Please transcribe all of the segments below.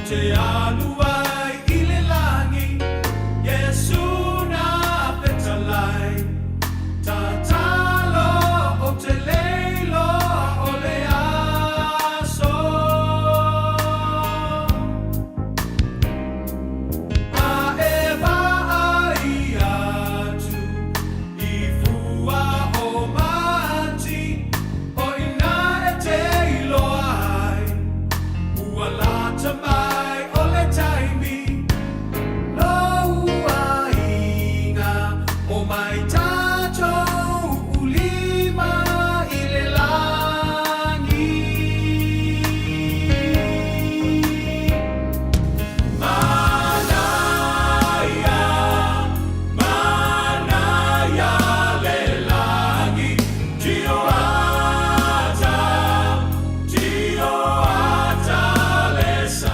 te alu ai i le lagi, Iesu na fetalai, Tatalo ou te le iloa o le aso. A e vaai atu i fua o manti, o ina e te iloa ai, ua lata mai o le taimi, lou aiga o mai tatou ulima i le lagi. Manaia, manaia le lagi, tio ata, tio ata le sa.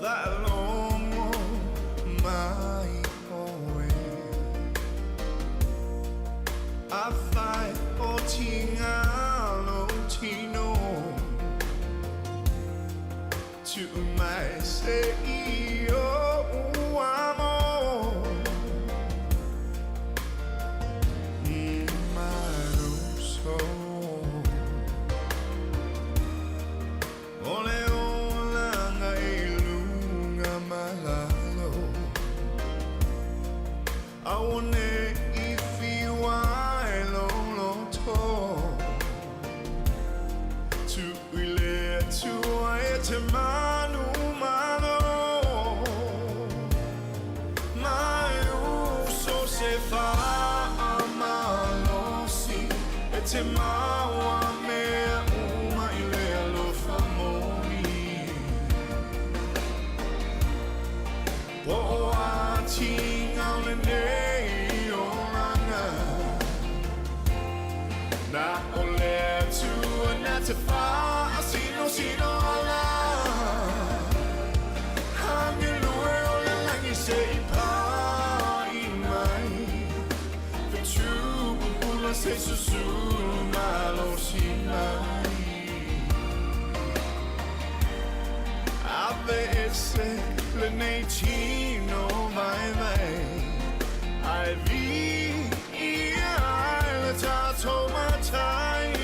Faalogo mai oe Afai o tigalo tino Tuu mai se i ou amo My uso O le olaga i luga ma lalo Aua ne i fiu ai lou loto Tuu i le Atua e te manumalo Mai uso se faamalosi E te maua mea uma i le alofa moni Po o a tiga o lenei olaga Na o le Atua na te faasinosino ala Agelue o le lagi se i pa'i mai Fetuupula se susulu malosi mai Aveese lenei tino vaivai Ae viia ai le tatou Matai.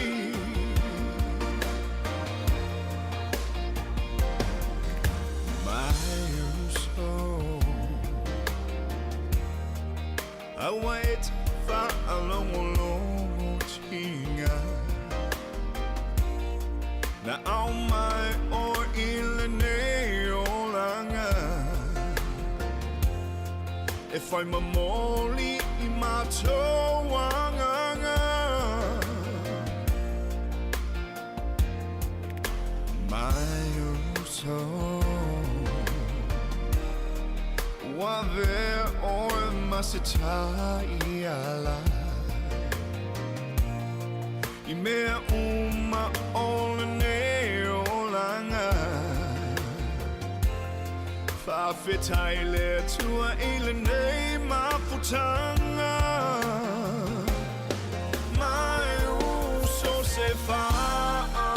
Mai uso Aua e te faalogologo tiga Na ao mai oe i lenei olaga E fai momoli i matou agaga Mai uso Ua avea oe ma se taiala I mea uma o lenei olaga Faafetai i le Atua i lenei mafutaga Mai uso se faamalosi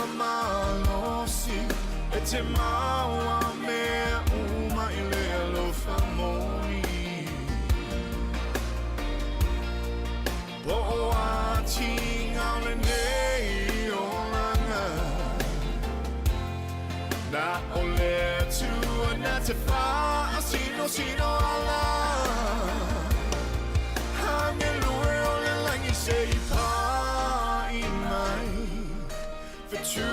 E te maua mea uma i le alofa moni Po o a tiga o lenei Na o le Atua na te faasinosino ala Angelue o le lagi se i pa'i mai Fetu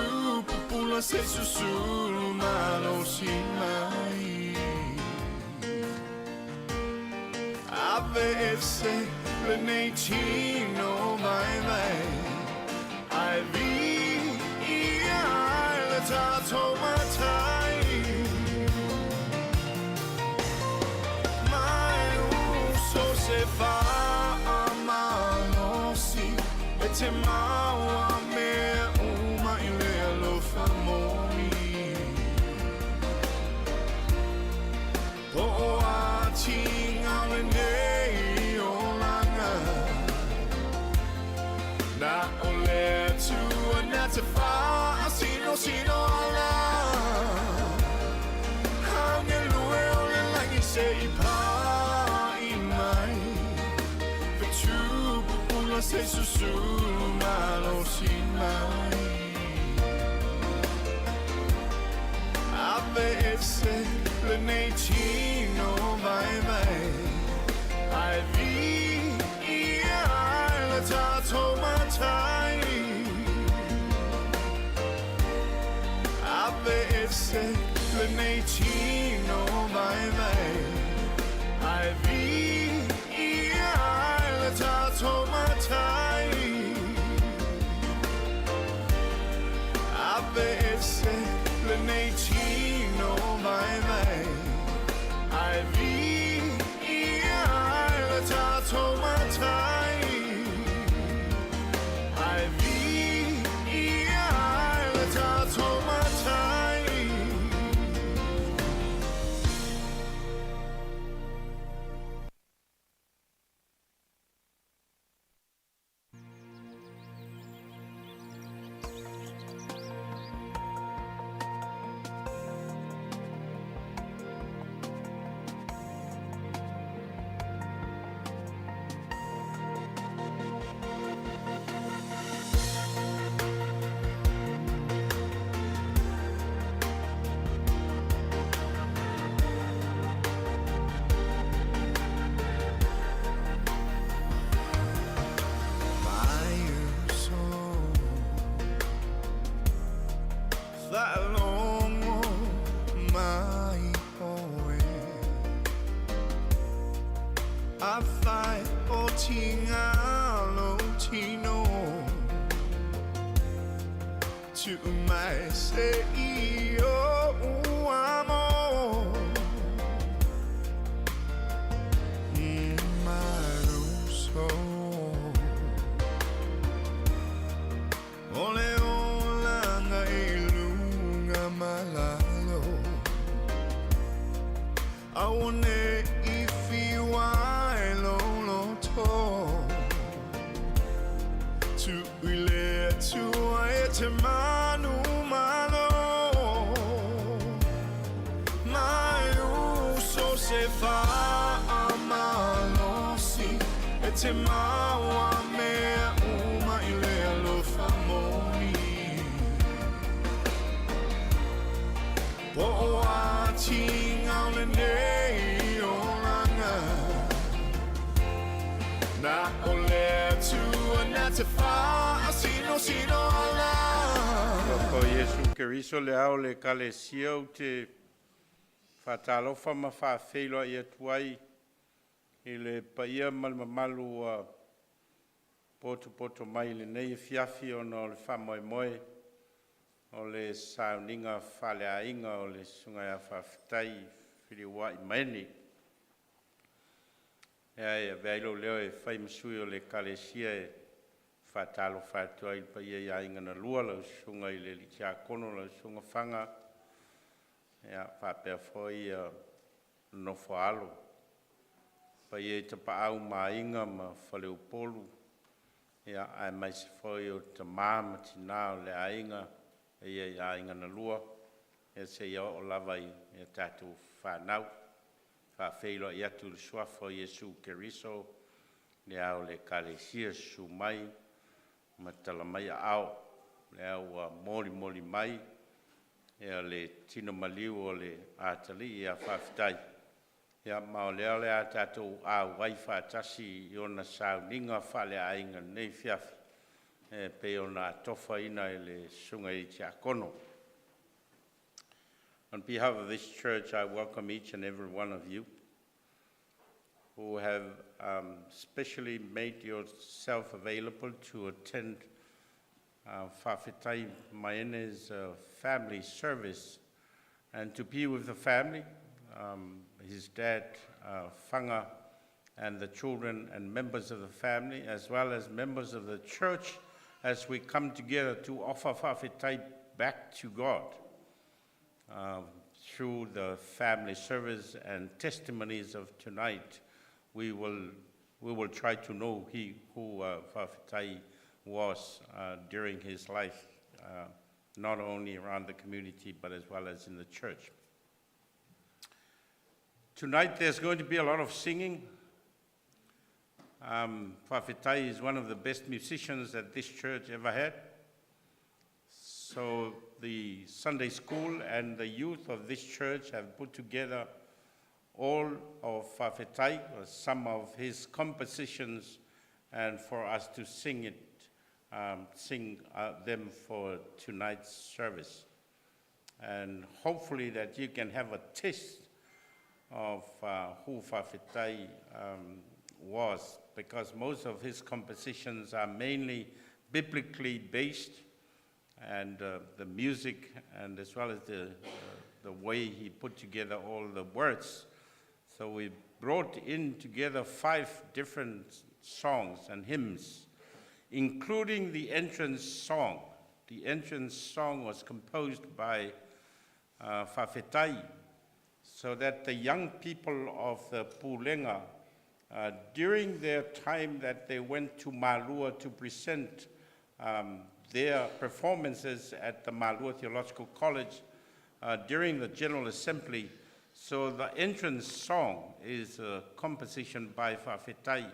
pupula se susulu malosi mai Aveese lenei tino vaivai Ae viia ai le tatou Matai Mai uso se faamalosi E te maua mea uma i le alofa moni Po o atiga o lenei olaga Na o le Atua na te faasinosino ala Angelue o le lagi se i pa'i mai Fetu pupula se susulu malosi mai Aveese lenei tino vaivai Ae viia ai le tatou Matai Aveese lenei tino vaivai Ae viia ai le tatou Matai Aveese lenei tino vaivai Ae viia ai le tatou Matai Ae viia ai le tatou Matai. Mai uso Faalogo mai ʻoe Afai o tiga lou tino Tuu mai se i ou amo Mai uso O le olaga i luga ma lalo Aua ne i fiu ai lou loto Tuu i le Atua e te manumalo Mai uso se faamalosi E te maua mea uma i le alofa moni Po o atiga o lenei olaga Na o le Atua na te faasinosino ala O Iesu Keriso le ao le Ekalesia ou te faatalofa ma faafeiloai atu ai i le paia ma le mamalu ua potopoto mai i lenei afiafi ona o le faamoemoe o le sauniga faaleaiga o le Susuga ia Faafetai Feliuai Maeni. E avea ai lou leo e fai ma sui o le Ekalesia e faatalofa atu ai i le paia i aiga na lua, lau susuga i le alii Tiakono lau susuga Faga, ia faapea foi le nofo a alo, paia i Tapaau ma Aiga ma Faleupolu, ia aemaise foi o tama ma tina o le aiga, paia i aiga na lua, ia seia oo lava i a tatou fanau. Faafeiloai atu i le suafa o Iesu Keriso le ao o le Ekalesia, susu mai ma tala mai aao, lea ua molimoli mai. Ia le tino maliu o le atalii ia Faafetai, ia ma o lea o le a tatou auai faatasi i ona sauniga faaleaiga i lenei afiafi e pei ona atofaina e le susuga i le Tiakono. On behalf of this church, I welcome each and every one of you who have specially made yourself available to attend Fafetai Maene's family service and to be with the family, his dad, Fanga, and the children and members of the family, as well as members of the church, as we come together to offer Fafetai back to God through the family service and testimonies of tonight. We will try to know who Fafetai was during his life, not only around the community, but as well as in the church. Tonight there's going to be a lot of singing. Fafetai is one of the best musicians that this church ever had. So the Sunday school and the youth of this church have put together all of Fafetai, or some of his compositions, and for us to sing them for tonight's service. And hopefully that you can have a taste of who Fafetai was, because most of his compositions are mainly biblically based, and the music and as well as the way he put together all the words. So we brought in together five different songs and hymns, including the entrance song. The entrance song was composed by Fafetai, so that the young people of the Pulega, during their time that they went to Malua to present their performances at the Malua Theological College during the General Assembly. So the entrance song is a composition by Fafetai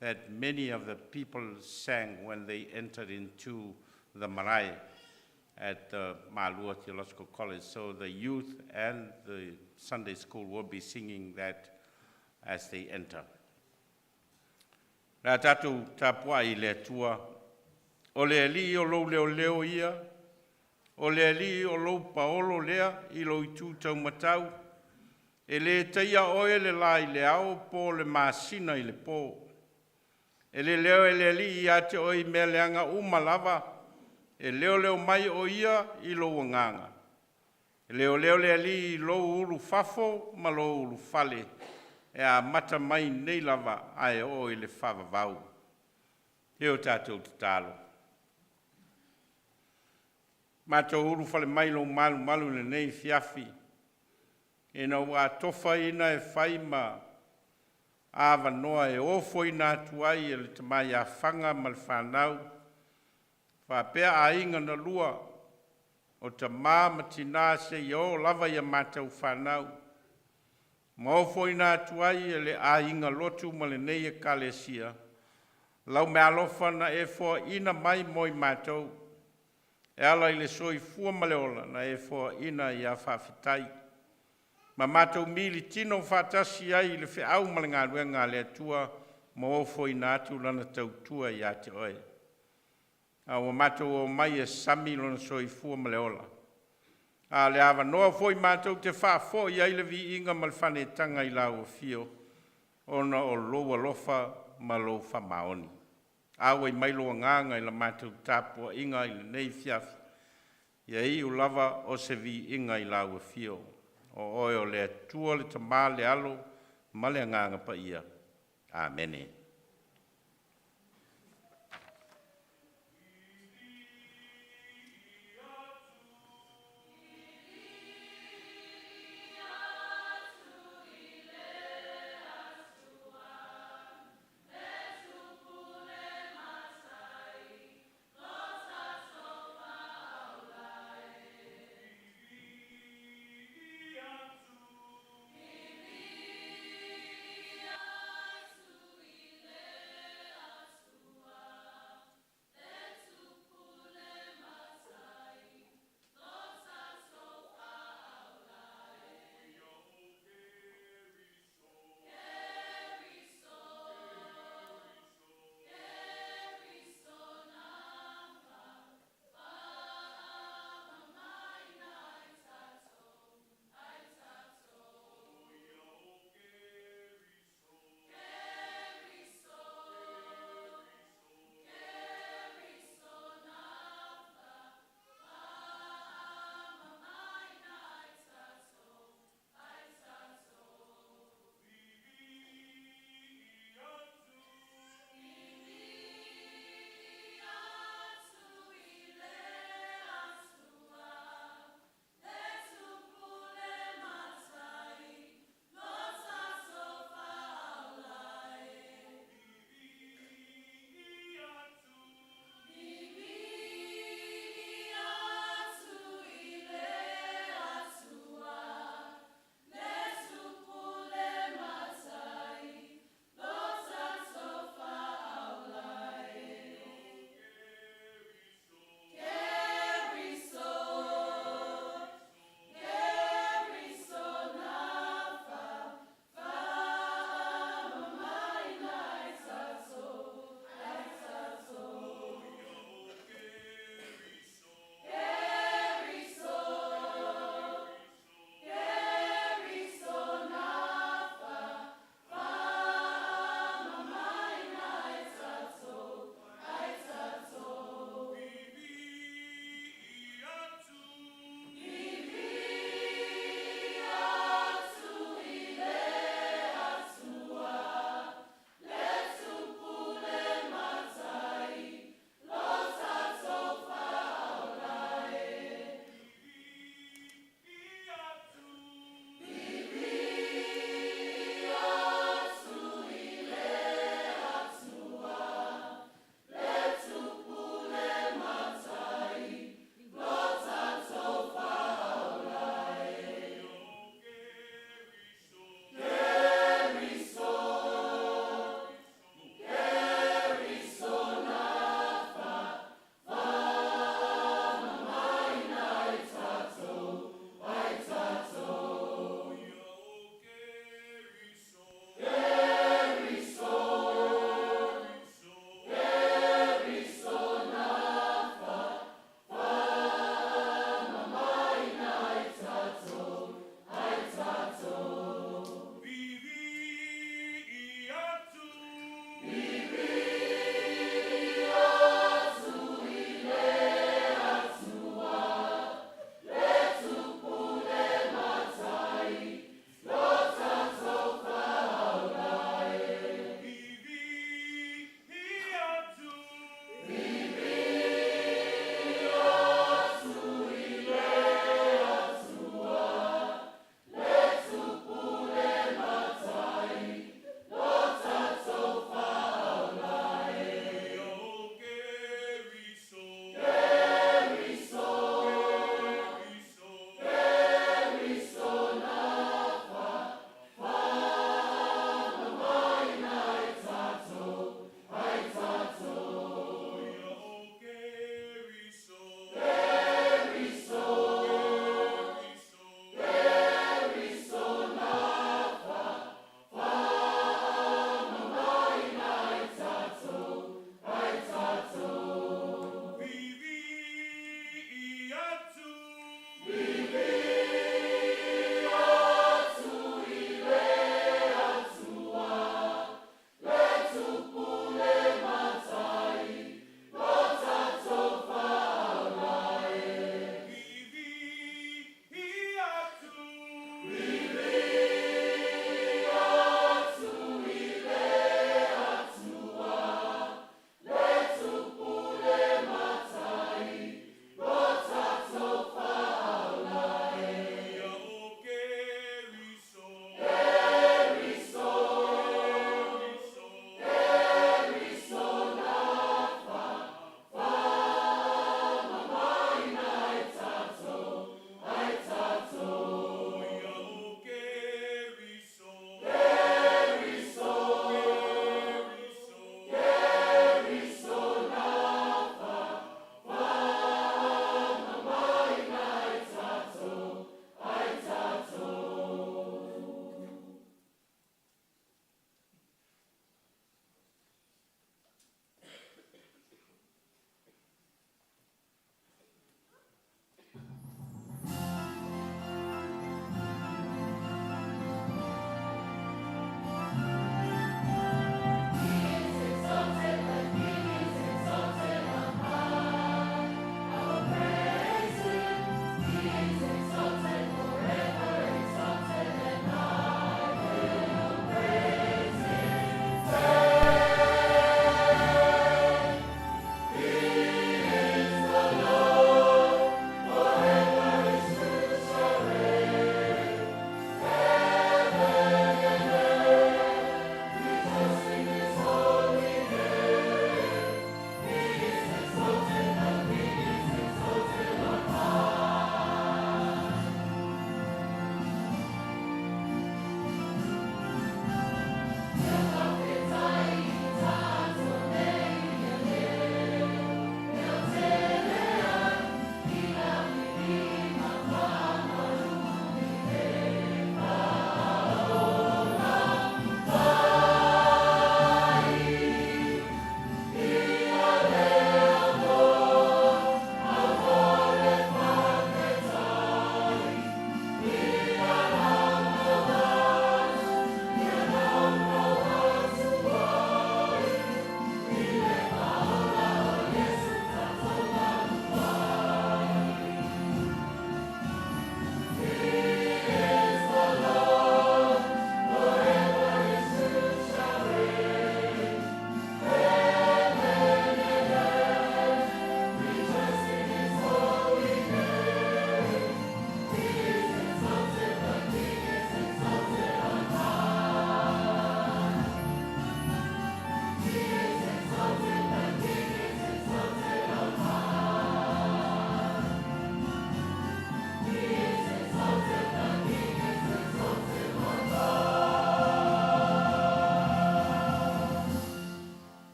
that many of the people sang when they entered into the marae at the Malua Theological College. So the youth and the Sunday school will be singing that as they enter. Le a tatou tapuai i le Atua, o le Alii o lou leoleo ia, o le Alii o lou paolo lea i lou itu taumatau, e le taia oe le la i le ao po o le masina i le po. E le leo e le Alii ia te oe i mea leaga uma lava, e leoleo mai o ia i lou agaga. E leoleo le Alii i lou ulufafo ma lou ulufale, e amata mai nei lava ae oo i le faavavau. E o tatou tatalo. Matou ulufale mai i lou malumalu i lenei afiafi, ina ua atofaina e fai ma avanoa e ofoina atu ai e le tama ia Faga ma le fanau, faapea aiga na lua o tamā ma tinā seia oo lava ia matou fanau. Ma ofoina atu ai e le aiga lotu ma lenei ekalesia, lau meaalofa na e foaina mai mo i matou, e ala i le soifua ma le ola na e foaina ia Faafetai. Ma matou militino faatasi ai i le feau ma le galuega a le Atua ma ofoina atu lana tautua ia te oe. A ua matou omai e sami lona soifua ma le ola. A o le avanoa foi matou te faafoi ai le viiga ma le faanetaga i lau afio, ona o lou alofa ma lou faamaoni. Auai mai lou agaga i la matou tapuaiga i lenei afiafi, ia iu lava o se viiga i lau afio. O oe o le Atua le Tamā le Alo ma le Agaga Paia. Amene.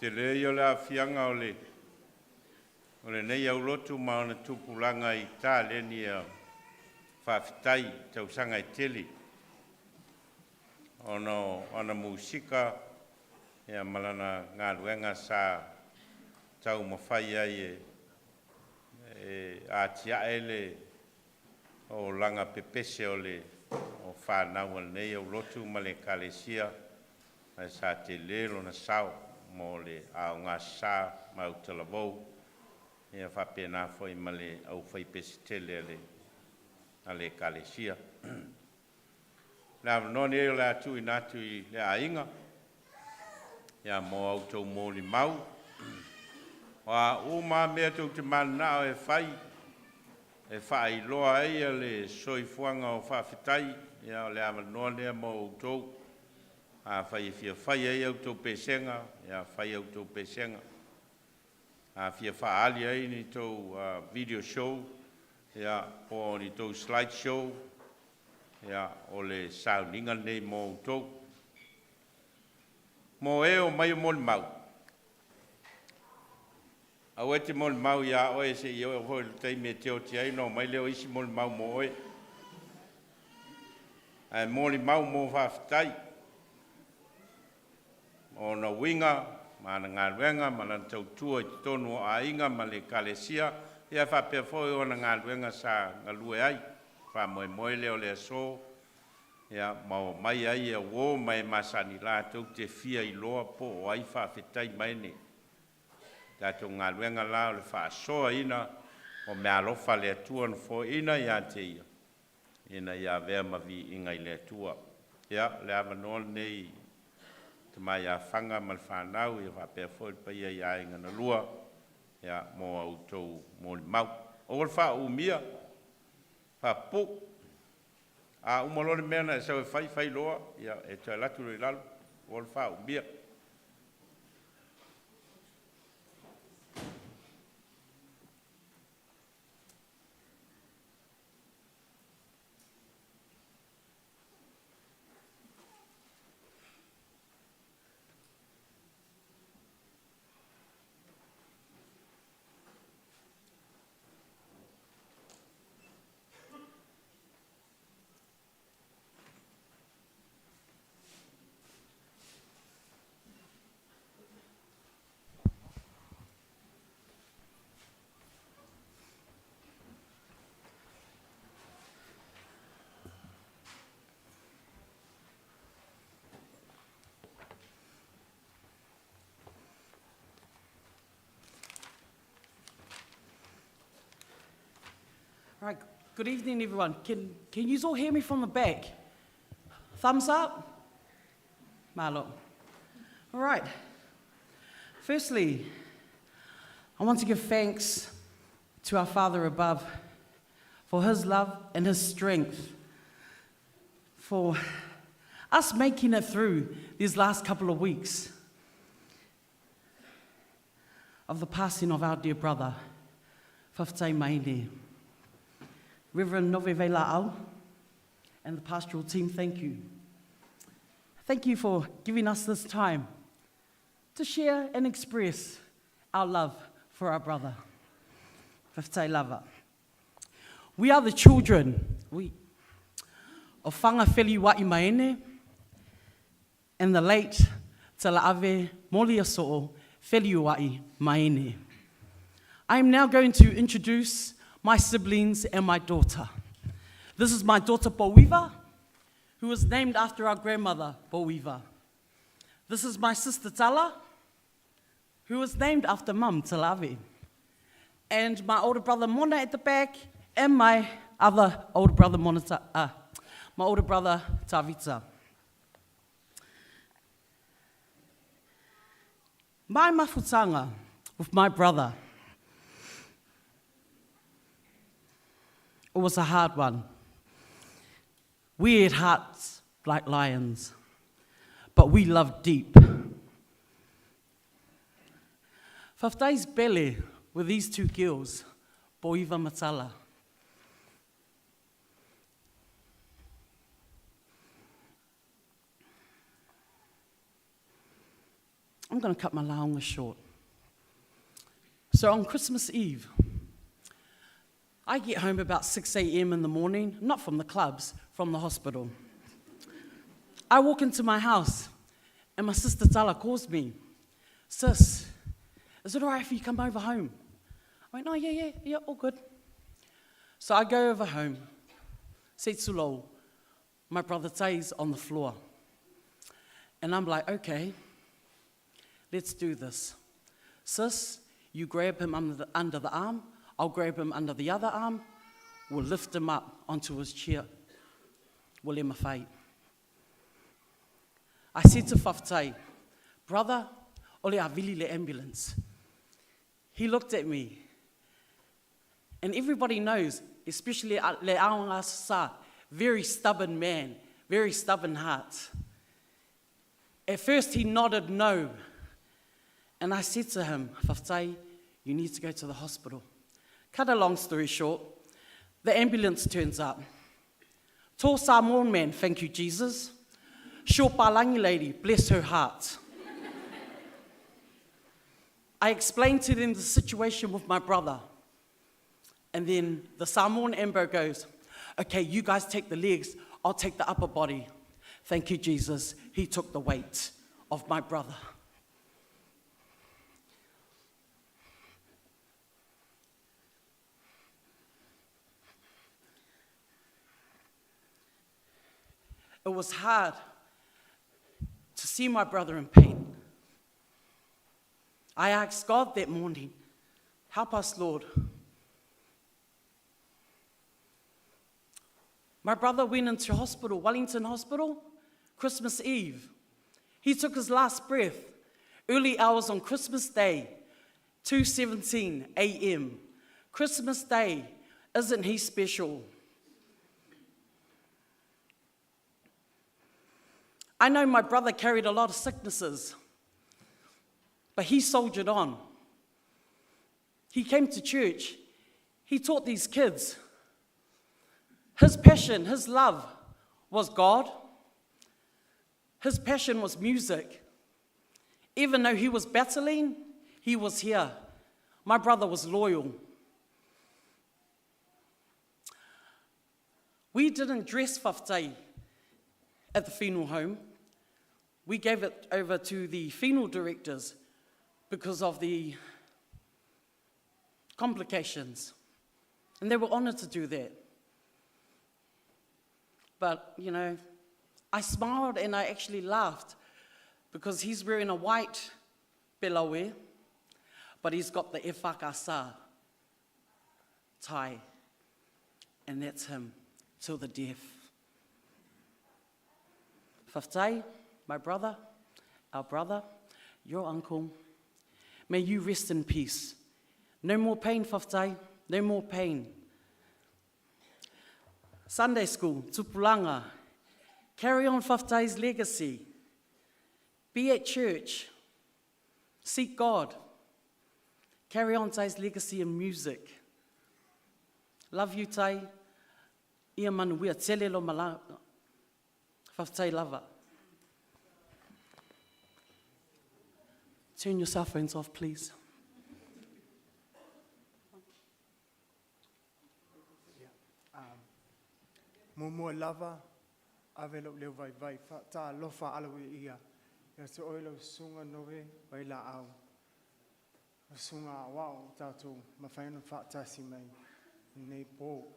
Tele ia o le aafiaga o le o lenei aulotu ma ona tupulaga i taleni e faafetai i tausaga e tele ona o ana musika ia ma lana galuega sa taumafai ai e atiae le olaga pepese o le o fanau a lenei aulotu ma le Ekalesia, ae sa tele lona sao mo le aogasa ma autalavou, ia faapena foi ma le aufaipese tele a le Ekalesia. O le avanoa lenei o le a tuuina atu i le aiga ia mo a outou molimau. O a uma lava mea tou te mananao e fai e faailoa ai le soifuaga o faafetai, ia o le avanoa lea mo outou. Afai e fia fai ai a outou pesega, ia fai a outou pesega. A fia faaali ai ni tou video show ia po o ni tou slide show, ia o le sauniga lenei mo outou. Mo e o omai e molimau, aua e te molimau ia oe seia oo foi i le taimi e te oti ai ona omai lea o isi molimau mo oe, ae molimau mo faafetai, o ona uiga ma ana galuega ma lana tautua i totonu o aiga ma le Ekalesia, ia faapea foi ona galuega sa galue ai. O le faamoemoe lea o le aso, ia ma omai ai uo ma e masani latou te fia iloa po o ai Faafetai Maene. O le tatou galuega la o le faasoaina o meaalofa a le Atua na foaina ia te ia ina ia avea ma viiga i le Atua. Ia, o le avanoa lenei i le tama ia Faga ma le fanau faapea foi le paia i aiga na lua mo a outou molimau. Aua le faaumia, faapupuu. A uma loa le mea na e sau e fai, fai loa e toe alu atu loa i lalo. Aua le faaumia. All right, good evening, everyone. Can, can you all hear me from the back? Thumbs up? Malo. All right. Firstly, I want to give thanks to our Father above for his love and his strength, for us making it through these last couple of weeks of the passing of our dear brother, Faftai Maine. Reverend Nove Veila'au and the pastoral team, thank you. Thank you for giving us this time to share and express our love for our brother, Faftai Lava. We are the children we, of Whangawheli Maene and the late Tala'ave Moliaso'o Feliua'i Maene. I am now going to introduce my siblings and my daughter. This is my daughter Boiva, who was named after our grandmother, Boiva. This is my sister Tala, who was named after mum, Talavi. And my older brother Mona at the back, and my other older brother Mona, my older brother Tavita. My mafutanga with my brother, it was a hard one. We had hearts like lions, but we loved deep. Faftai's belly were these two girls, Boiva Matala. I'm going to cut my laonga short. So on Christmas Eve, I get home about 6 a.m. in the morning, not from the clubs, from the hospital. I walk into my house, and my sister Tala calls me, Sis, is it all right if you come over home? I went, Oh, yeah, yeah, yeah, all good. So I go over home. Setsulo, my brother Tai's on the floor. And I'm like, okay, let's do this. Sis, you grab him under the, under the arm, I'll grab him under the other arm, we'll lift him up onto his chair. We'll let him fight. I said to Faftai, brother, ole avili le ambulance. He looked at me. And everybody knows, especially le aonga sa, very stubborn man, very stubborn heart. At first he nodded no. And I said to him, Faftai, you need to go to the hospital. Cut a long story short, the ambulance turns up. Tall Samoan man, thank you, Jesus. Short Palangi lady, bless her heart. I explained to them the situation with my brother. And then the Samoan Ambo goes, Okay, you guys take the legs, I'll take the upper body. Thank you, Jesus. He took the weight of my brother. It was hard to see my brother in pain. I asked God that morning, Help us, Lord. My brother went into hospital, Wellington Hospital, Christmas Eve. He took his last breath early hours on Christmas Day, 2:17 a.m. Christmas Day, isn't he special? I know my brother carried a lot of sicknesses, but he soldiered on. He came to church. He taught these kids. His passion, his love was God. His passion was music. Even though he was battling, he was here. My brother was loyal. We didn't dress Faftai at the funeral home. We gave it over to the funeral directors because of the complications. And they were honored to do that. But, you know, I smiled and I actually laughed because he's wearing a white belawe, but he's got the efakasa tie. And that's him till the death. Faftai, my brother, our brother, your uncle, may you rest in peace. No more pain, Faftai, no more pain. Sunday school, Tupulanga, carry on Faftai's legacy. Be at church. Seek God. Carry on Tai's legacy in music. Love you, Tai. Ia manuia tele lo mala. Faftai lava. Turn your cell phones off, please. Muamua lava, ave lou leo vaivai, faatalofa aloaia ia te oe lau susuga Nove Vailaau, lau susuga aoao ua tatou mafai ona faatasi mai i lenei po.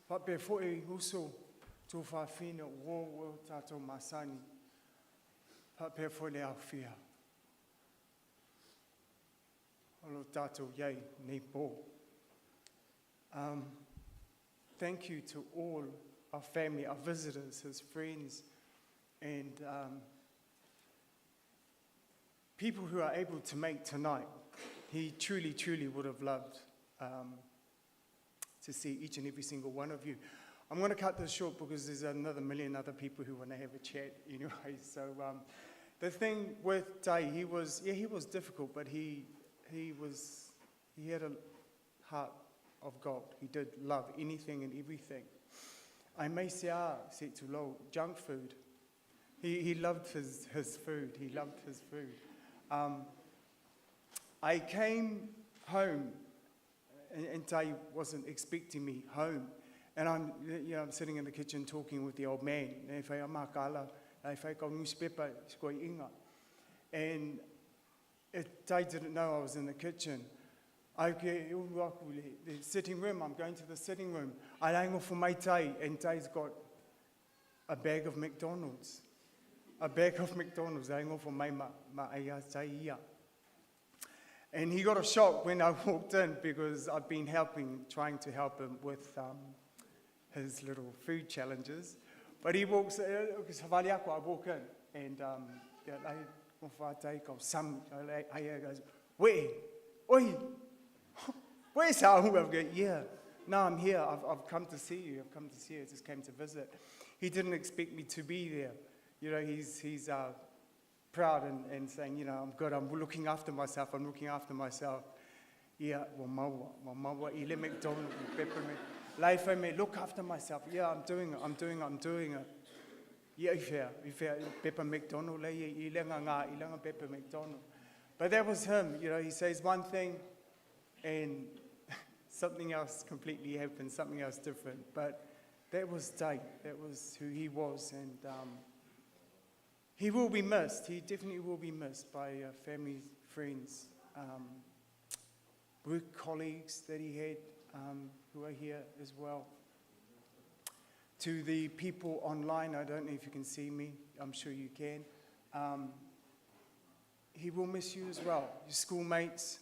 Faapea foi uso tuafafine o uo ua tatou masani, faapea foi le aofia o lo o tatou i ai i lenei po. Thank you to all our family, our visitors, his friends, and people who are able to make tonight. He truly, truly would have loved to see each and every single one of you. I'm going to cut this short because there's another million other people who want to have a chat anyway. So the thing with Tai, he was, yeah, he was difficult, but he was, he had a heart of gold. He did love anything and everything. I may say, se tu lo, junk food. He loved his food. He loved his food. I came home and Tai wasn't expecting me home. And I'm sitting in the kitchen talking with the old man. And Tai didn't know I was in the kitchen. I the sitting room, I'm going to the sitting room. I angle for my Tai, and Tai's got a bag of McDonald's. A bag of McDonald's. I angle for my ma tai. And he got a shock when I walked in because I've been trying to help him with his little food challenges. But he walks, I walk in, and I goes, wait, oi, where's how? I go, yeah, no, I'm here. I've come to see you. I've come to see you. I just came to visit. He didn't expect me to be there. He's proud and saying, I'm good. I'm looking after myself. I'm looking after myself. Yeah, well, maua, maua, ile McDonald, peppermint. Life I may look after myself. Yeah, I'm doing it. I'm doing it. I'm doing it. Yeah, if Pepper McDonald, ile nga, ile nga Pepper McDonald. But that was him. He says one thing, and something else completely happened, something else different. But that was Tai. That was who he was, and he will be missed. He definitely will be missed by family, friends, work colleagues that he had who are here as well. To the people online, I don't know if you can see me. I'm sure you can. He will miss you as well. Your schoolmates,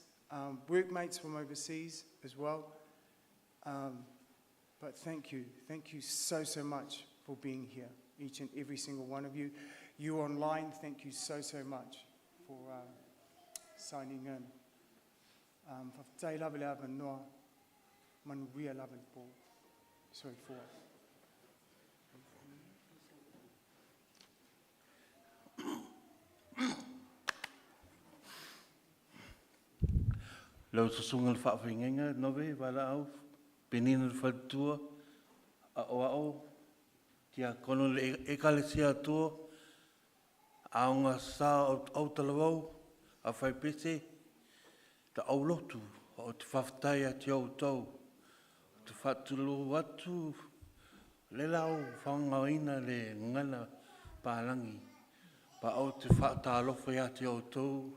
workmates from overseas as well. But thank you. Thank you so, so much for being here, each and every single one of you. You online, thank you so, so much for signing in. Whakatau lava le ava noa, manuia lava le pō. Sorry for. Lau susunga le whaawhaingenga, nove, wala au, penina le whalatua, a o ao, tia kono le e kalesia atua, aonga sa o au talavau, a whai pese, ta au lotu, o te whawhtai a te au tau, te whatulu atu, le lau whangaina le ngana pālangi, pa au te whaatalofa ia te au tau,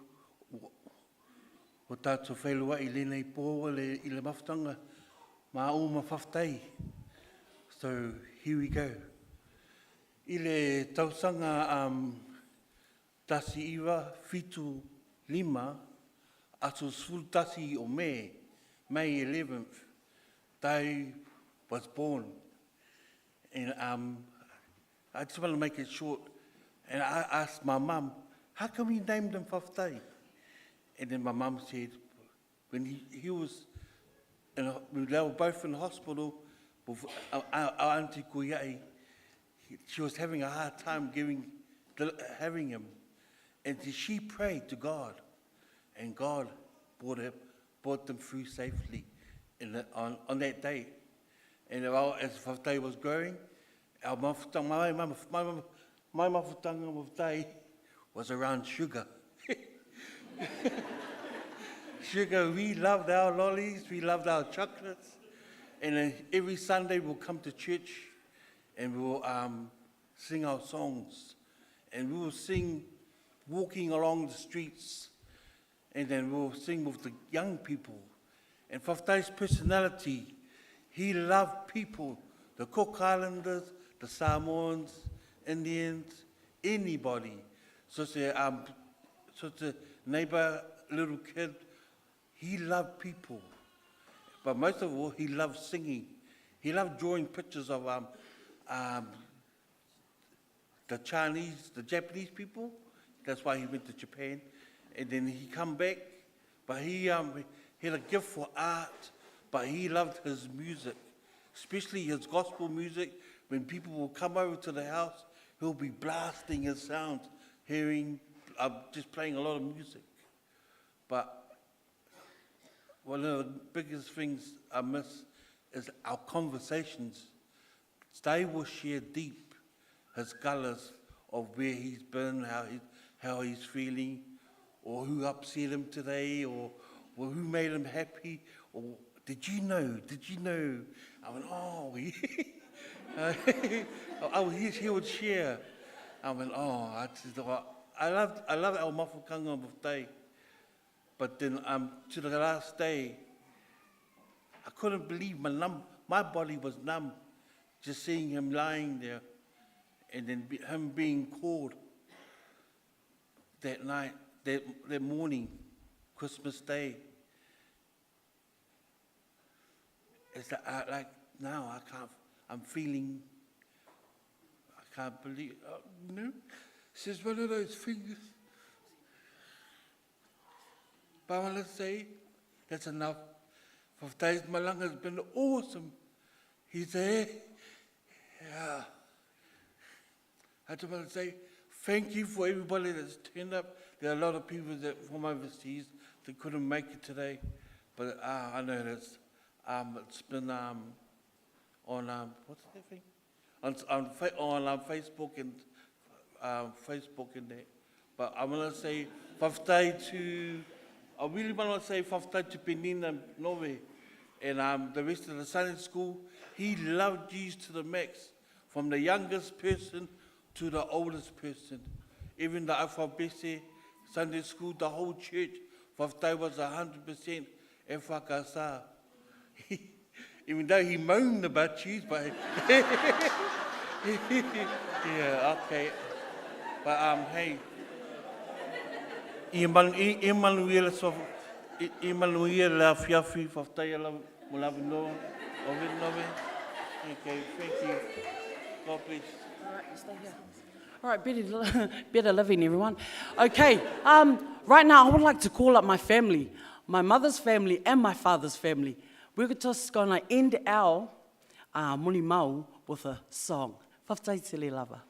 o tātou whailua i lenei pō le, i le mafutanga, ma o ma whawhtai. So here we go. I le tausanga 1975, aso 11 o May, May 11th, Tai was born. And I just want to make it short. And I asked my mum, how come you named him Whawhtai? And then my mum said, when he was, in a, they were both in the hospital, with our auntie Kuiai, she was having a hard time having him. And she prayed to God, and God brought them through safely on that day. And as Whawhtai was growing, our mafutanga, my mafutanga with Tai was around sugar. Sugar, we loved our lollies, we loved our chocolates. And then every Sunday we'll come to church and we'll sing our songs. And we will sing walking along the streets, and then we'll sing with the young people. And Whawhtai's personality, he loved people, the Cook Islanders, the Samoans, Indians, anybody. So the neighbor, little kid, he loved people. But most of all, he loved singing. He loved drawing pictures of the Chinese, the Japanese people. That's why he went to Japan. And then he come back, but he had a gift for art, but he loved his music, especially his gospel music. When people will come over to the house, he'll be blasting his sounds, just playing a lot of music. But one of the biggest things I miss is our conversations. They will share deep his colours of where he's been, how he's feeling. or who upset him today, or, or who made him happy, or did you know, did you know? I went, oh, yeah. oh, he, he would share. I went, oh, I, just, I love, I love our mafukanga of day. But then um, to the last day, I couldn't believe my, numb, my body was numb just seeing him lying there and then be, him being called that night, that, that morning, Christmas Day. It's like, I, like now I can't, I'm feeling, I can't believe, uh, no, it's just one of those things. But I want to say, that's enough. For days, Malanga has been awesome. He's there. Yeah. I just want to say thank you for everybody that's turned up. There are a lot of people that from overseas that couldn't make it today, but uh, I know that's um, it's been um, on um, what's that thing? On on, on um, Facebook and um, Facebook and that. But I want to say whaftai to I really want to say whaftai to Penina Nove and um, the rest of the Sunday school. He loved Jesus to the max, from the youngest person to the oldest person. Even the Alphabese Sunday school, the whole church, whaftai was 100% e Even though he moaned about cheese, but yeah, okay. But um, hey, Emmanuel so Emmanuel la fiafi whaftai ala mo lavi no o. Okay, thank you. God bless. All right, stay here. All right, better, better living, everyone. Okay, um, right now I would like to call up my family, my mother's family and my father's family. We're just going to end our uh, muni mau with a song. Whaftai tele lava.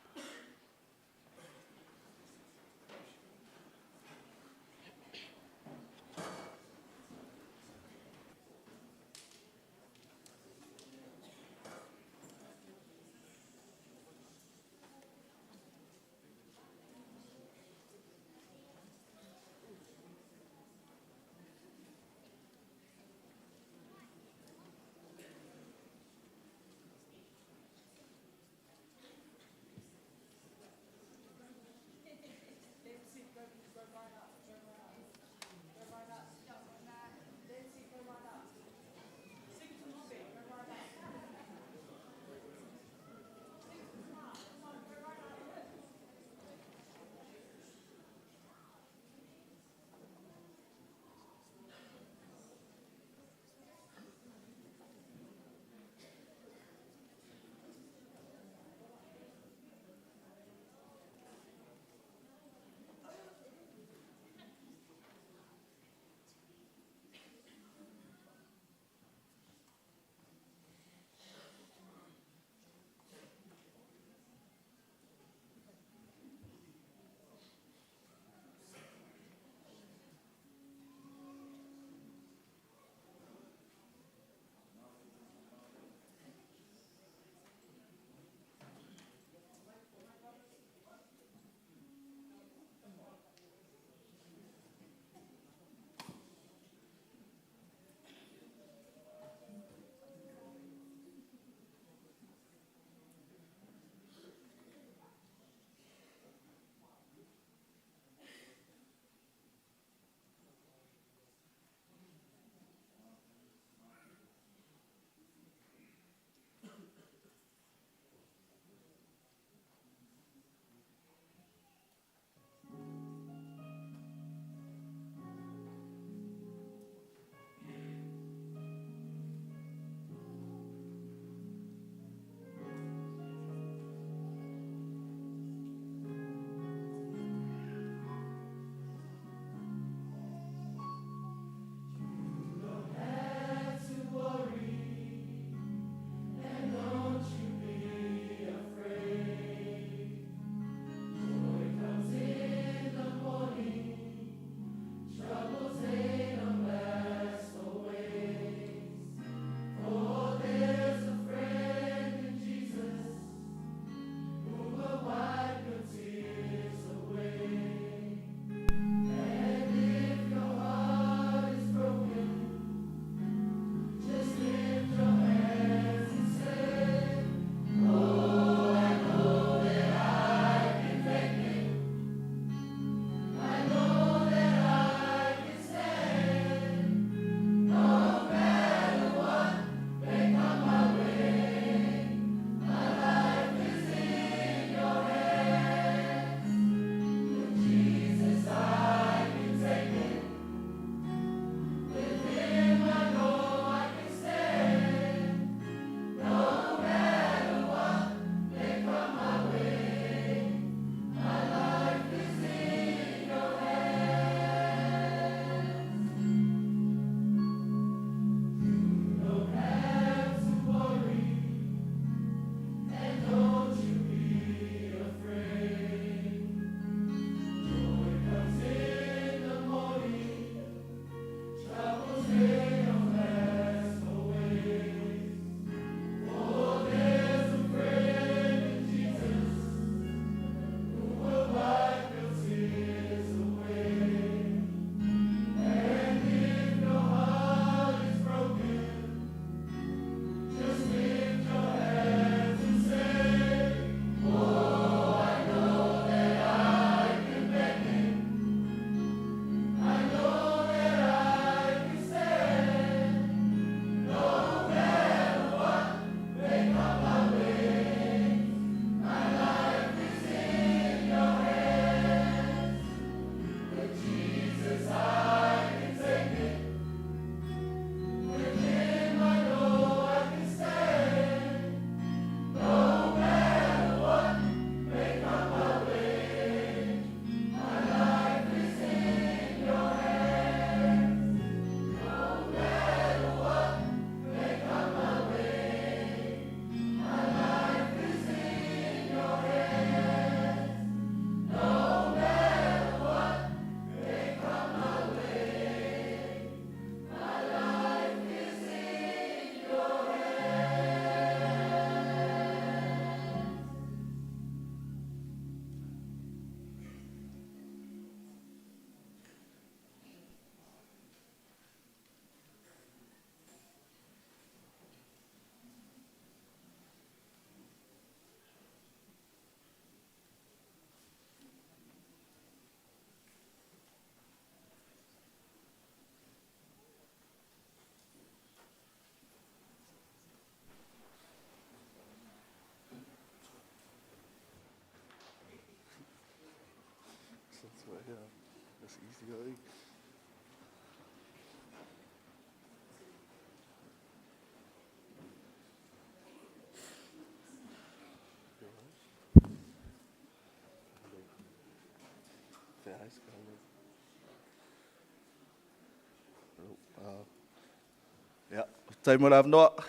Ia, faafetai mo le avanoa.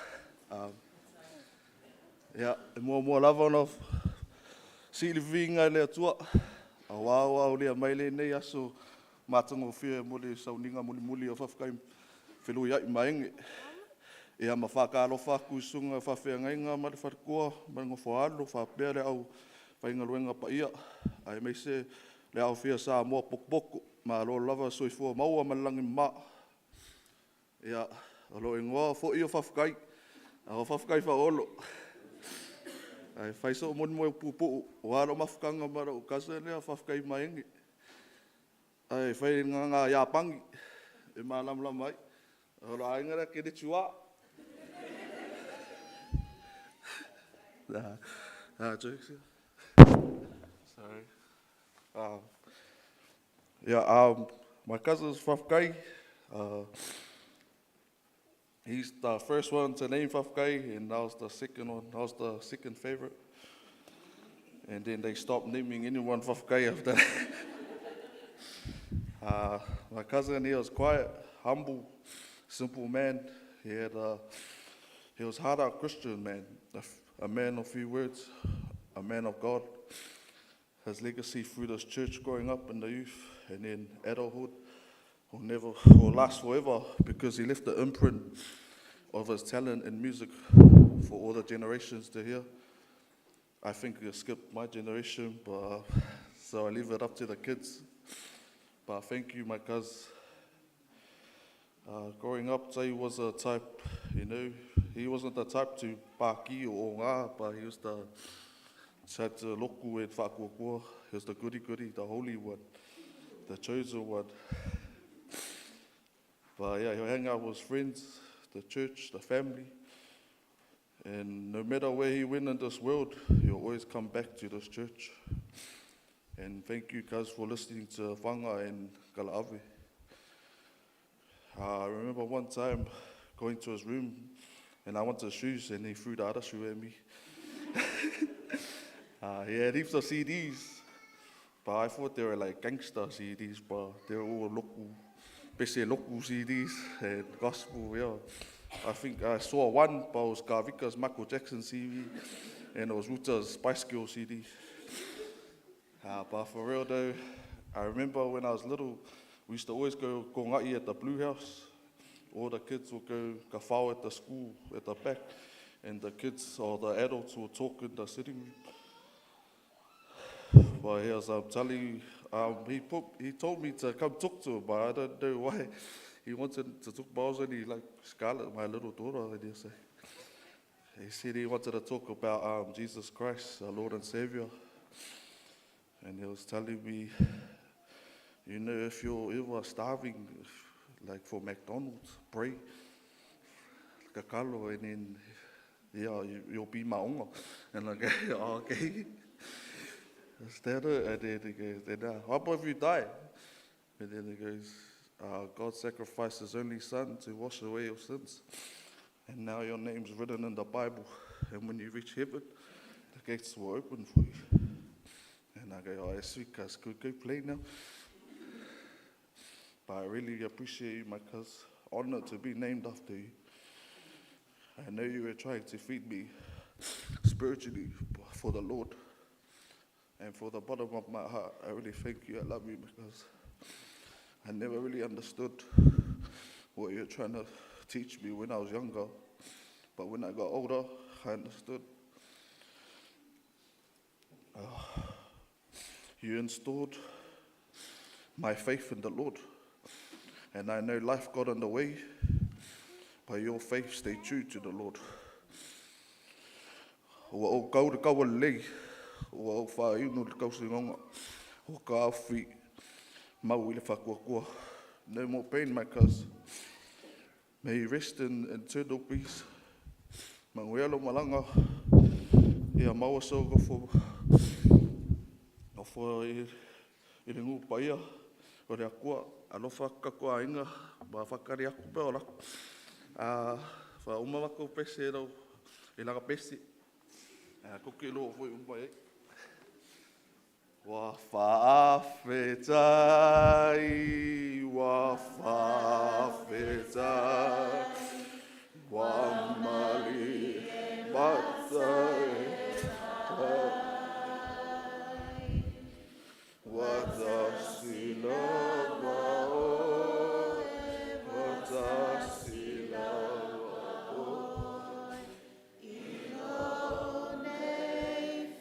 Ia, e muamua lava ona sii le viiga i le Atua aua ua aulia mai lenei aso matagofie mo le sauniga mulimuli o faafetai feluiai ma Ege. Ia ma faatalofa atu i Susuga i Faafeagaiga ma le faletua ma le nofo-a-alo faapea le aufaigaluega paia aemaise le aofia o Samoa potopoto. Malo lava le soifua maua ma le lagi e mama. Ia, o lou igoa o Foio Faafetai, ae ua faafetai faa-Olo. Ae fai sou molimoloo puupuu aua lou mafutaga ma lou cousin lea o Faafetai Ege. Ae fai i le gagana Iapani e malamalama ai. O le aiga lea kenichiwa. My cousin is Faafetai. He's the first one to name Faafetai, and I was the second one. I was the second favorite. And then they stopped naming anyone Faafetai after that. My cousin, he was quiet, humble, simple man. He was hard out Christian man, a man of few words, a man of God. His legacy through this church growing up in the youth and then adulthood will never will last forever because he left the imprint of his talent in music for all the generations to hear. I think he skipped my generation, but so I leave it up to the kids. But thank you, my cuz. Growing up, Jay was a type, he wasn't the type to paki or ngā, but he was the type to loku and whaakuakua. He was the goody goody, the holy one, the chosen one. But yeah, he'll hang out with his friends, the church, the family. And no matter where he went in this world, he'll always come back to this church. And thank you guys for listening to Whanga and Kalaave. I remember one time going to his room and I wanted shoes and he threw the other shoe at me. He had heaps of CDs, but I thought they were like gangster CDs, but they were all local, basically local CDs and gospel, yeah. I think I saw one, but it was Kavika's Michael Jackson CD, and it was Ruta's Spice Girl CD. But for real though, I remember when I was little, we used to always go konga'i at the Blue House. All the kids would go kafao at the school at the back, and the kids or the adults would talk in the sitting room. But he was telling you, he told me to come talk to him, but I don't know why he wanted to talk. But I was only like Scarlett, my little daughter, and he say, he said he wanted to talk about Jesus Christ, our Lord and Savior. And he was telling me, if you're ever starving, like for McDonald's, pray, kakalo, and then, yeah, you'll be maonga. And I go, oh, okay. Is that it? And then he goes, then, how about if you die? And then he goes, God sacrificed his only son to wash away your sins. And now your name's written in the Bible. And when you reach heaven, the gates will open for you. And I go, oh, sweet, cuz, go play now. But I really appreciate you, my cuz. Honored to be named after you. I know you were trying to feed me spiritually for the Lord. And for the bottom of my heart, I really thank you. I love you because I never really understood what you were trying to teach me when I was younger. But when I got older, I understood. You installed my faith in the Lord. And I know life got in the way, but your faith stayed true to the Lord. Ua ou kau le kaua lelei, ua ou whainu le kausingonga, ua ka awhi mau i le whakuakua. No more pain, my cuz. May you rest in eternal peace. Manuia lo malaga, ia maua sou nofo, nofo i le nuu paia. o le Atua. Alofa atu tatou aiga ma faatali atu pe o alu atu. A faauma matou pese i lau i lana pese. Ae tou te iloa foi uma i ai. Ua faafetai, ua faafetai, ua malie mata e Ua tasi lava oe, ua tasi lava oe. I lou nei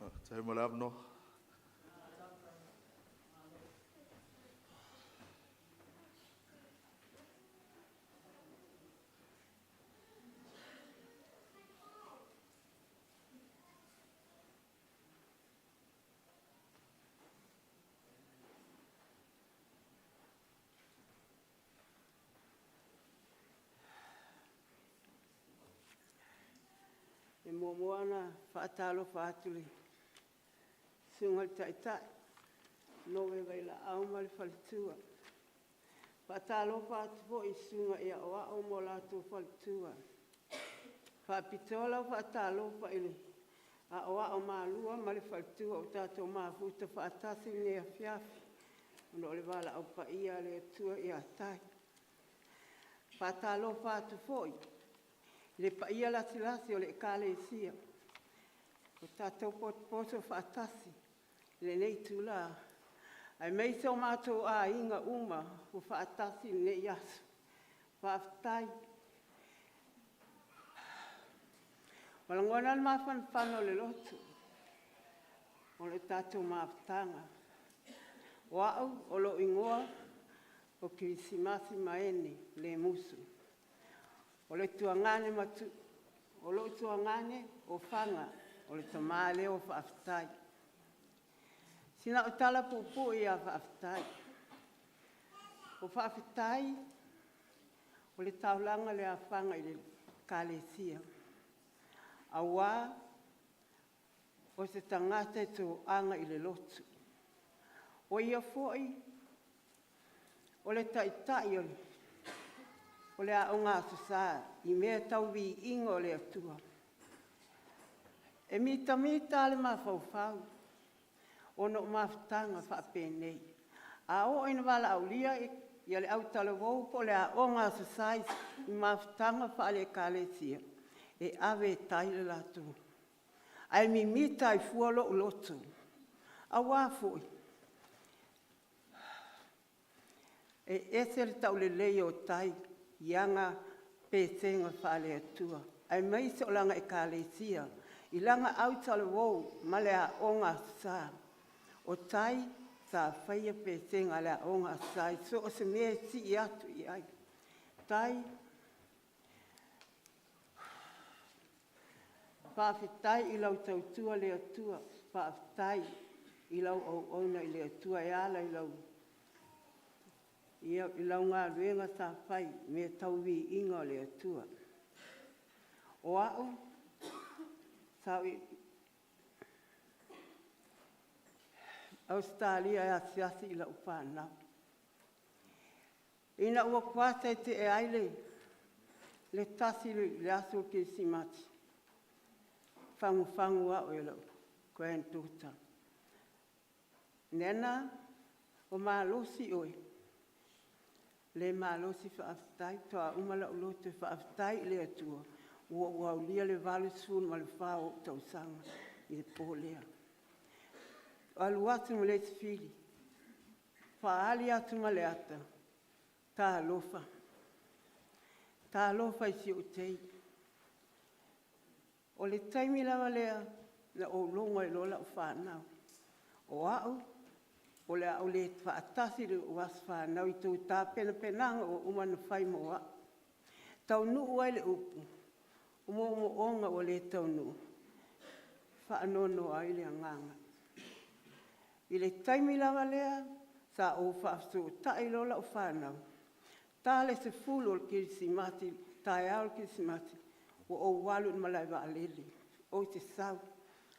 Faafetai mo le avanoa. E muamua ona faatalofa atu i le Susuga i le Taitai Nove Vailaau ma le faletua. Faatalofa atu foi i Susuga i Aoao ma o latou faletua. Faapitoa lau faatalofa i le Aoao Malua ma le faletua ua tatou mafuta faatasi i lenei afiafi ona o le valaau paia a le Atua ia Tai. Faatalofa atu foi i le paia lasilasi o le Ekalesia ua tatou potopoto faatasi i lenei itula, aemaise o matou aiga uma ua faatasi i lenei aso. Faafetai. Ua lagona le mafanafana o le loto o le tatou mafutaga. O au o lou igoa o Kerisimasi Maene Lemusu. O le tuagane o lou tuagane o Fana, o le tama lea o Faafetai. Sina au tala puupuu ia Faafetai. O Faafetai o le taulaga i le afaga i le Ekalesia, aua o se tagata e toaga i le lotu. O ia foi o le taitai o le Aoga Aso Sa i mea tau viiga o le Atua. E mitamita lava le mafaufau ona o mafutaga faapenei. A oo ina valaaulia le autalavou po o le Aoga Aso Sa i mafutaga faale-Ekalesia, e ave e tai le latou… Ae mimita ai fua lou loto, aua foi e ese le tauleleia o tai i ana pesega faale-Atua aemaise o lana Ekalesia i lana autalavou ma le Aoga Aso Sa. O tai sa faia pesega a le Aoga Aso Sa i so o se mea e sii atu i ai. Tai, faafetai i lau tautua le Atua, faafetai i lau auauna i le Atua e ala i lau galuega sa fai i mea tau viiga o le Atua. O au sa ou i Ausetalia e asiasi i lau fanau. Ina ua kuata e tea ai le 1 i le aso Kerisimasi, fagufagu au e lau grand daughter, “Nana, ua malosi oe?” “Le malosi faafetai, faatoa uma la'u lotu e faafetai i le Atua ua ou aulia le 84 o ou tausaga i le po lea.” Alu atu ma le isi fili, faaali atu ma le ata, talofa, talofa i si ou tei. O le taimi lava lea na ou logo ai loa lau fanau, o au o le a ou le faatasi i lou aso fanau i a outou tapenapenaga ua uma ona fai mo au. E taunuu ai le upu, o moomooga ua le taunuu, e faanoanoa ai le agaga. I le taimi lava lea sa ou faafesootai loa lau fanau, ta le 10 o le kerisimasi, taeao o le kerisimasi ua ou alu i le malaevaalele ou te sau.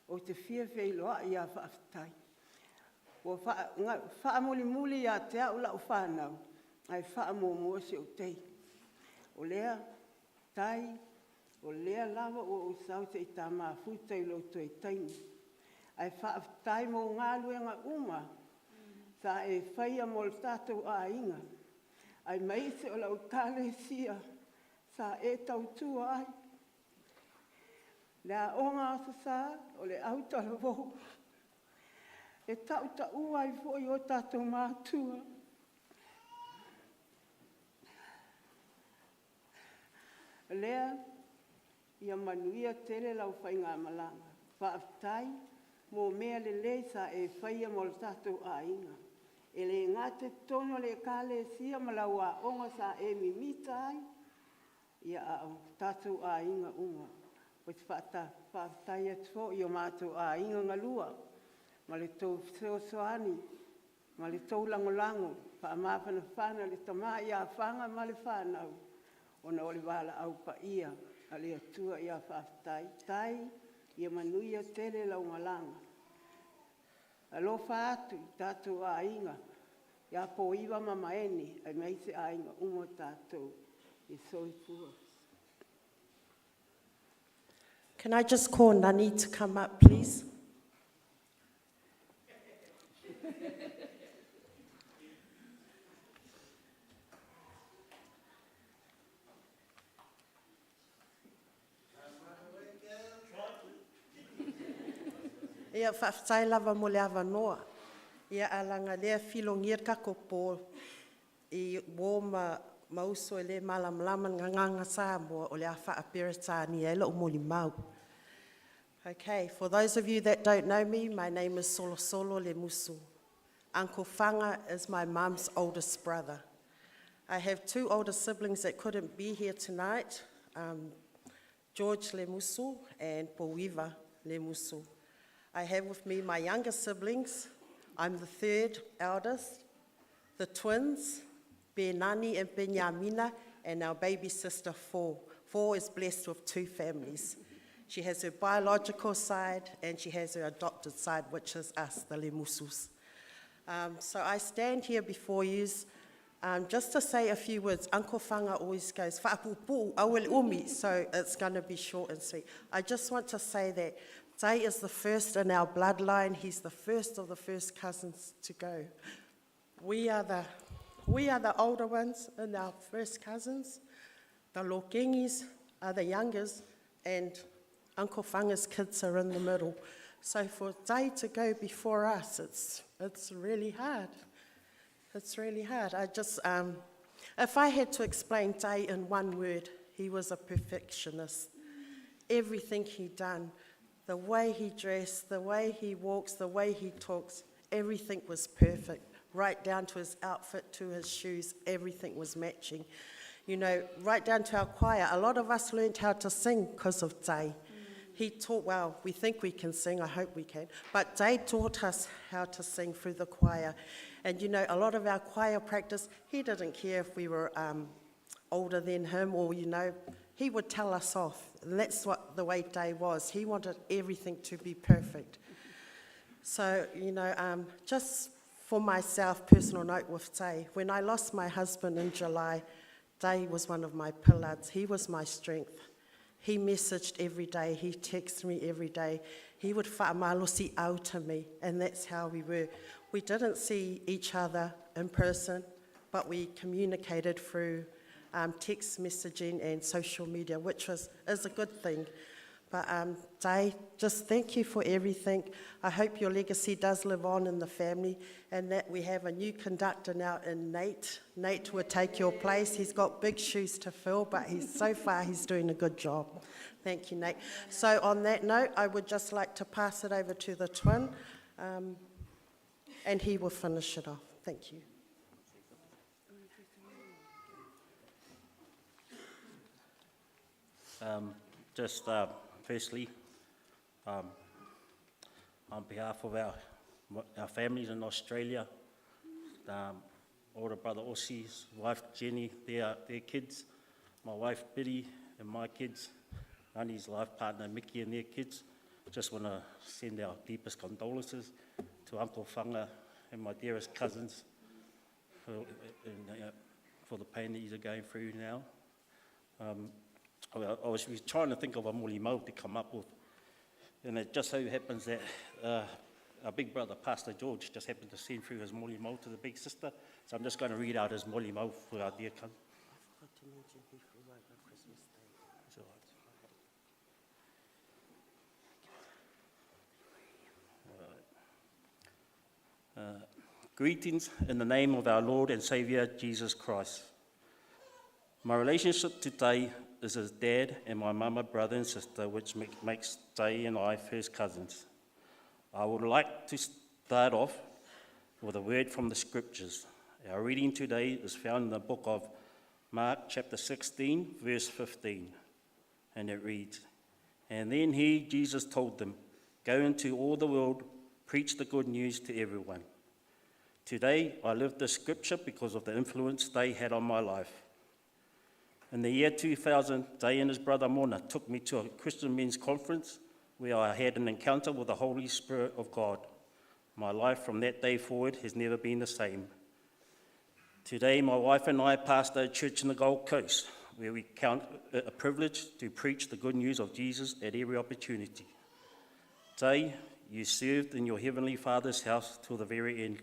Ou te fia feiloai ia Faafetai. Ua faamulimuli ia te au lau fanau, ae faamuamua si ou teine. O lea, Tai, o lea lava ua ou sau se i ta mafuta i lou toe taimi, ae faafetai mo galuega uma sa e faia mo le tatou aiga, aemaise o lau Ekalesia sa e tautua ai, le Aoga Aso Sa o le Autalavou, e tautaua ai foi o tatou matua. O lea, ia manuia tele lau faigamalaga. Faafetai mo mea lelei sa e faia mo le tatou aiga, e le gata i totonu o le Ekalesia ma lau aoga sa e mimita ai, a o tatou aiga uma. Ou te faafetai atu foi i o matou aiga galua ma le tou fesoasoani ma le tou lagolago faamafanafana i le tama ia Fana ma le fanau ona o le valaau paia a le Atua. Ia faafetai. Tai, ia manuia tele lau malaga. Alofa atu i tatou aiga ia Poiva ma Maene aemaise aiga uma o tatou. Soifua. Can I just call Nani to come up, please? Ia, faafetai lava mo le avanoa. Ia, ae leaga o lea e filogia le tatou po i uo ma uso e le malamalama i le gagana Samoa, o le a faa-Peretania ai lau molimau. Okay, for those of you that don't know me, my name is Solosolo Lemusu. Uncle Fanga is my mum's oldest brother. I have two older siblings that couldn't be here tonight, George Lemusu and Poiva Lemusu. I have with me my younger siblings. I'm the third eldest, the twins, Benani and Benyamina, and our baby sister, Four. Four is blessed with two families. She has her biological side and she has her adopted side, which is us, the Lemusus. So I stand here before you just to say a few words. Uncle Fanga always goes, "Fa'apupu, awel umi," so it's going to be short and sweet. I just want to say that Tai is the first in our bloodline. He's the first of the first cousins to go. We are the older ones in our first cousins. The Lokengis are the youngest, and Uncle Fanga's kids are in the middle. So for Tai to go before us, it's really hard. It's really hard. If I had to explain Tai in one word, he was a perfectionist. Everything he done, the way he dressed, the way he walks, the way he talks, everything was perfect. Right down to his outfit, to his shoes, everything was matching. Right down to our choir. A lot of us learned how to sing because of Tai. He taught, well, we think we can sing, I hope we can, but Tai taught us how to sing through the choir. And a lot of our choir practice, he didn't care if we were older than him or, he would tell us off. And that's what the way Tai was. He wanted everything to be perfect. So, just for myself, personal note with Tai, when I lost my husband in July, Tai was one of my pillars. He was my strength. He messaged every day. He texted me every day. He would fa'amalosi out to me, and that's how we were. We didn't see each other in person, but we communicated through text messaging and social media, which is a good thing. But Tai, just thank you for everything. I hope your legacy does live on in the family and that we have a new conductor now in Nate. Nate will take your place. He's got big shoes to fill, but so far he's doing a good job. Thank you, Nate. So on that note, I would just like to pass it over to the twin, and he will finish it off. Thank you. Just firstly, on behalf of our families in Australia, older brother Ossi's wife Jenny, their kids, my wife Biddy and my kids, Nani's life partner Mickey and their kids. Just want to send our deepest condolences to Uncle Whanga and my dearest cousins for, and, for the pain that he's going through now. I, I was trying to think of a moli mau to come up with, and it just so happens that our big brother, Pastor George, just happened to send through his moli mau to the big sister. So I'm just going to read out his moli mau for our dear cousin. I forgot to mention he flew over Christmas Day. It's all right. Greetings in the name of our Lord and Saviour Jesus Christ. My relationship today is his dad and my mama, brother and sister, which makes Day and I first cousins. I would like to start off with a word from the scriptures. Our reading today is found in the book of Mark chapter 16, verse 15, and it reads, And then he, Jesus, told them, Go into all the world, preach the good news to everyone. Today, I live this scripture because of the influence they had on my life. In the year 2000, Day and his brother Mona took me to a Christian men's conference where I had an encounter with the Holy Spirit of God. My life from that day forward has never been the same. Today, my wife and I pastor a church in the Gold Coast, where we count it a privilege to preach the good news of Jesus at every opportunity. Today, you served in your Heavenly Father's house till the very end.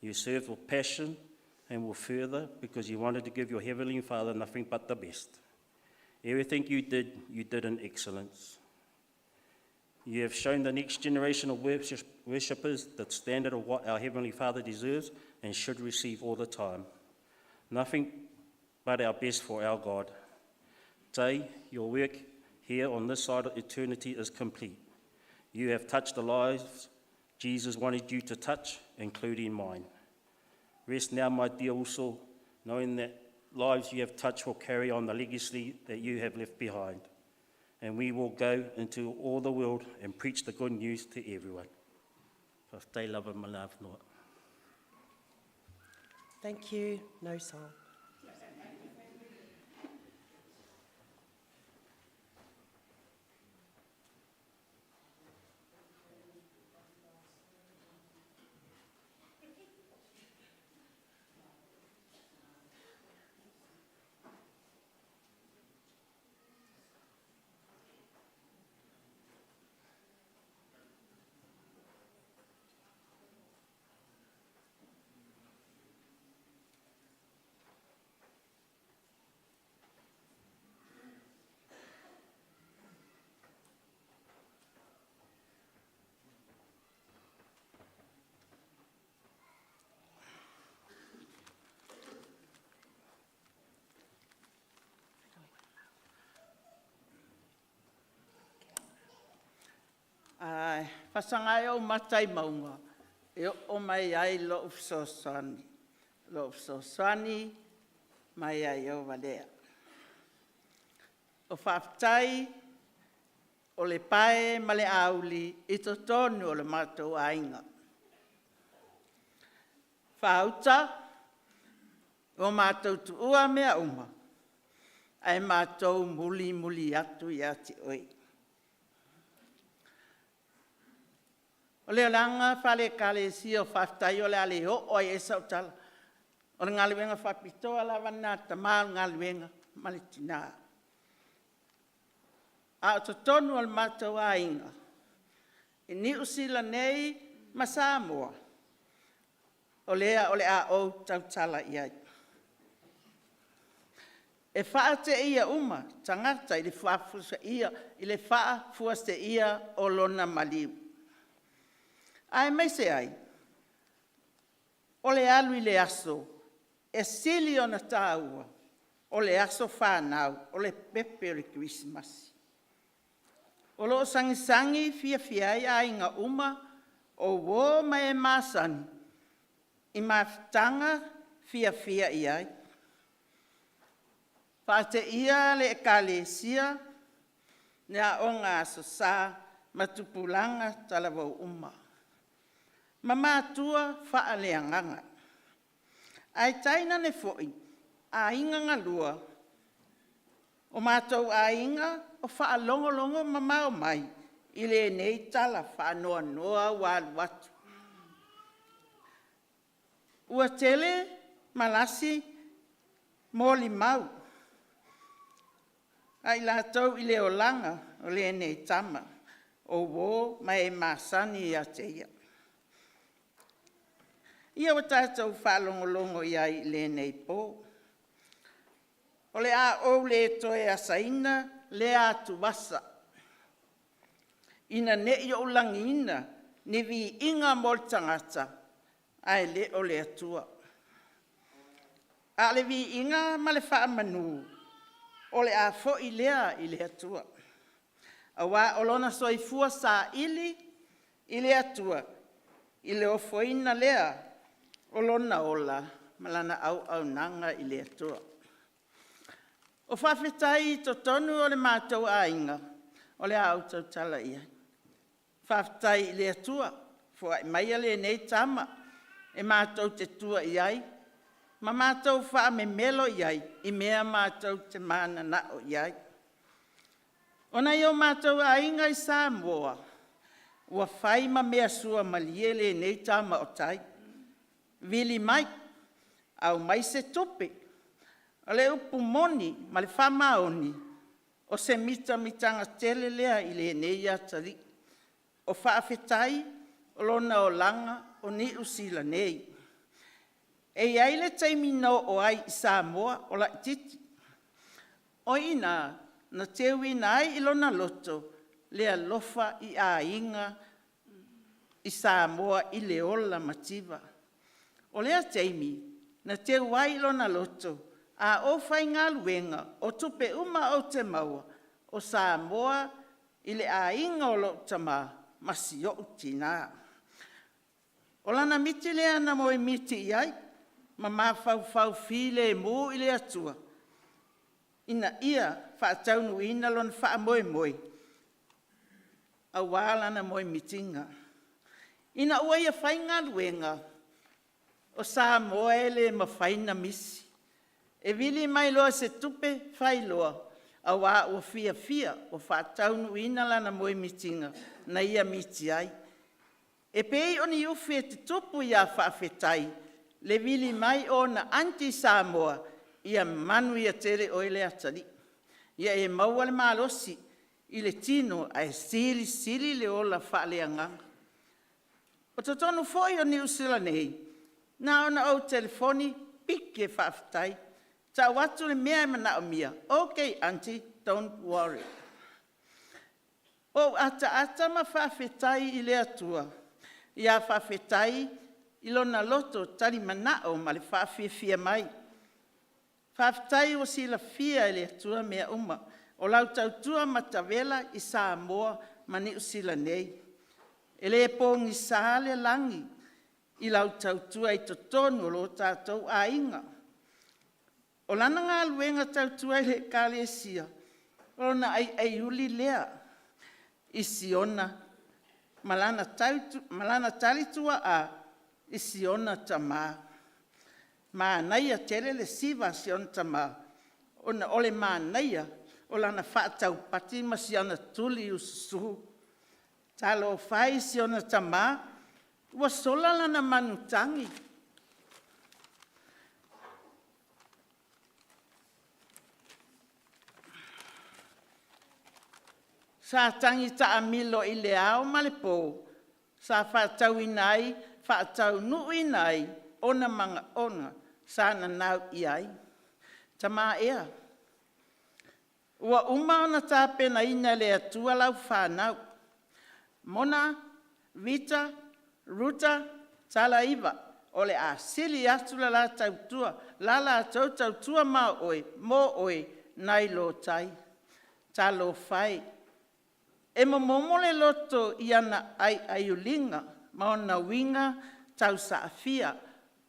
You served with passion and will further because you wanted to give your Heavenly Father nothing but the best. Everything you did in excellence. You have shown the next generation of worshippers the standard of what our Heavenly Father deserves and should receive all the time. Nothing but our best for our God. Today, your work here on this side of eternity is complete. You have touched the lives Jesus wanted you to touch, including mine. Rest now, my dear also, knowing that lives you have touched will carry on the legacy that you have left behind. And we will go into all the world and preach the good news to everyone. Stay love and love. Thank you. No song. Ai, fasaga ai ou mata i mauga, e oo mai ai lo'u fesoasoani. Lo'u fesoasoani mai ai Ieova lea. O faafetai o le pae ma le auli i totonu o le matou aiga. Faauta ua matou tuua mea uma ae matou mulimuli atu ia te oe. O le agaga faale-Ekalesia o faafetai o le a le oo lava i ai sau tala. O le galuega faapitoa lava lena a le tama o le galuega ma le tina. A o totonu o le matou aiga i Niu Sila nei ma Samoa, o lea o le a ou tautala i ai. E faateia uma tagata i le faafuaseia o lona maliu, aemaise ai o le alu i le aso e sili ona taua o le aso fanau o le pepe o le Kerisimasi. O lo o sagisagi fiafia ai aiga uma, o uo ma e masani i mafutaga fiafia i ai. Faateia le Ekalesia, le Aoga Aso Sa ma tupulaga talavou uma ma matua faaleagaga. Ae tainane foi aiga galua, o matou aiga o faalogologo mamao mai. i lenei tala faanoanoa ua alu atu. Ua tele malasi molimau a i latou i le olaga o lenei tama, o uo ma e masani ia te ia. Ia ua tatou faalogologo i ai i lenei po. O le a ou le toe asaina lea atuvasa ina ne i ou lagiina ni viiga mo le tagata ae le o le Atua. A o le viiga ma le faamanu o le a foi lea i le Atua, aua o lona soifua saili i le Atua i le ofoina lea o lona ola ma lana auaunaga i le Atua. O faafetai i totonu o le matou aiga o le a ou tautala i ai. Faafetai i le Atua, foai maia lenei tama e matou te tua i ai ma matou faamemelo i ai i mea matou te mananao i ai. O nai o matou aiga i Samoa ua fai ma mea suamalie lenei tama o tai, vili mai aumai se tupe. O le upu moni ma le faamaoni o se mitamitaga tele lea i lenei atalii. O faafetai o lona olaga o Niu Sila nei. E i ai le taimi na oo ai i Samoa o laitiiti, o i ina na teuina ai i lona loto le alofa i aiga i Samoa i le ola mativa. O lea taimi na teu ai i lona loto, a ou faigaluega o tupe uma ou te maua o Samoa i le aiga o lou tama ma si ou tina. O lana miti lea na moemiti i ai ma mafaufau filemu i le Atua ina ia faataunuuina lona faamoemoe aua lana moemitiga. Ina ua ia faigaluega, o Samoa e le mafai ona misi, e vili mai loa o se tupe fai loa aua ua fiafia ua faataunuuina lana moemitiga na ia miti ai. E pei o ni ufi e tutupu ia Faafetai le vili mai o ona aunty i Samoa, ia manuia tele oe le atalii, ia e maua le malosi i le tino ae silisili le ola faaleagaga. O totonu foi o Niu Sila nei na ona ou telefoni pike faafetai, tau atu le mea e manaomia, okay aunty don't worry. Ua ou ataata ma faafetai i le Atua ia Faafetai i lona loto talimanao ma le faafiafia mai. Faafetai ua silafia e le Atua mea uma o lau tautua matavela i Samoa ma Niu Sila nei. E le pogisa le lagi i lau tautua i totonu o lo tatou aiga. O lana galuega tautua i le Ekalesia, o lona aiaiuli lea i si ona ma lana talituaa i si ona tama. Manaia tele le siva a si ona tama ona o le manaia o lana faataupati ma si ana tuliususu. Talofa e i si ona tama ua sola lana manutagi, sa tagi taamilo i le ao ma le po sa faataunuuina ai ona manaoga sa nanau i ai. Tama ea, ua uma ona tapenaina e le Atua lau fanau, Mona, Rita, Ruta, Talaiva o le a sili atu le la latou tautua mo oe nai lo tai. Talofa e, e momomo le loto i ana aiaiuliga ma ona uiga tausaafia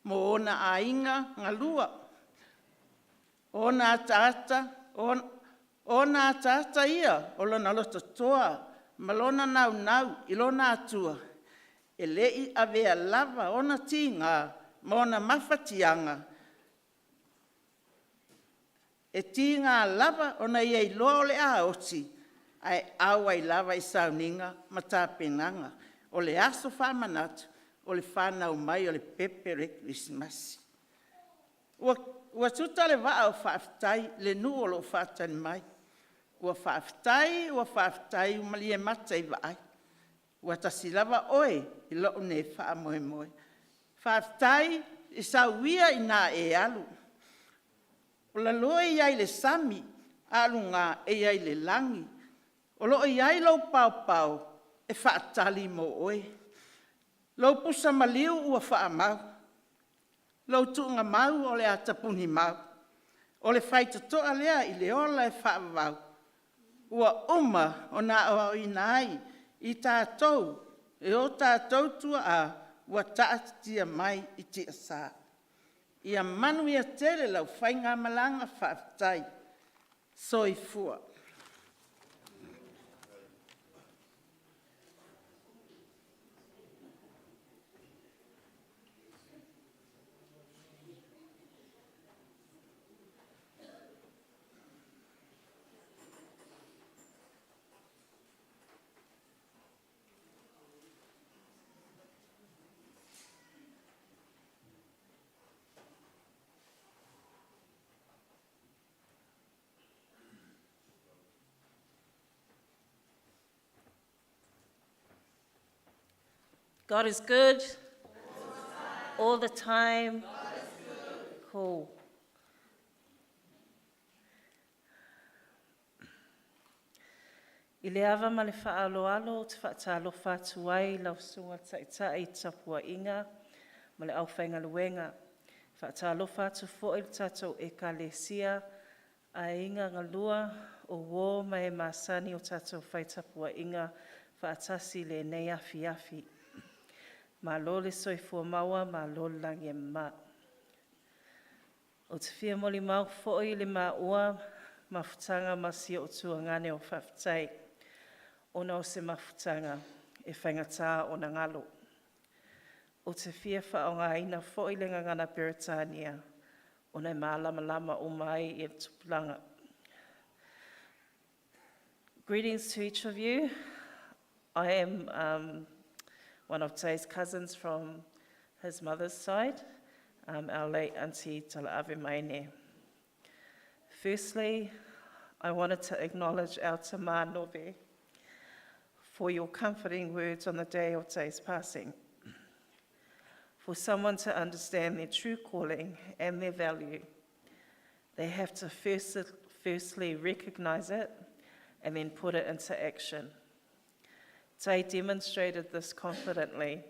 mo ona aiga galua. O ona ataata ia o lona lototoa ma lona naunau i lona Atua e le i avea lava ona tiga ma ona mafatiaga, e tiga lava ona ia iloa o le a oti. Ae auai lava i sauniga ma tapenaga o le aso faamanatu o le fanau mai o le pepe o le Kerisimasi. Ua tuta le vaa o faafetai i le nuu o lo o faatali mai, ua faafetai, ua faafetai ua malie mata i vaai, ua tasi lava oe i lou nei faamoemoe. Faafetai i sau ia ina e alu, o lalo e i ai le sami a o luga e i ai le lagi. O lo o i ai lou paopao e faatali mo oe, lou pusa maliu ua faamau, lou tuugamau o le a tapunimau, o le faitotoa lea i le ola e faavavau. Ua uma ona aoaoina ai i tatou e o tatou tuaa ua taatitia mai i tiasa. Ia manuia tele lau faigamalaga faafetai. Soifua. God is good. All the time. Cool. I le ava ma le faaaloalo ou te faatalofa atu ai i lau Susuga i le Taitai Tapuaiga ma le aufaigaluega. E faatalofa atu foi i le tatou Ekalesia, aiga galua, o uo ma e masani o tatou fai tapuaiga faatasi i lenei afiafi. Malo le soifua maua malo le lagi e mama. Ou te fia molimau foi i le maua mafutaga ma si ou tuagane o faafetai, ona o se mafutaga e faigata ona galo. Ou te fia faaaogaina foi le gagana Peretania ona e malamalama uma ai ia tupulaga. Greetings to each of you. I am one of Tai's cousins from his mother's side, our late auntie Tala'ave Maine. Firstly, I wanted to acknowledge our tama Nove for your comforting words on the day of Tai's passing. For someone to understand their true calling and their value, they have to first, firstly recognize it and then put it into action. Tai demonstrated this confidently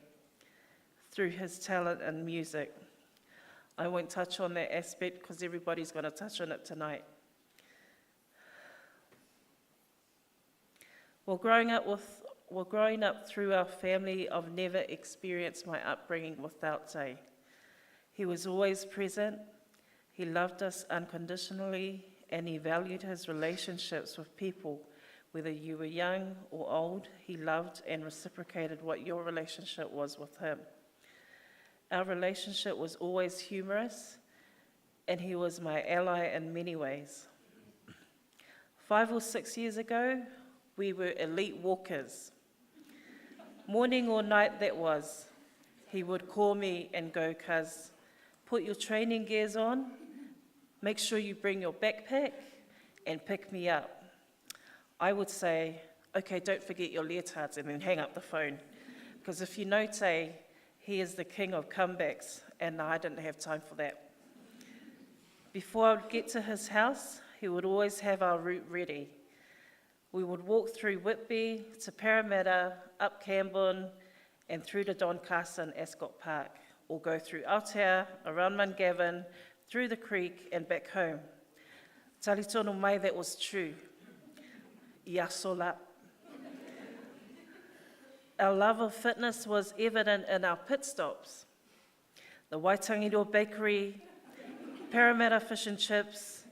through his talent in music. I won't touch on that aspect because everybody's going to touch on it tonight. While growing up with while growing up through our family, I've never experienced my upbringing without Tai. He was always present. He loved us unconditionally and he valued his relationships with people. Whether you were young or old, he loved and reciprocated what your relationship was with him. Our relationship was always humorous, and he was my ally in many ways. 5 or 6 years ago, we were elite walkers. Morning or night that was, he would call me and go, cuz, put your training gears on, make sure you bring your backpack, and pick me up. I would say, okay, don't forget your leotards, and then hang up the phone. Because if you know Tay, he is the king of comebacks, and I didn't have time for that. Before I would get to his house, he would always have our route ready. We would walk through Whitby to Parramatta, up Camborne, and through to Doncaster and Ascot Park, or go through Aotea, around Mungavin, through the creek, and back home. Talitono mai, that was true. Iasola. Our love of fitness was evident in our pit stops. The Waitangiroa Bakery, Parramatta Fish and Chips,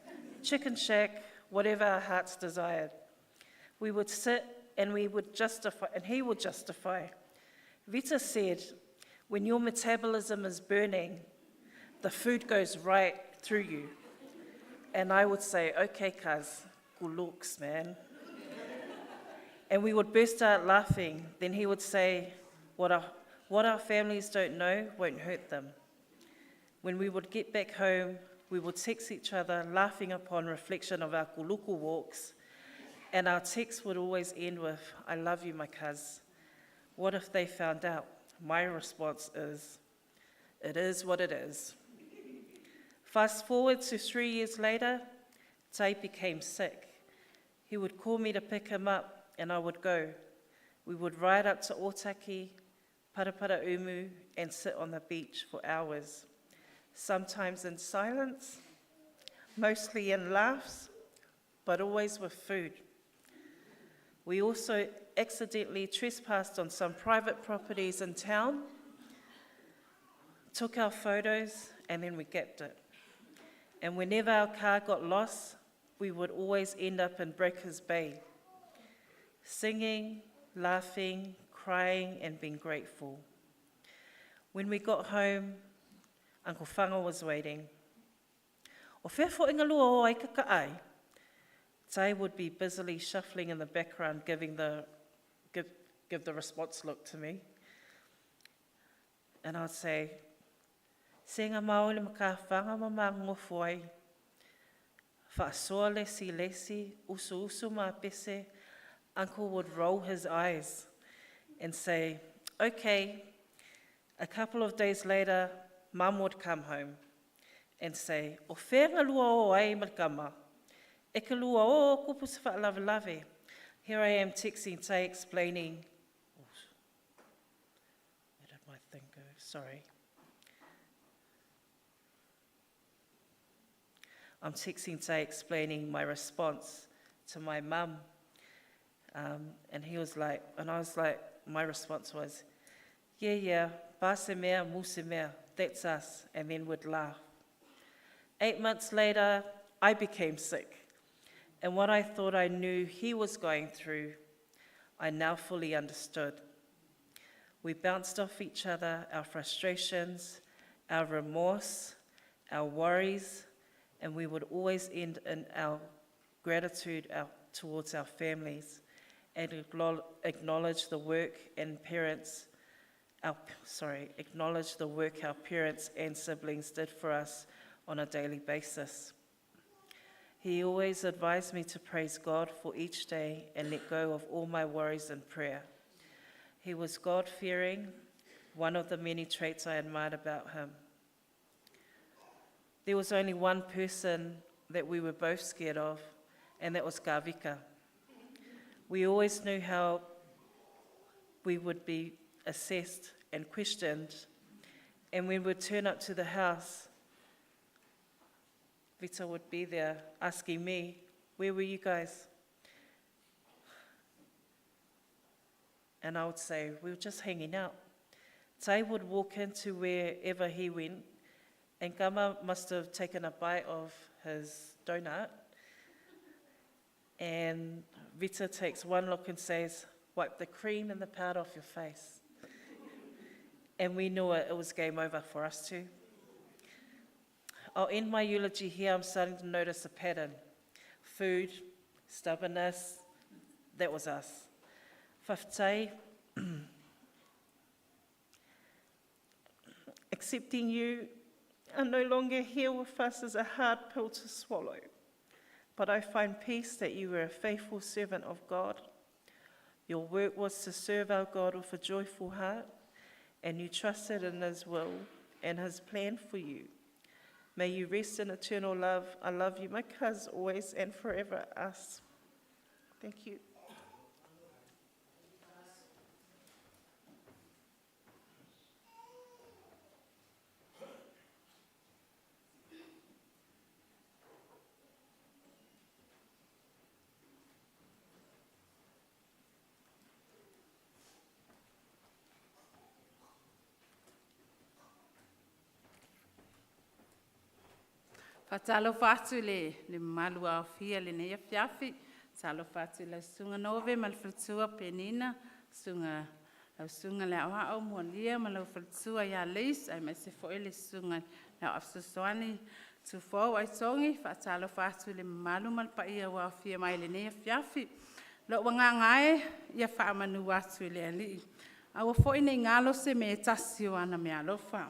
Chicken Shack, whatever our hearts desired. We would sit and we would justify, and he would justify. Vita said, when your metabolism is burning, the food goes right through you. And I would say, okay, cuz, good looks, man. And we would burst out laughing. Then he would say, What our, what our families don't know won't hurt them. When we would get back home, we would text each other, laughing upon reflection of our kuluku walks, and our texts would always end with, I love you, my cuz. What if they found out? My response is, It is what it is. Fast forward to 3 years later, Tai became sick. He would call me to pick him up, and I would go. We would ride up to Otaki, Paraparaumu, and sit on the beach for hours, sometimes in silence, mostly in laughs, but always with food. We also accidentally trespassed on some private properties in town, took our photos, and then we gapped it. And whenever our car got lost, we would always end up in Breakers Bay, singing, laughing, crying, and being grateful. When we got home, Uncle Whanga was waiting. O whea fo inga lua o ai kaka ai. Tai would be busily shuffling in the background, giving the, give, give the response look to me. And I'd say, Senga maoli ma ka whanga ma mangofo ai. Whaasoa lesi lesi, usu ma pese. Uncle would roll his eyes and say, okay. A couple of days later, Mum would come home and say, O whenga lua o ai malkama. E ka lua o kupu se lave. Here I am texting Tai explaining. Oh, where did my thing go? Sorry. I'm texting Tai explaining my response to my mum. And he was like, and I was like, my response was, yeah, yeah, base mea, muse mea, that's us. And then we'd laugh. 8 months later, I became sick. And what I thought I knew he was going through, I now fully understood. We bounced off each other, our frustrations, our remorse, our worries, and we would always end in our gratitude towards our families and acknowledge the work and parents, our, sorry, acknowledge the work our parents and siblings did for us on a daily basis. He always advised me to praise God for each day and let go of all my worries in prayer. He was God-fearing, one of the many traits I admired about him. There was only one person that we were both scared of, and that was Gavika. We always knew how we would be assessed and questioned, and when we'd turn up to the house, Vita would be there asking me, where were you guys? And I would say, we were just hanging out. Tai would walk into wherever he went, and Gama must have taken a bite of his donut. And Vita takes one look and says, wipe the cream and the powder off your face. And we knew it was game over for us too. I'll end my eulogy here. I'm starting to notice a pattern. Food, stubbornness, that was us. Faftai, accepting you are no longer here with us is a hard pill to swallow. But I find peace that you were a faithful servant of God. Your work was to serve our God with a joyful heart, and you trusted in his will and his plan for you. May you rest in eternal love. I love you, my cuz, always and forever, us. Thank you. Fatalo fatu le le malu a fia le nei fiafi, talo fatu le sunga nove ma le faletua penina, sunga lau sunga le au molia ma lau faletua ia leis, ai mai se foi le sunga le au afsosoani, tu fou ai tongi, fatalo fatu le malu ma le paia ua fia mai le nei fiafi. Lo'u agaga e, ia faamanu atu i le Alii, aua foi nei galo se mea e tasi o ana meaalofa.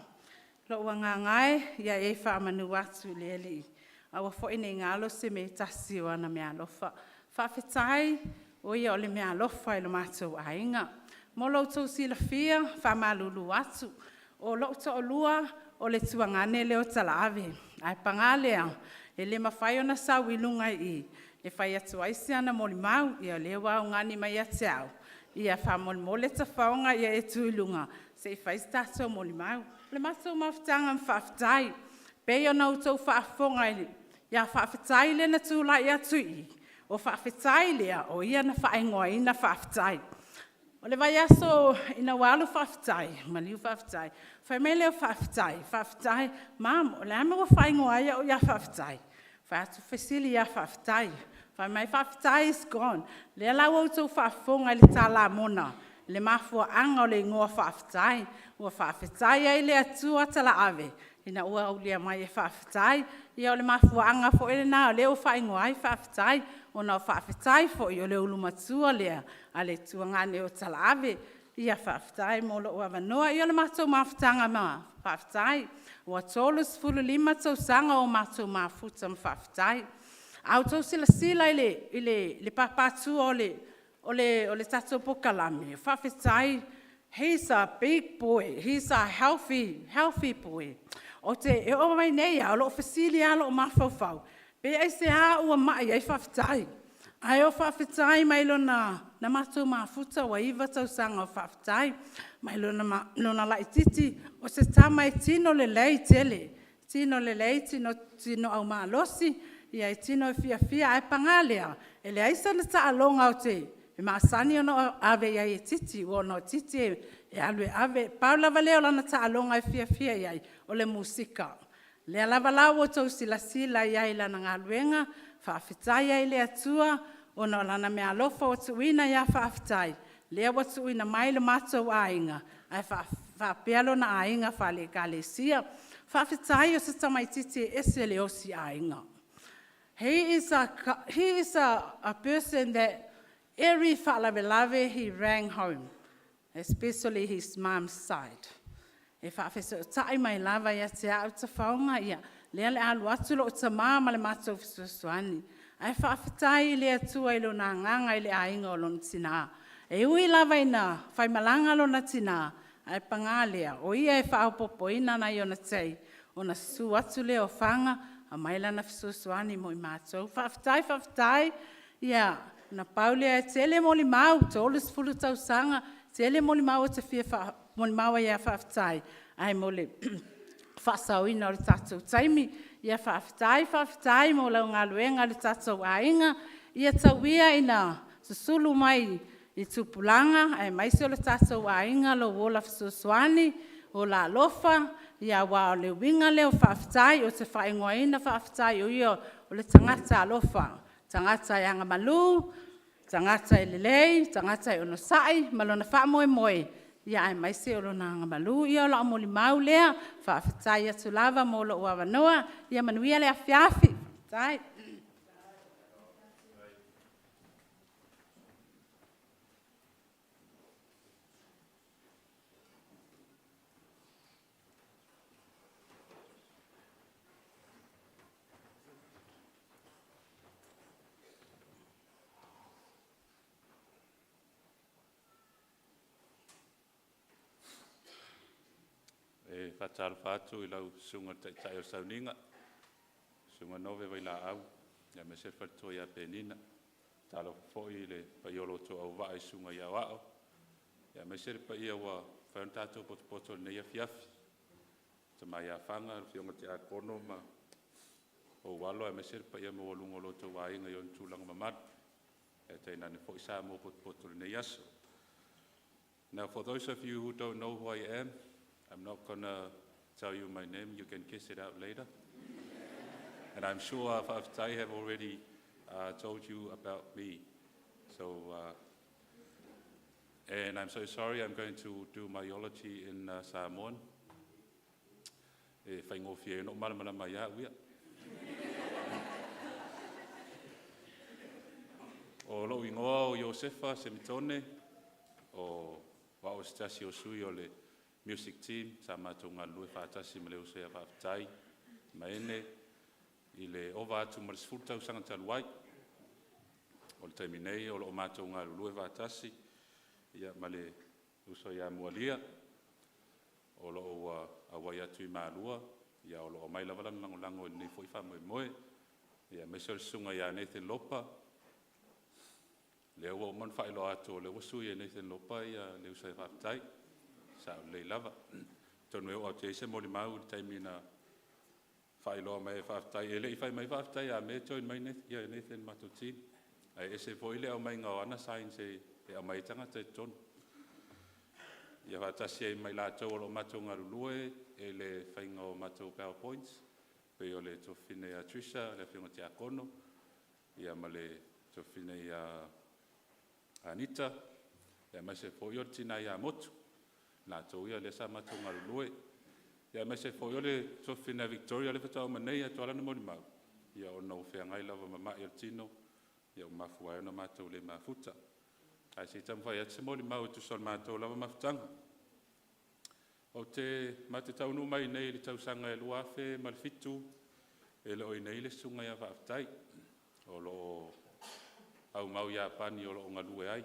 Lo'u agaga e, ia e faamanu atu i le Alii, aua foi nei galo se mea e tasi o ana meaalofa. Faafetai, o ia o le meaalofa i lo matou aiga. Mo lo outou silafia, faamalulu atu, o lo'u toalua o le tuagane lea o Talaave. Ae paga lea, e le mafai ona sau i luga i i e fai atu ai se ana molimau. Ia o lea ua augani mai ia te au, ia faamolemole tafaoga ia e tu i luga se i fai se tatou molimau. O le matou mafutaga ma Faafetai, pei ona outou faafofoga ia Faafetai lea na tulai atu i i, o Faafetai lea o ia na faaigoaina Faafetai. O le vaiaso ina ua alu Faafetai, maliu Faafetai, fai mai lea o Faafetai, “Faafetai, Mom o le a le mea ua faaigoa ai au ia Faafetai?” Fai atu fesili ia Faafetai. Fai mai, Faafetai is gone. Lea la ua outou faafofoga i le tala mona i le mafuaaga o le igoa o Faafetai. Ua faafetai ai i le Atua Talaave ina ua aulia mai e Faafetai. Ia o le mafuaaga foi lena o lea ua faaigoa ai Faafetai, ona o Faafetai foi o le ulu matua lea a le tuagane o Talaave. Ia faafetai mo lou avanoa. Ia o le matou mafutaga ma Faafetai, ua 35 tausaga o matou mafuta ma Faafetai. A outou silasila i le papatua o le tatou polokalame, Faafetai, he's a big boy, he's a healthy, healthy boy. E oo mai nei lava o lo o fesili lava lou mafaufau, pe aisea ua mai ai Faafetai? Ae o Faafetai mai lona... Na matou mafuta ua 9 tausaga o Faafetai. Mai lona laitiiti, o se tama e tino lelei tele, tino lelei, tino aumalosi, e tino fiafia. Ae paga lea, e leai sana taaloga e masani ona ave i ai e titi, aua o titi e alu e ave. Pau lava lea o lana taaloga e fiafia i ai o le musika. O lea lava la ua outou silasila i ai i lana galuega, faafetai ai i le Atua ona o Lana meaalofa ua tuuina ia Faafetai, lea ua tuuina mai lo matou aiga ae faapea lona aiga faale-Ekalesia. Faafetai o se tamaitiiti e ese le osi aiga. He is a person that every faalavelave he ran home, especially his mom side. E faafesootai mai lava ia te au tafaoga, o lea o le a alu atu lou tama ma le matou fesoasoani. Ae faafetai i le Atua i Lona agaga i le aiga o lona tina. E ui lava ina faimalaga lona tina, ae paga lea, o ia e faaopoopoina nai ona tai ona susu atu lea o Fana aumai lana fesoasoani mo i matou. Faafetai faafetai. Na pau lea, e tele molimau, 30 tausaga, e tele molimau ou te fia molimau ai ia Faafetai, ae mo le faasaoina o le tatou taimi. Ia faafetai faafetai mo lau galuega i le tatou aiga. Ia tau ia ina susulu mai i tupulaga aemaise o le tatou aiga lou ola fesoasoani, ola alofa, aua o le uiga lea o Faafetai. Ou te faaigoaina Faafetai o ia o le tagata alofa, tagata e agamalu, tagata e lelei, tagata e onosai ma lona faamoemoe, aemaise o lona agamalu. Ia o lau molimau lea, faafetai atu lava mo lou avanoa. Ia manuia le afiafi. Faafetai. E faatalofa atu i lau Susuga i le Taitai o le Sauniga, Susuga Nove Vailaau aemaise le faletua ia Penina. E faatalofa foi i le paia o lo outou auvaa i Susuga i Aoao aemaise le paia ua mafai ona tatou potopoto i lenei afiafi. Le Tama ia Fana, le Afioga i le Tiakono ma ou alo aemaise le paia maualuga o lo outou aiga i ona tulaga mamalu, ae tainane foi Samoa potopoto i lenei aso. Now for those of you who don't know who I am, I'm not going to tell you my name. You can guess it out later. And I'm sure Faafetai have already told you about me. So, and I'm so sorry, I'm going to do my eulogy in Samoan. E faigofie ai ona ou malamalama ia au ia. O lou igoa igoa o Iosefa Semitone, o au o se tasi o sui o le music team sa matou galulue faatasi ma le uso ia Faafetai Maene i le ova atu ma le 10 tausaga talu ai. O le taimi nei o lo o matou galulue faatasi ma le uso ia Mualia, o lo o ua auai atu i Malua, o lo o aumai lava lana lagolago i lenei foi faamoemoe. Aemaise o le Susuga ia Nathan Lopa, lea ua uma ona faailoa atu o lea ua sui e Nathan Lopa le uso ia Faafetai, e sao lelei lava. Atonu e oo atu i ai se molimau i le taimi na faailoa mai ai e Faafetai. E le i fai mai Faafetai ia Me e join mai Nathan i le matou team, ae ese foi le aumaiga o ana signs e aumai ai tagata i totonu. Ia faatasi ai ma i latou o lo o matou galulue i le faiga o matou powerpoints, pei o le tuafafine ia Trisha le Afioga i le Tiakono ma le tuafafine ia Anita, aemaise foi o le tina ia Motu, i latou ia lea sa matou galulue. Aemaise foi o le tuafafine ia Victoria lea faatoa uma nei atu lava lana molimau, ona ua feagai lava ma mai o le tino ua mafua ai ona matou le mafuta. Ae se i taumafai atu se molimau e tusa o le matou lava mafutaga. Ma te taunuu mai i inei i le tausaga e 2007, e le o i inei le Susuga ia Faafetai, o lo o aumau i Iapani o lo o galue ai.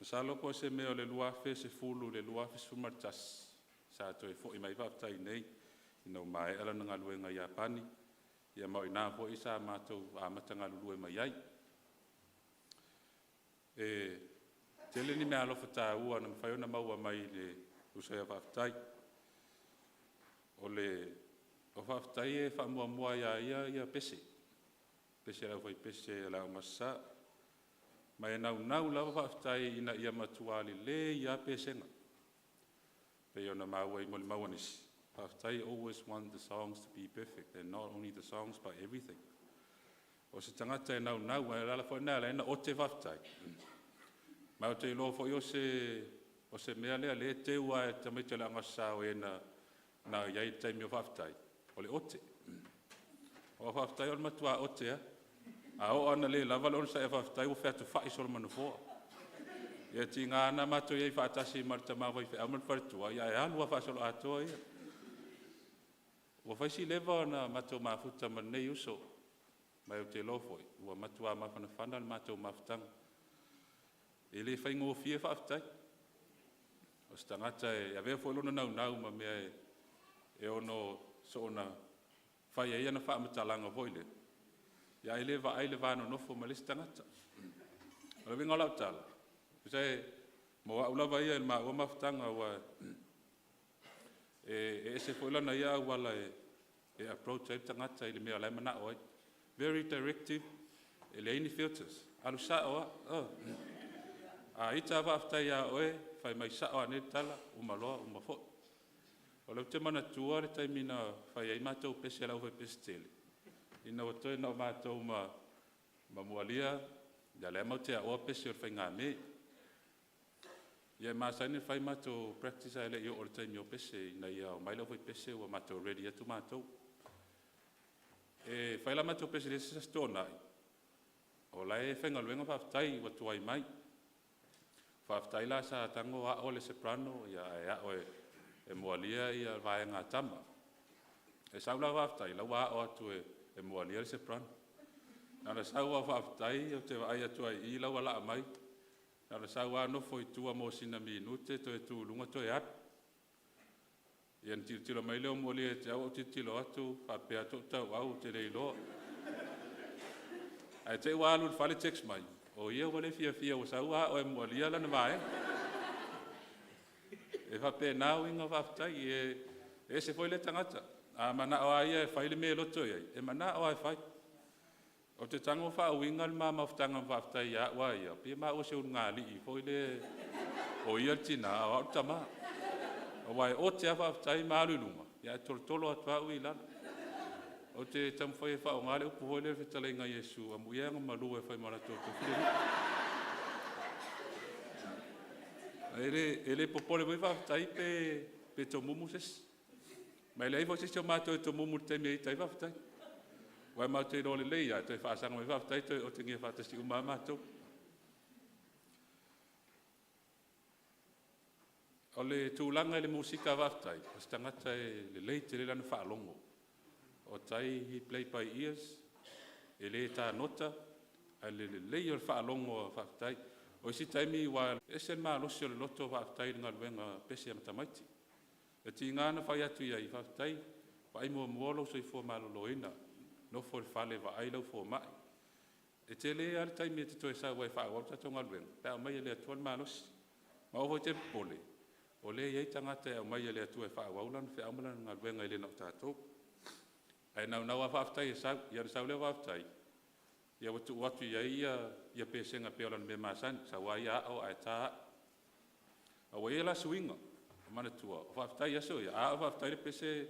Masalo po o se mea o le 2010 i le 2011 sa toe foi mai ai Faafetai i inei ina ua maea lana galuega i Iapani, ma o i ina foi sa matou amata galulue mai ai. E tele ni meaalofa taua na mafai ona maua mai le uso ia Faafetai. O Faafetai e faamuamua lava ia ia pese, pese a le aufaipese a le Aoga Aso Sa. Ma e naunau lava Faafetai ina ia matua lelei lava pesega. E pei ona maua i molimau a nisi, Faafetai always want the songs to be perfect, and not only the songs but everything. O se tagata e naunau, o le ala foi lena e ala ai ona ote Faafetai. Ma ou te iloa foi o se mea lea o lea e teu lava e tamaiti o le Aoga Aso Sa o e na i ai i le taimi o Faafetai, o le ote. Aua o Faafetai o le matua ote lava. A oo lava ina le lava le onosai a Faafetai ua featofai solo ma le nofoa. Ia tiga lava ona matou i ai faatasi ma le tama faifeau ma le faletua, ae alu lava faasoloatoa ia. Ua fai si leva ona matou mafuta ma lenei uso, ma ou te iloa foi ua matua mafanafana le matou mafutaga. E le faigofie Faafetai. O se tagata e avea foi lona naunau ma mea e ono soona fai ai ana faamatalaga foi lele, ae le vaai i le va nonofo ma le isi tagata. O le uiga o lau tala, tusa mo au lava ia i le maua mafutaga, aua e ese foi lana ia auala e approach ai le tagata i le mea o la e manao ai. Very directive, e leai ni filters, alu sao lava. A ita lava Faafetai ia oe, fai mai sao lava nei le tala, uma loa uma foi. O lea ou te manatua le taimi na fai ai matou pese a le aufaipese tetele, ina ua toe na o matou ma Mualia, ia lea matou te aoa pese o le faigame. Ia e masani ona fai matou practice ae le i oo i le taimi o pese ina ia omai le aufaipese ua matou ready atu matou. E fai la matou pese i le isi Aso Toonai, o la e faigaluega Faafetai ua tuai mai. Faafetai la sa tago a'o le soprano ae a'o e Mualia le vaega a tama. E sau la Faafetai o la ua a'o atu e Mualia le soprano. Na ona sau lava o Faafetai ou te vaai atu lava i i la ua laa mai, na ona sau lava nofo i tua mo sina minute toe tu i luga toe alu. Ia ona tilotilo mai lea o Mualia ia te au ou tilotilo atu faapea atu ou tauau ou te le iloa. Ae te i ua alu i le fale text mai, o ia ua le fiafia ua sau ua a'o e Mualia lana vaega. E faapena uiga o Faafetai, e ese foi lea tagata. A manao lava ia e fai le mea e loto i ai, e manao lava e fai. Ou te tago faauiga le ma mafutaga ma Faafetai ia au a ia, pei o maua o se ulugalii foi lea o ia le tina a o au le tama. Aua e ote lava Faafetai ma alu i luga ae tolotolo atu lava au ia i lalo. Ou te taumafai e faaaoga le upu foi lea i le fetalaiga a Iesu, “Amuia e agamalu e fai ma o latou tofi le Alii.” E le popole foi Faafetai pe tomumu se isi. Ma e leai foi se isi o matou e tomumu i le taimi e ita ai Faafetai. Aua matou te iloa lelei lava, e toe faasaga mai Faafetai toe otegia faatasi uma lava matou. O le tulaga i le musika faafetai, o se tagata e lelei tele lana faalogo. O Tai, he play by ears, e le ta nota, ae le lelei o le faalogo a faafetai. O isi taimi ua ese le malosi o le loto faafetai i le galuega pese ma tamaiti. E tiga ona fai atu i ai, faafetai, vaai muamua lou soifua maloloina, nofo i le fale e vaai lau fomai. E tele lava le taimi e te toe sau ai e faaauau le tatou galuega pe a aumai e le Atua le malosi. Ma aua foi e te popole, o lea e i ai tagata e aumai e le Atua e faaauau lana feau ma lana galuega e le na o tatou. Ae naunau lava faafetai e sau, ia ona sau lea o faafetai, ia ua tuu atu i ai ia pesega pei o lana mea masani, sau lava ia ao ae ta au. A ua i ai la suiga, manatua, o faafetai i aso ia, a ao faafetai le pese,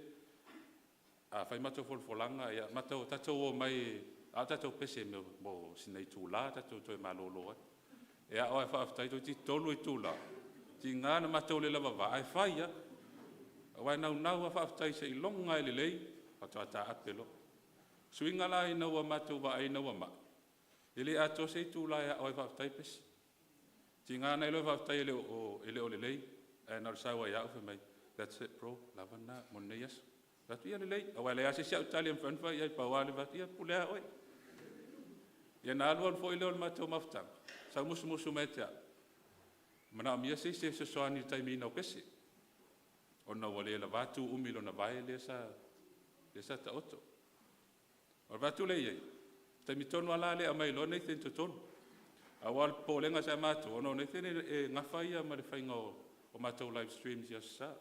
a fai matou folafolaga, ia tatou omai a o tatou pese mo sina itula tatou toe malolo ai. E ao lava e faafetai toeitiiti 3 itula, tiga ona matou le lavava ae fai lava. Aua e naunau lava faafetai seiloga lava e lelei faatoa taape loa. Suiga la ina ua matou vaai ina ua ma'i, e le atoa se itula e ao ai e faafetai le pese. Tiga ona iloa e faafetai e le o lelei, ae na o le sau lava ia au fai mai, “That's it bro, lava lena mo lenei aso.” Ou fai atu, ia lelei, aua e leai lava se isi au tali e mafai ona fai i ai, pau lava le fai atu, ia pule lava oe. Ia ona alu alu foi lea o le matou mafutaga, sau musumusu mai ia te au, e manaomia se isi e fesoasoani i le taimiina o pese, ona ua le lava tu umi i lona vae lea sa taoto. Ona ou fai atu lea i ai, o le taimi tonu lava la lea e aumai loa Nathan i totonu. Aua o le popolega sa matou, ona o Nathan e nafa ia ma le faiga o matou live streams i Aso Sa.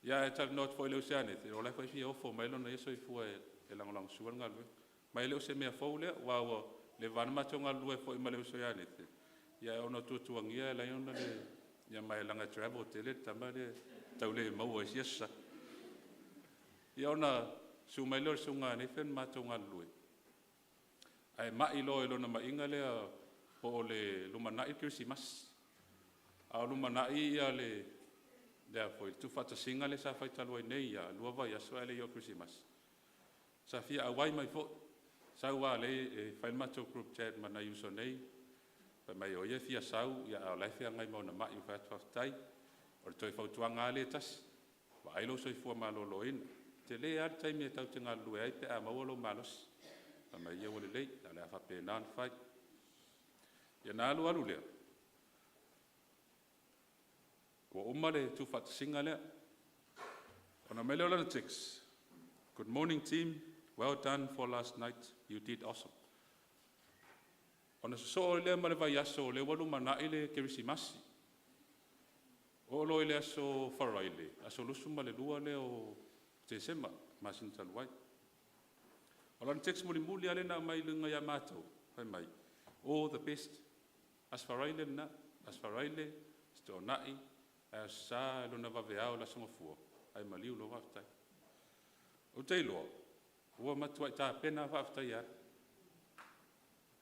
Ia ae talanoa atu foi i le uso ia Nathan, o la e foi e fia ofo mai lona ia soifua e lagolagosua le galuega. Ma e le o se mea fou lea, aua ua leva lava ona matou galulue foi ma le uso ia Nathan, ae ona o tuatuagia e ala ai ona le… Ia ma leaga e travel tele le tama lea e tau le maua i isi Aso Sa. Ia ona susu mai lea o le susuga ia Nathan matou galulue, ae mai loa i lona ma'iga lea po o le lumanai le kerisimasi, a o lumanai le tuufaatasiga lea sa fai talu ai nei lava, 2 vaiaso ae le i oo i le kerisimasi, sa fia auai mai foi. Sau lava o lea e fai le matou group chat ma nai uso nei, fai mai o ia e fia sau a o la e feagai ma ona ma'i. Ou fai atu, faafetai. O le toe fautuaga lava lea e tasi, vaai lou soifua maloloina. E tele lava le taimi e tatou te galulue ai pe a maua lou malosi. Fai mai, ia ua lelei, o le a faapena ona fai. Ia ona alu alu lea, ua uma le tuufaatasiga lea, ona aumai lea o lana text, “Good morning team, well done for last night, you did awesome.” Ona sosoo ai lea ma le vaiaso o lea ua lumanai le kerisimasi. Oo loa i le aso Faraile, aso 22 lea o Tesema masina talu ai, o lana text mulimuli lava lea na aumai i luga ia matou, fai mai, “All the best.” Aso Faraile lena, Aso Faraile, Aso Toonai, ae Aso Sa i lona vaveao i le Aso Gafua, ae maliu loa faafetai. Ou te iloa, ua matuai tapena lava faafetai e alu.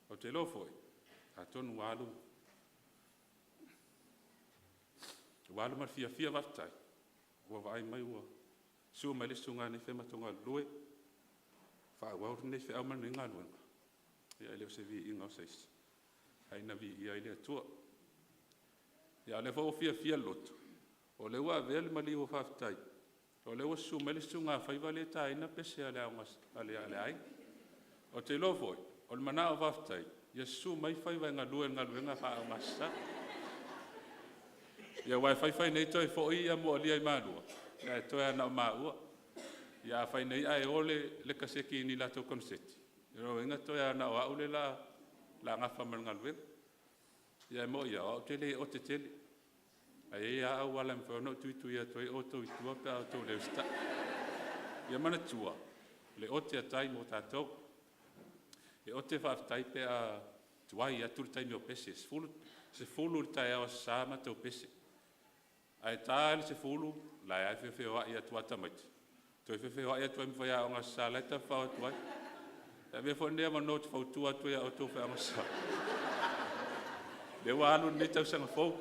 Ou te iloa foi, atonu ua alu ma le fiafia faafetai, ua vaai mai ua susu mai le susuga ia Nathan matou galulue, faaauau lenei feau ma lenei galuega. Ia e le o se viiga o se isi, ae ina viia ai le Atua. Ia a o lea foi ua fiafia le loto, o lea ua avea le maliu o faafetai, o lea ua susu mai le susuga ia Faiva lea e taina pese a le aiga. Ou te iloa foi, o le manao o faafetai, ia susu mai Faiva e galue i le galuega faa-Aoga Aso Sa. Ia aua e fai fai nei toe foi Moalia i Malua, ae toe lava na o maua. Ia afai nei ae o le kasegi i ni latou koneseti, o lona uiga toe lava na o au lea o le a nafa ma le galuega. Ia ae moni lava, o au ou te le ote tele, ae i ai lava auala e mafai ona ou tuitui atu ai outou i tua pe a outou le usitai. Ia manatua, o le ote a tai mo tatou. E ote faafetai pe a tuai atu le taimi o pese, e 10:00 i le taeao Aso Sa matou pese, ae ta le 10:00 o la e lava e feofeoai atu lava tamaiti, toe feofeoai atu ai ma faiaoga Aso Sa la e tafafao atu ai. E avea foi lenei avanoa ou te fautua atu ai ia outou o faiaoga Aso Sa, lea ua alu lenei tausaga fou,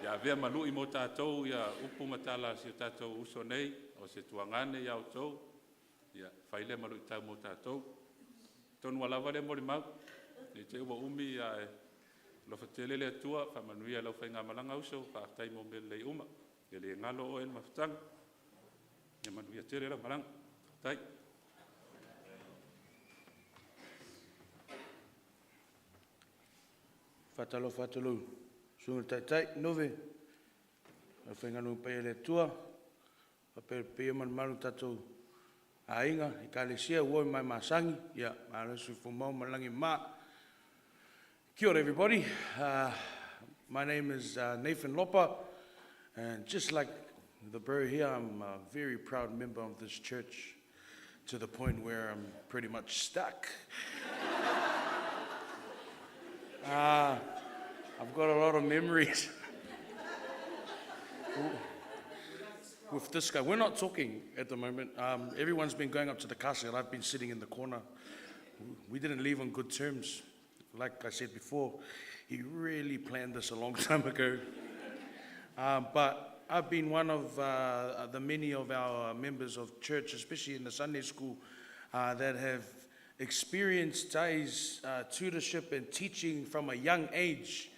ia avea ma lui mo tatou upu ma tala a si o tatou uso nei, o se tuagane ia outou, ia fai lea ma luitau mo tatou. Atonu ua lava lea molimau, ne i te i ua umi ae Alofa tele le Atua, faamanuia i lau faigamalaga uso, faafetai mo mea lelei uma. E le galo oe i le mafutaga. Ia manuia tele lau malaga. Faafetai. Faatalofa atu i lau Susuga i le Taitai Nove, le aufaigaluega paia a le Atua, faapea le paia ma le mamalu o tatou aiga, Ekalesia, uo e maemasagi, ia malo le soifua maua ma le lagi e mama. Kia ora everybody. My name is Nathan Lopa, and just like the bro here, I'm a very proud member of this church to the point where I'm pretty much stuck. I've got a lot of memories with this guy. We're not talking at the moment. Everyone's been going up to the castle. I've been sitting in the corner. We didn't leave on good terms. Like I said before, he really planned this a long time ago. But I've been one of the many of our members of church, especially in the Sunday school, that have experienced Tai's tutorship and teaching from a young age.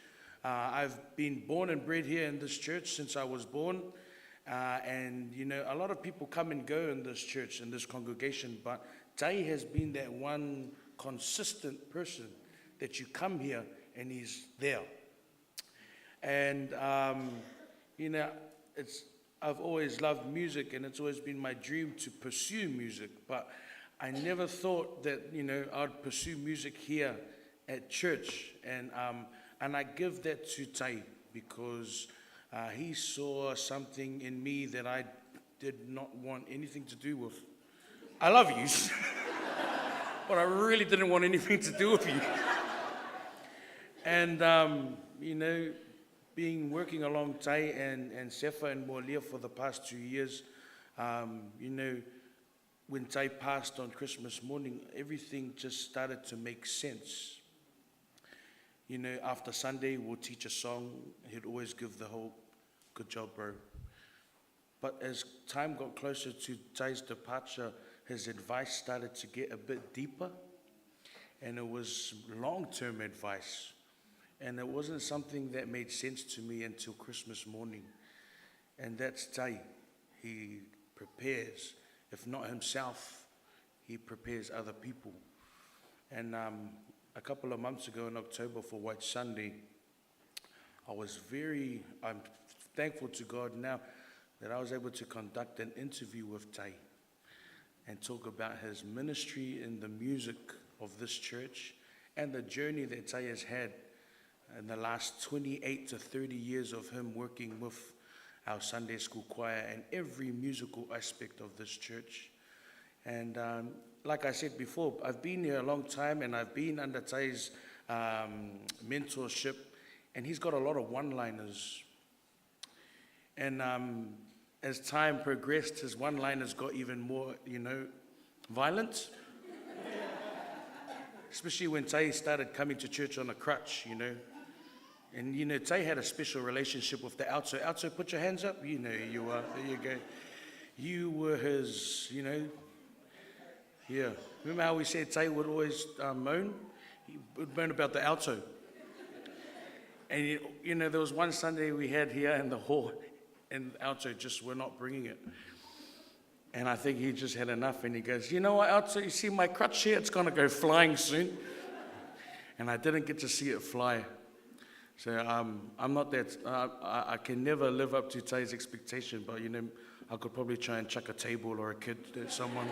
I've been born and bred here in this church since I was born. And, you know, a lot of people come and go in this church, in this congregation, but Tai has been that one consistent person that you come here and he's there. And, you know, it's, I've always loved music and it's always been my dream to pursue music, but I never thought that, you know, I'd pursue music here at church. And, and I give that to Tai because he saw something in me that I did not want anything to do with. I love you, but I really didn't want anything to do with you. And, you know, being working along Tai and, and Sefa and Moalia for the past 2 years, when Tai passed on Christmas morning, everything just started to make sense. After Sunday, we'll teach a song. He'd always give the whole, good job, bro. But as time got closer to Tai's departure, his advice started to get a bit deeper. And it was long term advice. And it wasn't something that made sense to me until Christmas morning. And that's Tai. He prepares, if not himself, he prepares other people. And a couple of months ago in October for White Sunday, I was very, I'm thankful to God now that I was able to conduct an interview with Tai and talk about his ministry in the music of this church and the journey that Tai has had in the last 28 to 30 years of him working with our Sunday school choir and every musical aspect of this church. And like I said before, I've been here a long time and I've been under Tai's mentorship, and he's got a lot of one liners. And as time progressed, his one liners got even more, violent. Especially when Tai started coming to church on a crutch. And, Tai had a special relationship with the Alto. Alto, put your hands up. You know who you are. There you go. You were his, yeah. Remember how we said Tai would always moan? He would moan about the alto. And, there was one Sunday we had here in the hall, and the alto just were not bringing it. And I think he just had enough, and he goes, You know what, Alto, you see my crutch here? It's going to go flying soon. And I didn't get to see it fly. So I'm not that, I can never live up to Tai's expectation, but I could probably try and chuck a table or a kid at someone.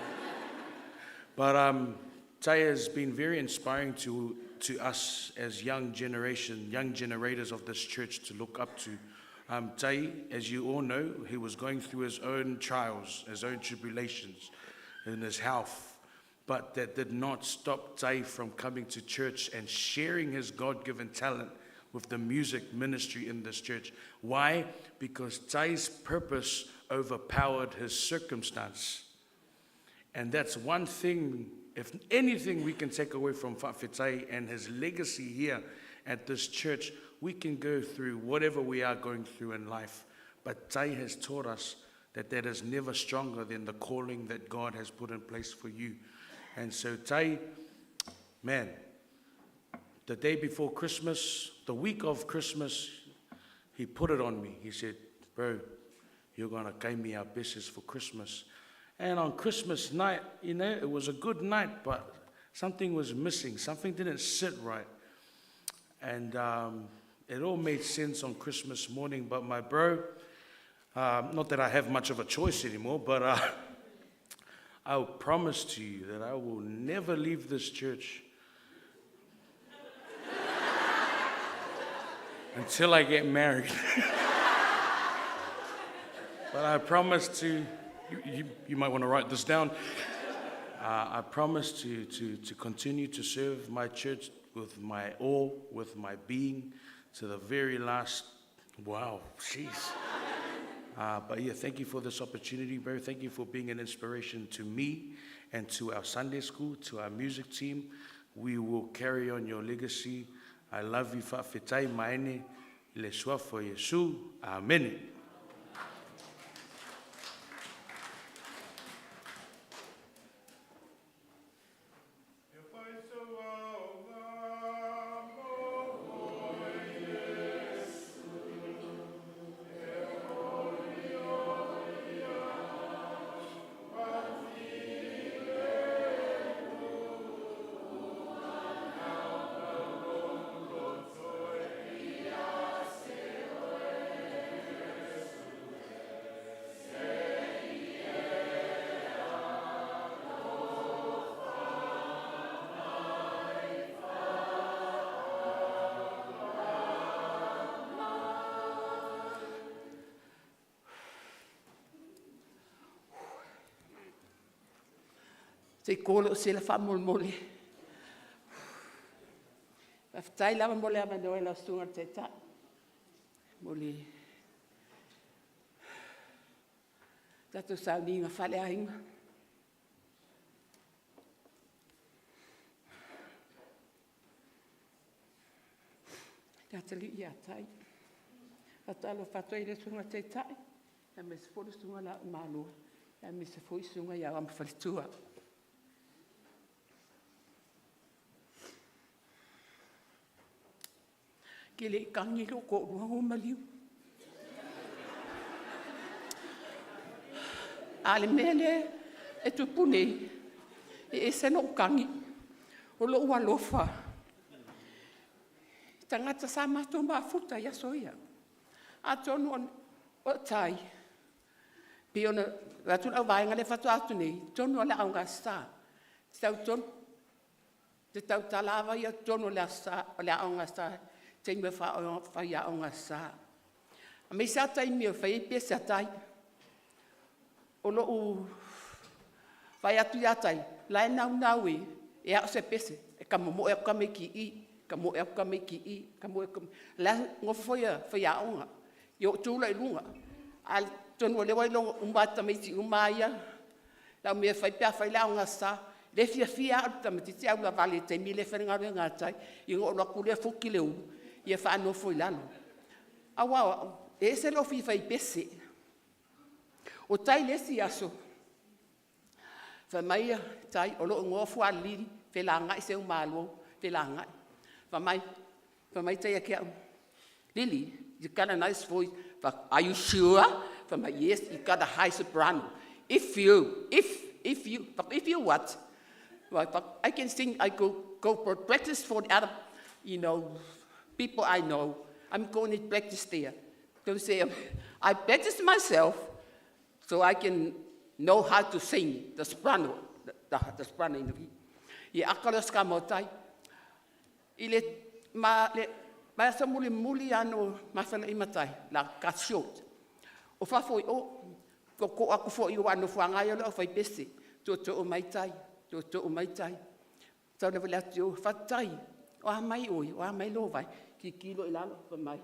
But Tai has been very inspiring to us as young generation, young generators of this church to look up to. Tai, as you all know, he was going through his own trials, his own tribulations in his health. But that did not stop Tai from coming to church and sharing his God given talent with the music ministry in this church. Why? Because Tai's purpose overpowered his circumstance. And that's one thing, if anything, we can take away from Fa'afetai and his legacy here at this church, we can go through whatever we are going through in life. But Tai has taught us that that is never stronger than the calling that God has put in place for you. And so, Tai, man, the day before Christmas, the week of Christmas, he put it on me. He said, Bro, you're going to give me our besses for Christmas. And on Christmas night, you know, it was a good night, but something was missing. Something didn't sit right. And um, it all made sense on Christmas morning, but my bro, um, not that I have much of a choice anymore, but uh, I promise to you that I will never leave this church until I get married. but I promise to, you, you, you might want to write this down. Uh, I promise to, to, to continue to serve my church with my all, with my being, to the very last. Wow, jeez. Uh, but yeah, thank you for this opportunity, bro. Thank you for being an inspiration to me and to our Sunday school, to our music team. We will carry on your legacy. I love you, Fa'afetai maene, le suafa o Iesu. Amene. Se i kō lou sela faamolemole. Faafetai lava mo le avanoa i lau Susuga i le Taitai mo le tatou sauniga faaleaiga. Le atalii ia Tai. Faatalofa atu ai i le Susuga i le Taitai, aemaise foi le Susuga i Le Ao o le Malo, aemaise foi Susuga ia Ao ma Faletua. Ke le i kagi lou toalua ua maliu. A o le mea lea e tupu nei, e ese lou kagi, o lou alofa i tagata sa matou mafuta i aso ia. Atonu o Tai, pei ona vaeatu le auvaega lea faatoa o atu nei, totonu lava o le Aoga Aso Sa. E tautala lava ia i totonu o le Aoga Aso Sa i taimi o faiaoga Aso Sa. Aemaise lava taimi e fai ai pese a Tai. O lou vaai atu ia Tai, o la e naunau e ao se pese, e tamomoe atu tamaiti i i, tamoe atu tamaiti i i, tamoe atu. O la e nofo foi faiaoga, ia ou tu loa i luga, ae atonu o lea ua iloga uma lava e tamaiti uma lava ia lau mea e fai pe a fai le Aoga Aso Sa. O lea e fiafia lava au i le tamaitiiti ae ulavale i le taimi lea e fai ai le galuega a Tai, ia ona ou alu atu lea futi le ulu ia faanofo i lalo. Aua o au, e ese lou fia fai pese. O Tai i le isi aso, fai mai Tai, o lou igoa o Fualili Felagai Seumalo Felagai. Fai mai tai ia te au, “Lily, you got a nice voice.” Fai atu, “Are you sure?” Fai mai, “Yes, you got a high soprano. If you, if, if you,” if you what? I can sing, I go for practice for the other people I know. I'm going to practice there. Don't say, I practice myself so I can know how to sing the soprano, the soprano in the Ia aka lea o se kamotai. I le ma le vaiaso mulimuli lava na ma feiloai ma Tai, la cut short. O fafo i o, tootoo atu foi aua o le nofoaga lava ia o le aufaipese, tootoo mai tai, tootoo mai tai. Sau lea fai atu i o, fatai, o a mai oe, o a mai lou vae? Tilotilo i lalo fai mai,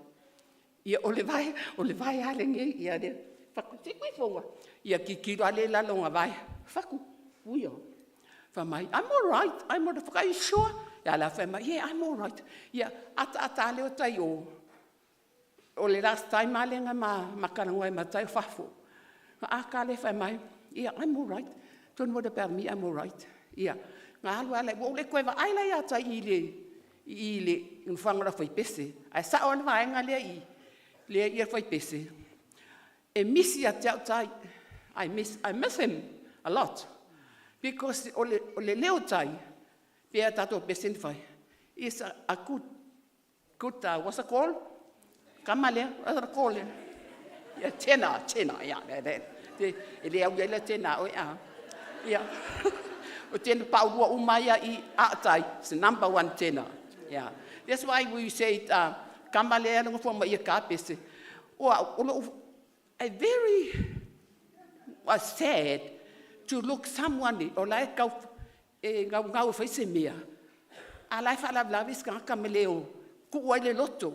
ia o le vae lava lenei. Ia fai atu, siaki ifoga. Ia tilotilo lava lea i lalo o lona vae, fai atu, uio, fai mai, I'm alright, I'm alright. Fai atu, are you sure? Ia la fai mai, yeah, I'm alright. Ia ataata lava lea o tai i o, o le last time lava lea na ma talanoa ai ma tai o fafo. Na ata lea fai mai, yeah, I'm alright, don't worry about me, I'm alright. Ia, na alu lava, ua ou le toe vaai la ia tai i le i le nofoaga o le aufaipese. Ae sao lava le vaega lea i i, lea i le aufaipese, e misi ia te au Tai. I miss him a lot because o le leo o Tai, pei lava o tatou pese na fai, is a good, what's it called? Kama lea, what's it called? Yeah, tenor, tenor, yeah, that. E le au i ai le tenor a oe a. Yeah. O tenor paulua uma ia i a o Tai, it's the number one tenor. Yeah. That's why we say, kama lea na ngofo ma ia ka pese. O au, o lou, I very was sad to look someone o la e kau e gaugau e fai se mea, a la e faalavelave isi tagata ma le o tuu ai le loto.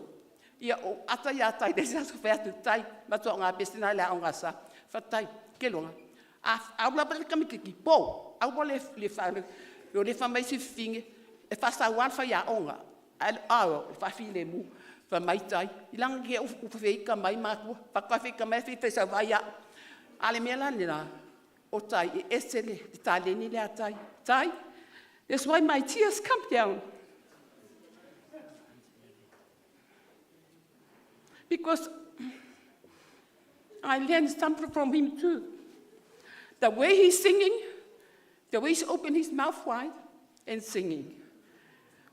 Ia, o ata ia Tai le isi aso fai atu, Tai, matua o ngā pese na le aoga sa. Fatai, ke loa. A au lava le tamaititi po, aua le le fa o le fa mai se fifine e faasau lava le faiaoga, ae o le faafilemu. Fai mai Tai, i lagi te i ua feita mai matua, faatoa feita mai ae fai sau vaai au. A o le mea la lena, o Tai, e ese le taleni lea a Tai. Tai, that's why my tears come down. Because I learned something from him too. The way he's singing, the way he's opened his mouth wide and singing.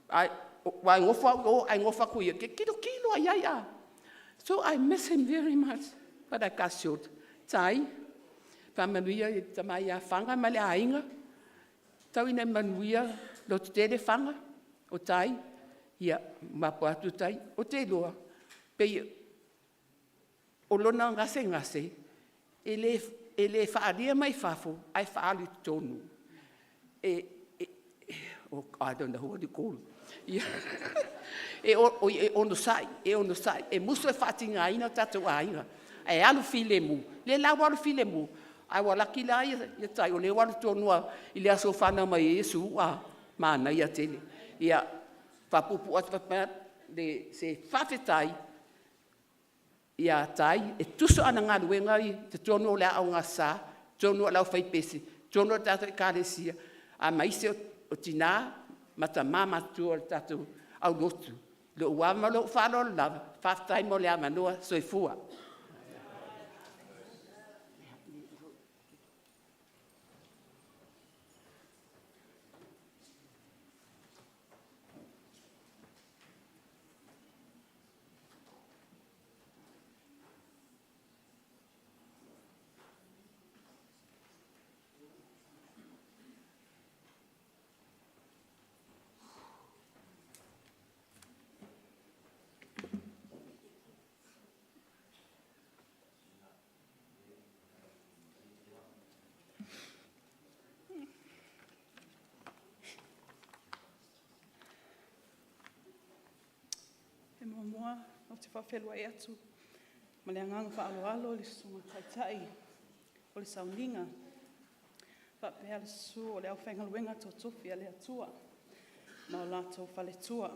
I, wa ngofa o ai ngofa ku ia ke kilo kilo ai ai a. So I miss him very much. But I got short. Tai, whamanuia i te mai a whanga ma le ainga. Tau ina manuia lo te tere whanga o Tai. Ia, mapo atu Tai. O te loa, pei o lona gasegase, e le faaalia mai fafo, ae faaalu i totonu. E, oh, I don't know what you call it. Ia, e, o, e onosai, e onosai, e musu e faatigaina o tatou aiga. Ae alu filemu, le la ua alu filemu, ae ua laki la ia Tai, o lea ua alu tonu i le aso fanau mai ai Iesu, a manaia tele. Ia, faapuupuu atu faapea, le, se faafetai ia Tai, e tusa ana galuega i totonu o le Aoga Sa, totonu o le aufaipese, totonu o le tatou Ekalesia, a ma isi o tina ma tamā matutua o le tatou aulotu. Lou ava ma lou faaaloalo lava, faafetai mo le avanoa, soifua. E muamua ou te faafeiloai atu ma le agaga faaaloalo i le Susuga Taitai o le Sauniga, faapea le susu o le aufaigaluega totofi a le Atua ma o latou faletua.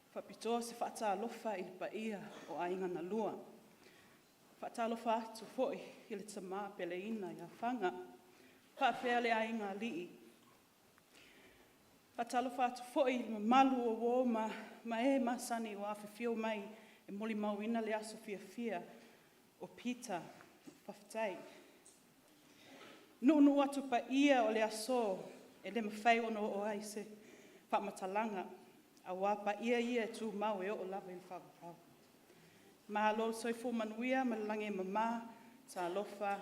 E faapitoa se faatalofa i le paia o Aiga na Lua. E faatalofa atu foi i le tama peleina ia Faga faapea le aiga alii. E faatalofa atu foi i le mamalu o uo ma e masani ua afifio mai e molimauina le aso fiafia o Pita. Faafetai. Nuunuu atu paia o le aso, e le mafai ona oo i ai se faamatalaga, aua paia ia e tumau e oo lava i le faavavau. Malo le soifua manuia ma le lagi e mama, talofa,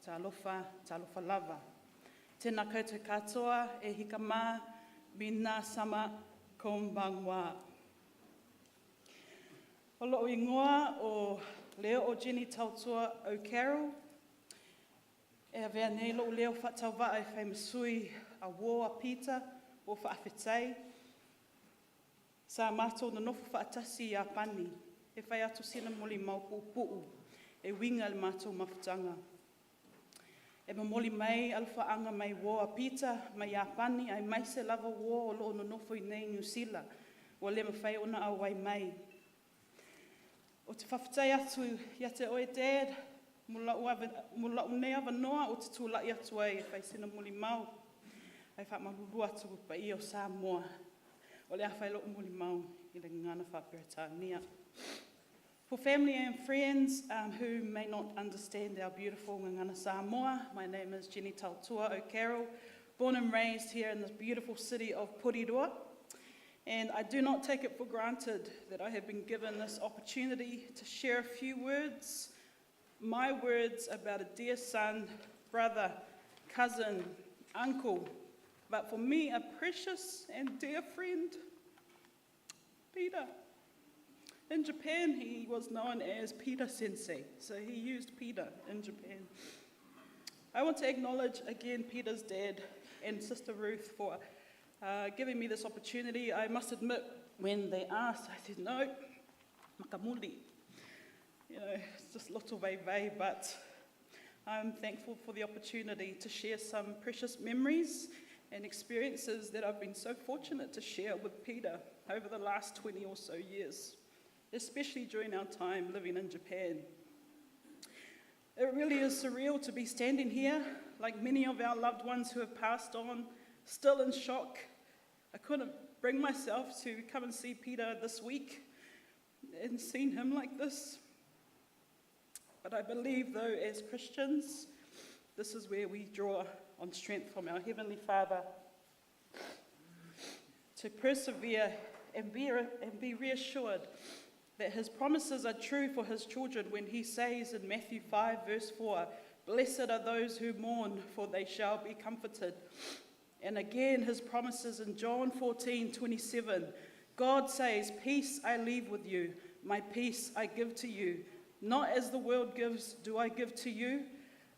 talofa, talofa lava. Tēnā koutou katoa, e hika mā, minna sama konbanwa. O lou ingoa o Leo o Jenny Tautua O'Carroll, e avea nei lou leo faatauvaa e fai ma sui a uo a Pita ua faafetai. Sa matou nonofo faatasi i Iapani e fai atu sina molimau puupuu e uiga i le matou mafutaga. E momoli mai alofaaga mai uo a Pita mai Iapani aemaise lava uo o lo o nonofo i inei i Niu Sila ua le mafai ona auai mai. Ou te faafetai atu ia te oe Dad mo lou nei avanoa ou te tulai atu ai e fai sina molimau. Ae faamalulu atu i le paia o Samoa. O le a fai lo'u molimau i le gagana faa-Peretania. For family and friends who may not understand our beautiful Gagana Samoa, my name is Jenny Tautua O'Carroll, born and raised here in this beautiful city of Porirua. And I do not take it for granted that I have been given this opportunity to share a few words, my words about a dear son, brother, cousin, uncle, but for me, a precious and dear friend, Peter. In Japan, he was known as Peter Sensei, so he used Peter in Japan. I want to acknowledge again Peter's dad and Sister Ruth for giving me this opportunity. I must admit, when they asked, I said, no, makamuli. It's just loto vei, but I'm thankful for the opportunity to share some precious memories and experiences that I've been so fortunate to share with Peter over the last 20 or so years, especially during our time living in Japan. It really is surreal to be standing here, like many of our loved ones who have passed on, still in shock. I couldn't bring myself to come and see Peter this week and seen him like this. But I believe, though, as Christians, this is where we draw on strength from our Heavenly Father to persevere and be reassured that his promises are true for his children when he says in Matthew 5, verse 4, Blessed are those who mourn, for they shall be comforted. And again, his promises in John 14:27, God says, Peace I leave with you, my peace I give to you. Not as the world gives, do I give to you.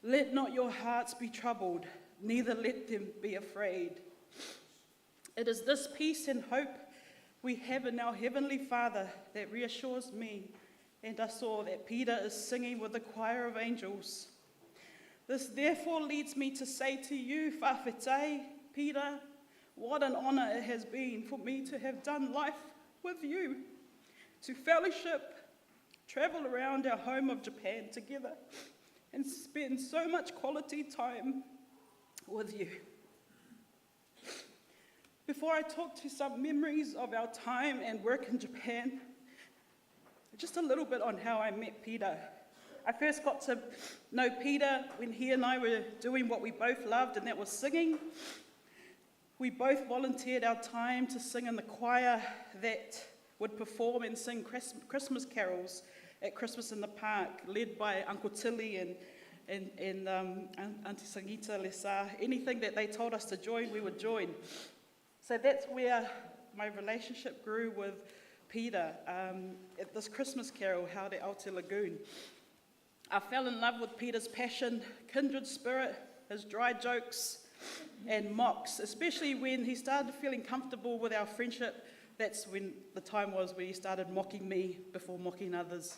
Let not your hearts be troubled, neither let them be afraid. It is this peace and hope we have in our Heavenly Father that reassures me and us all that Peter is singing with the choir of angels. This therefore leads me to say to you, Fa'afetai, Peter, what an honor it has been for me to have done life with you, to fellowship, travel around our home of Japan together, and spend so much quality time with you. Before I talk to some memories of our time and work in Japan, just a little bit on how I met Peter. I first got to know Peter when he and I were doing what we both loved, and that was singing. We both volunteered our time to sing in the choir that would perform and sing Christmas carols at Christmas in the Park, led by Uncle Tilly and Auntie Sangita Lesa. Anything that they told us to join, we would join. So that's where my relationship grew with Peter at this Christmas carol held at Aotea Lagoon. I fell in love with Peter's passion, kindred spirit, his dry jokes and mocks, especially when he started feeling comfortable with our friendship. That's when the time was when he started mocking me before mocking others.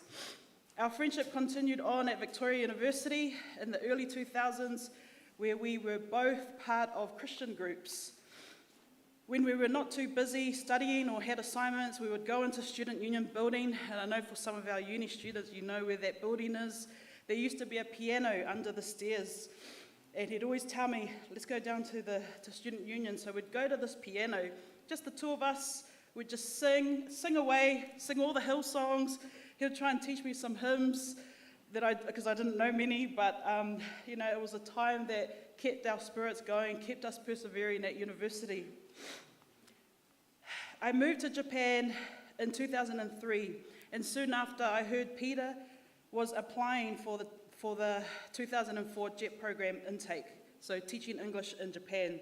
Our friendship continued on at Victoria University in the early 2000s, where we were both part of Christian groups. When we were not too busy studying or had assignments, we would go into Student Union building, and I know for some of our uni students, you know where that building is. There used to be a piano under the stairs, and he'd always tell me, let's go down to the Student Union. So we'd go to this piano, just the two of us. We'd just sing away, sing all the hill songs. He'd try and teach me some hymns, because I didn't know many, but it was a time that kept our spirits going, kept us persevering at university. I moved to Japan in 2003, and soon after I heard Peter was applying for the 2004 JET program intake, so teaching English in Japan.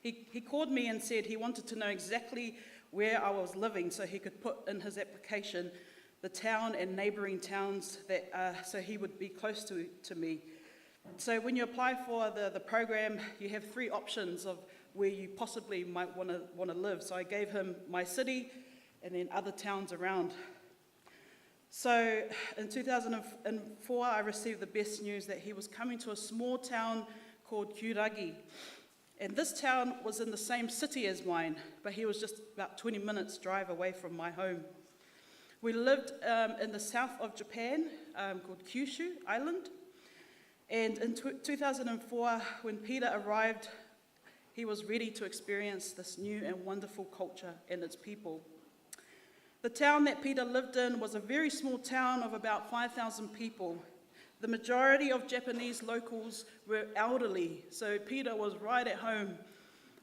He called me and said he wanted to know exactly where I was living so he could put in his application the town and neighbouring towns that so he would be close to me. So when you apply for the program, you have three options of where you possibly might wanna live. So I gave him my city and then other towns around. So in 2004, I received the best news that he was coming to a small town called Kuragi. And this town was in the same city as mine, but he was just about 20 minutes drive away from my home. We lived in the south of Japan, called Kyushu Island. And in 2004, when Peter arrived, He was ready to experience this new and wonderful culture and its people. The town that Peter lived in was a very small town of about 5,000 people. The majority of Japanese locals were elderly, so Peter was right at home.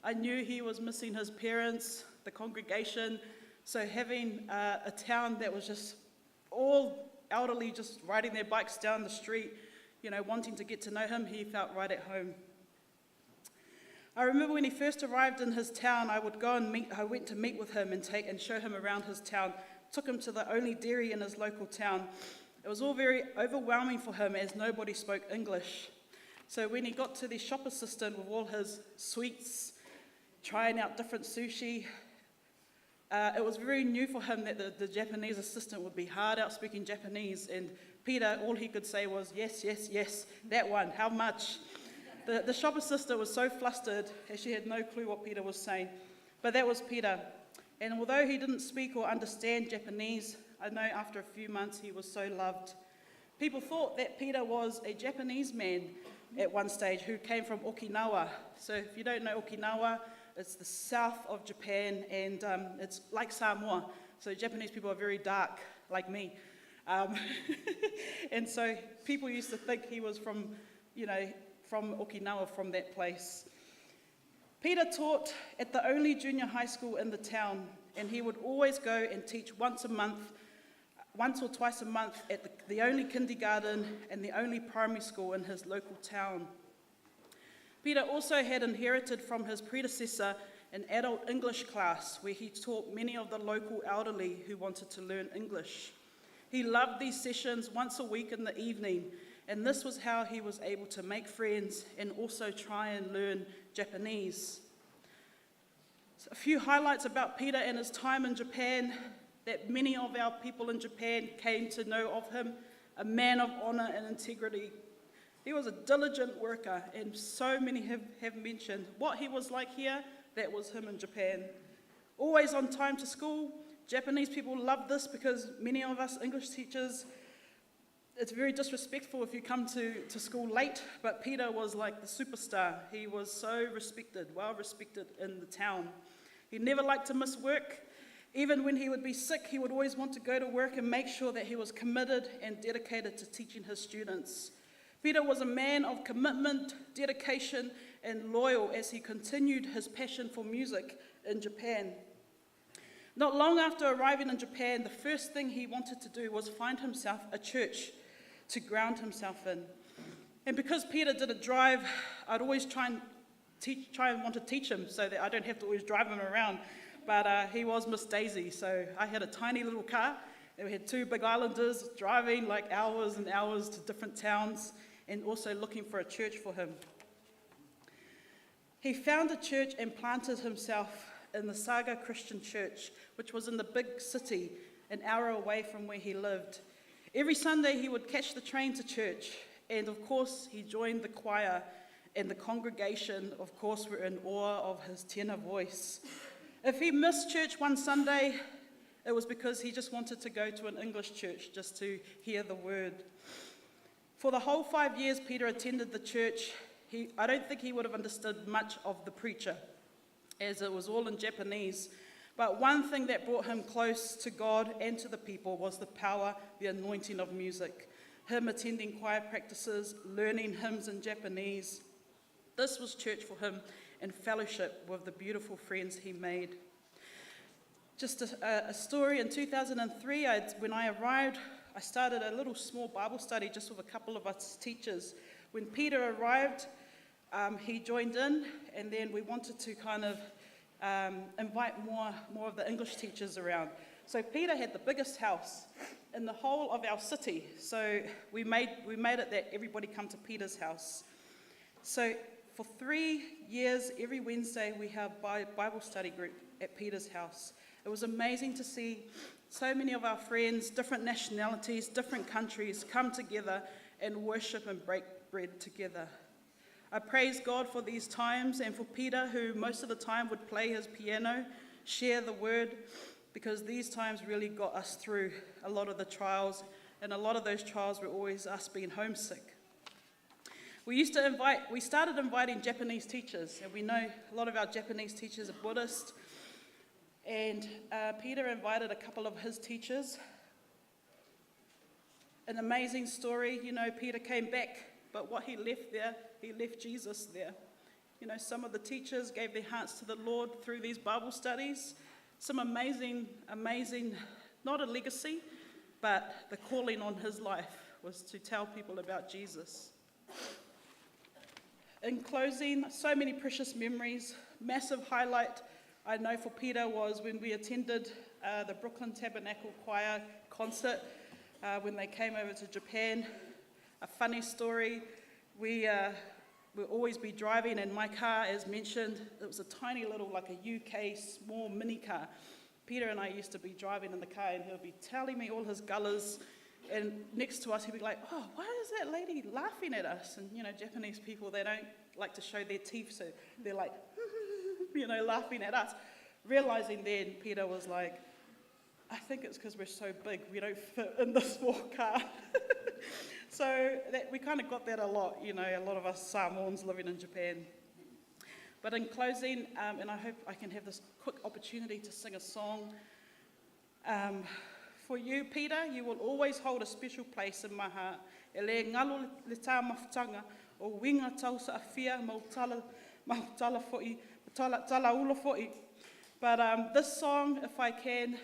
I knew he was missing his parents, the congregation, so having a town that was just all elderly, just riding their bikes down the street, you know, wanting to get to know him, he felt right at home. I remember when he first arrived in his town, I would go and meet, I went to meet with him and take and show him around his town. Took him to the only dairy in his local town. It was all very overwhelming for him as nobody spoke English. So when he got to the shop assistant with all his sweets, trying out different sushi, it was very new for him that the Japanese assistant would be hard out speaking Japanese. And Peter, all he could say was, yes, yes, yes, that one, how much? The shop assistant was so flustered as she had no clue what Peter was saying. But that was Peter. And although he didn't speak or understand Japanese, I know after a few months he was so loved. People thought that Peter was a Japanese man at one stage who came from Okinawa. So if you don't know Okinawa, it's the south of Japan and it's like Samoa. So Japanese people are very dark, like me. And so people used to think he was from, you know, from Okinawa, from that place. Peter taught at the only junior high school in the town, and he would always go and teach once a month, once or twice a month at the only kindergarten and the only primary school in his local town. Peter also had inherited from his predecessor an adult English class where he taught many of the local elderly who wanted to learn English. He loved these sessions once a week in the evening, and this was how he was able to make friends and also try and learn Japanese. So a few highlights about Peter and his time in Japan that many of our people in Japan came to know of him, a man of honor and integrity. He was a diligent worker, and so many have mentioned what he was like here, that was him in Japan. Always on time to school. Japanese people love this because many of us English teachers, it's very disrespectful if you come to school late, but Peter was like the superstar. He was so respected, well respected in the town. He never liked to miss work. Even when he would be sick, he would always want to go to work and make sure that he was committed and dedicated to teaching his students. Peter was a man of commitment, dedication, and loyal as he continued his passion for music in Japan. Not long after arriving in Japan, the first thing he wanted to do was find himself a church to ground himself in. And because Peter didn't drive, I'd always try and teach, try and want to teach him so that I don't have to always drive him around. But he was Miss Daisy, so I had a tiny little car, and we had two big islanders driving like hours and hours to different towns and also looking for a church for him. He found a church and planted himself in the Saga Christian Church, which was in the big city, an hour away from where he lived. Every Sunday he would catch the train to church, and of course he joined the choir, and the congregation, of course, were in awe of his tenor voice. If he missed church one Sunday, it was because he just wanted to go to an English church just to hear the word. For the whole 5 years Peter attended the church, I don't think he would have understood much of the preacher, as it was all in Japanese. But one thing that brought him close to God and to the people was the power, the anointing of music. Him attending choir practices, learning hymns in Japanese. This was church for him and fellowship with the beautiful friends he made. Just a story, in 2003, when I arrived, I started a little small Bible study just with a couple of us teachers. When Peter arrived, he joined in, and then we wanted to kind of invite more of the English teachers around. So Peter had the biggest house in the whole of our city. So we made it that everybody come to Peter's house. So for 3 years, every Wednesday, we have Bible study group at Peter's house. It was amazing to see so many of our friends, different nationalities, different countries, come together and worship and break bread together. I praise God for these times and for Peter, who most of the time would play his piano, share the word, because these times really got us through a lot of the trials, and a lot of those trials were always us being homesick. We used to invite, we started inviting Japanese teachers, and we know a lot of our Japanese teachers are Buddhist. And Peter invited a couple of his teachers. An amazing story, you know, Peter came back, but what he left there, he left Jesus there. You know, some of the teachers gave their hearts to the Lord through these Bible studies. Some amazing, amazing, not a legacy, but the calling on his life was to tell people about Jesus. In closing, so many precious memories. Massive highlight I know for Peter was when we attended the Brooklyn Tabernacle Choir concert when they came over to Japan. A funny story, we we'll always be driving, and my car, as mentioned, it was a tiny little, like a UK small mini car. Peter and I used to be driving in the car, and he'll be telling me all his gullahs. And next to us, he'd be like, oh, why is that lady laughing at us? And, you know, Japanese people, they don't like to show their teeth, so they're like, you know, laughing at us. Realizing then, Peter was like, I think it's because we're so big, we don't fit in the small car. so that, we kind of got that a lot, you know, a lot of us Samoans living in Japan. But in closing, and I hope I can have this quick opportunity to sing a song. For you, Peter, you will always hold a special place in my heart. E le ngalo le tā mafutanga o winga tausa a mau tala, mau tala fo'i, tala, tala ula fo'i. But this song, if I can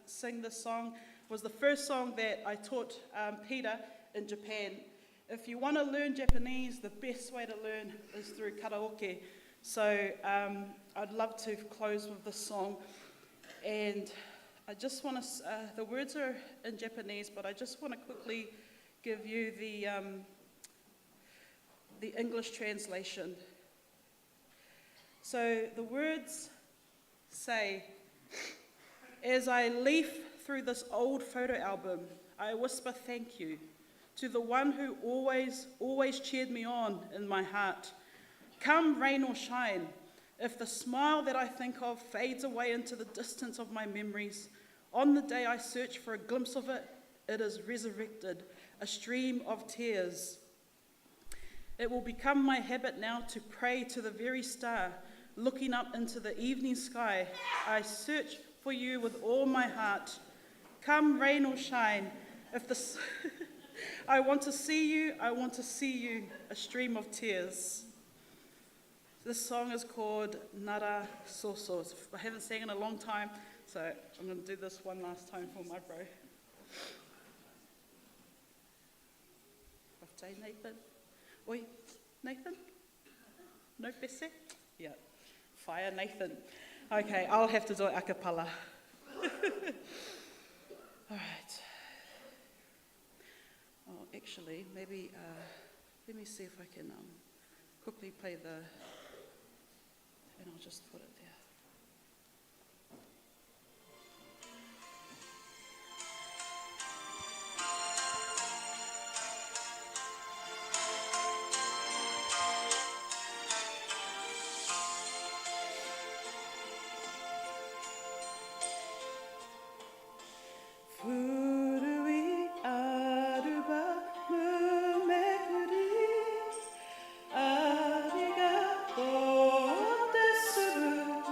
sing this song, was the first song that I taught Peter in Japan. If you want to learn Japanese, the best way to learn is through karaoke. So I'd love to close with this song. And I just want to, the words are in Japanese, but I just want to quickly give you the, the English translation. So the words say, As I leaf through this old photo album, I whisper thank you to the one who always, always cheered me on in my heart. Come rain or shine, if the smile that I think of fades away into the distance of my memories, on the day I search for a glimpse of it, it is resurrected, a stream of tears. It will become my habit now to pray to the very star, looking up into the evening sky. I search for you with all my heart. Come, rain or shine, if the I want to see you, I want to see you, a stream of tears. This song is called Nara Soso. I haven't sang in a long time, so I'm going to do this one last time for my bro. Birthday, Nathan. Oi, Nathan? No pese? Yeah. Fire Nathan. Okay, I'll have to do it a cappella. All right. Oh, actually, maybe, let me see if I can quickly play the, and I'll just put it there. Furui aruba mumekuri, arigato te subu.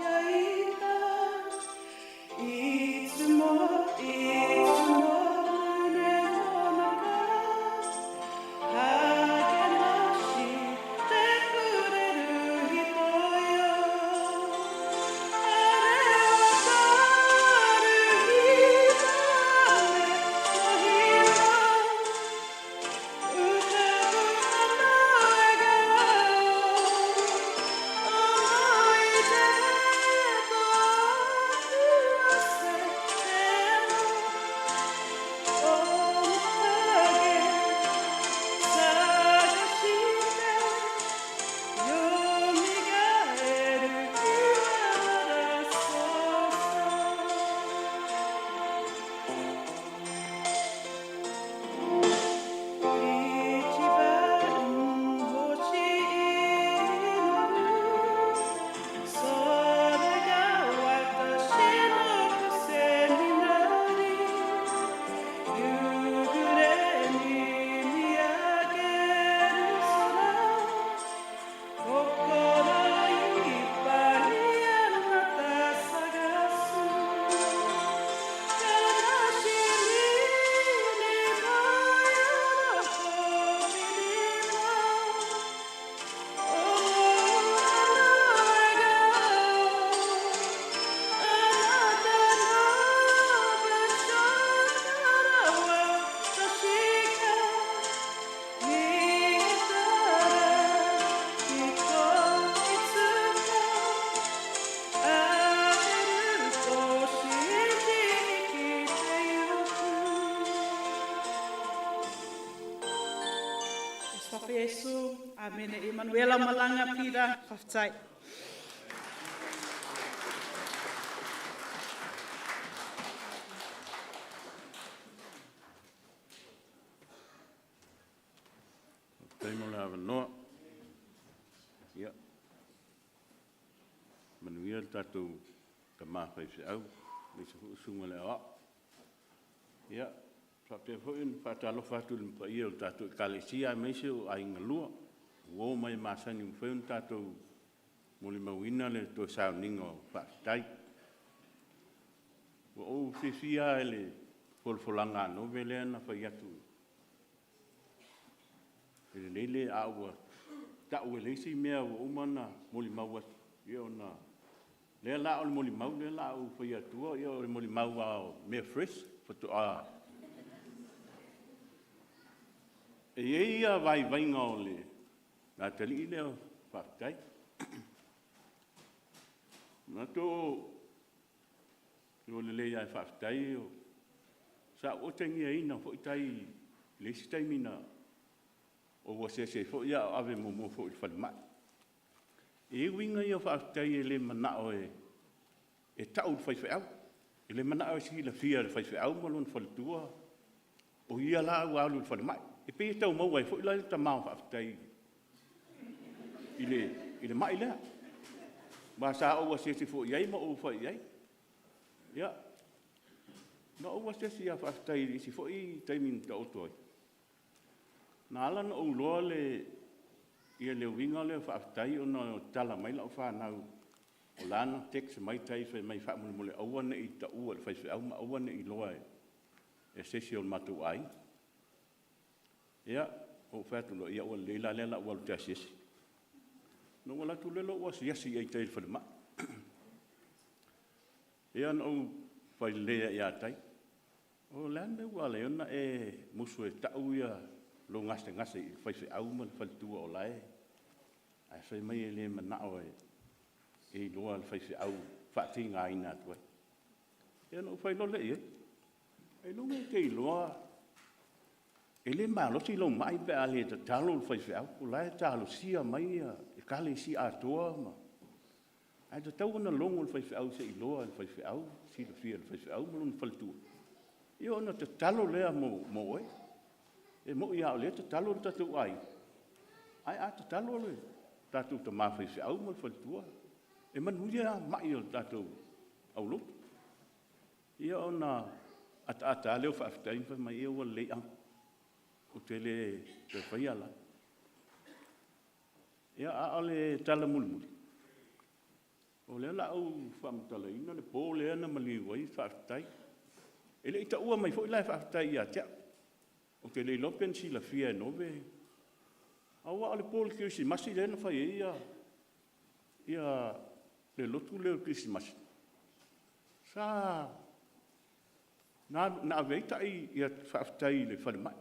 Amene. Ia manuia lau malaga Peter. Faafetai. Faafetai mo le avanoa. Ia, manuia le tatou tama faifeau, aemaise foi le susuga i le Aoao. Ia, faapea foi ona faatalofa atu i le paia o le tatou Ekalesia aemaise o aiga lua, o uo ma e masani ua mafai ona tatou molimauina le toe sauniga o faafetai. Ua ou fiafia lava i le folafolaga a Nove lea na fai atu e lelei le… a ua tau e leai se mea ua uma ona molimau atu, ia ona… O lea la o le molimau lea o le a ou fai atua o le molimau lava o mea fresh faatoa… E i ai vaivaiga o le atalii lea o Faafetai. E manatu ua lelei lava e Faafetai, sa ou otegiaina foi tai i le isi taimi na ou asiasi ai foi a o ave muamua foi i le falemai. E i ai uiga ia o Faafetai e le manao e tau i le faifeau, e le manao e silafia e le faifeau ma lona faletua o ia la ua alu i le falemai. E pei e tau maua ai foi la le tama o Faafetai i le mai lea. Aua sa ou asiasi foi i ai ma ou fai i ai. Ia, na ou asiasi ia Faafetai i le isi foi taimi na taoto ai, na ala ona ou iloa le uiga lea o Faafetai ona e tatala mai lau fanau o la e na text mai tai fai mai faamolemole aua ne i taua i le faifeau ma aua ne i iloa e se isi o le matou aiga. Ia, ou fai atu loa, ia ua lelei la lea o le a ou alu ou te asiasi. Ona ou alu atu lea ou asiasi i tai i le falemai. Ia na ou fai lelei lava ia tai, o le a le mea ua ala ai ona e musu e tau lou gasegase i le faifeau ma le faletua o la e… Ae fai mai e le manao e iloa e le faifeau e faatigaina atu ai. Ia ona ou fai loa lea i ai, ailoga e te iloa e le malosi lou mai pe a le tatalo le faifeau, o la e talosia mai Ekalesia atoa ma… Ae tatau ona logo le faifeau se i iloa e le faifeau ma silafia e le faifeau ma lona faletua, ia ona tatalo lea mo oe. E moni lava o lea e tatalo le tatou aiga, ae a tatalo le tatou tama faifeau ma le faletua, e manuia mai o le tatou aulotu. Ia ona ataata lava lea o Faafetai ma fai mai, ia ua lelei uncle, ou te le toe faia la. Ia, a o le tala mulimuli, o lea o le a ou faamatalaina le po lea na maliu ai Faafetai. E le i taua mai foi la e Faafetai ia te au. Ou te le iloa pe na silafia e Nove, aua o le po o le Kerisimasi lea na fai ai le lotu lea o le Kerisimasi, sa na ave ai tai Faafetai i le falemai,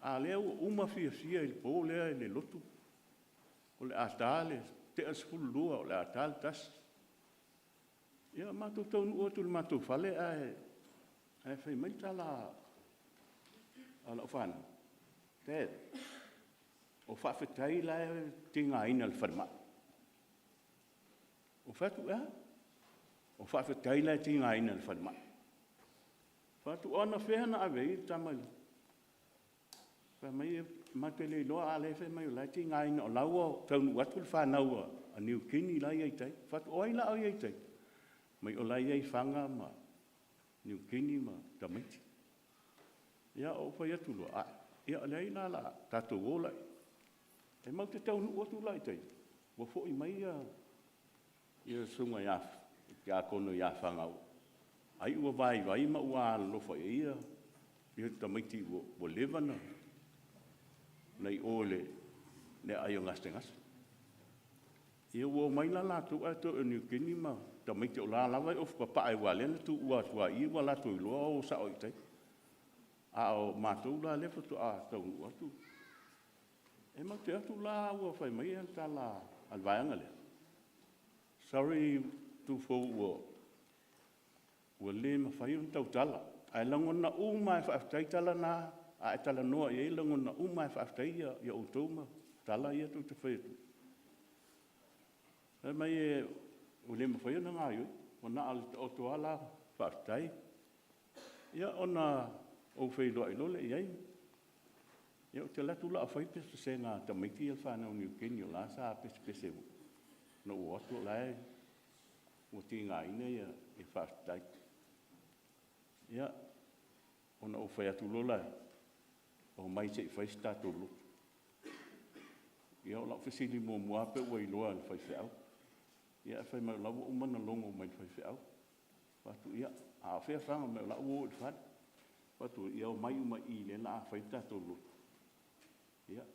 a o lea ua uma fiafia i le po lea i le lotu, o le a ta le tea le 12 o le a ta le 1. Ia matou taunuu atu i le matou fale ae fai mai le tala a lau fanau, “Dad, o Faafetai la e tigaina i le falemai.” Ou fai atu, e a? O Faafetai la e tigaina i le falemai. Ou fai atu, o anafea na ave ai le tama i le… Fai mai matou te le iloa a o la e fai mai o la e tigaina o la e ua taunuu atu le fanau a Niu Kini la e i ai i tai. Ou fai atu, o ai la o i ai i tai? Fai mai o la e i ai Fana ma Niukini ma tamaiti. Ia ou fai atu loa, ae, ia leai la o le a tatou o la. E matou te taunuu atu la i tai, ua foi mai le susuga i le tiakono ia Fana ai ua vaivai ma ua alolofa i ai le tamaiti ua leva ona i o i le aai o gasegase. Ia ua omai la latou ae toe o Niukini ma tamaiti o la e lava e ofi papae aua o lea na tuua atu lava i i ua latou iloa o sao i tai. A o matou la lea faatoa taunuu atu. E matou te o atu la ua fai mai le tala a le vaega lea, sorry Tufou ua le mafai ona tautala, ae lagona uma lava e Faafetai tala na, a e talanoa i ai e lagona uma lava e Faafetai outou ma tala ia tou te fai atu. Fai mai e ua le mafai ona gaoioi, ua na o le taoto lava la faafetai. Ia ona ou feiloai loa lea i ai. Ia ou te alu atu o le a fai pesepesega a tamaiti ia o le fanau a Niu Kini o la sa pesepese na ou o atu o la e ua tigaina ia Faafetai. Ia, ona ou fai atu loa lea, omai se i fai se tatou lotu. Ia o lau fesili muamua lava pe ua iloa e le faifeau. Ia ae fai mai o la ua uma ona logo mai e le faifeau. Ou fai atu, ia, a o fea Fana? Fai mai o la ua o i le fale. Ou fai atu, ia omai uma i i o lea o le a fai le tatou lotu. Ia,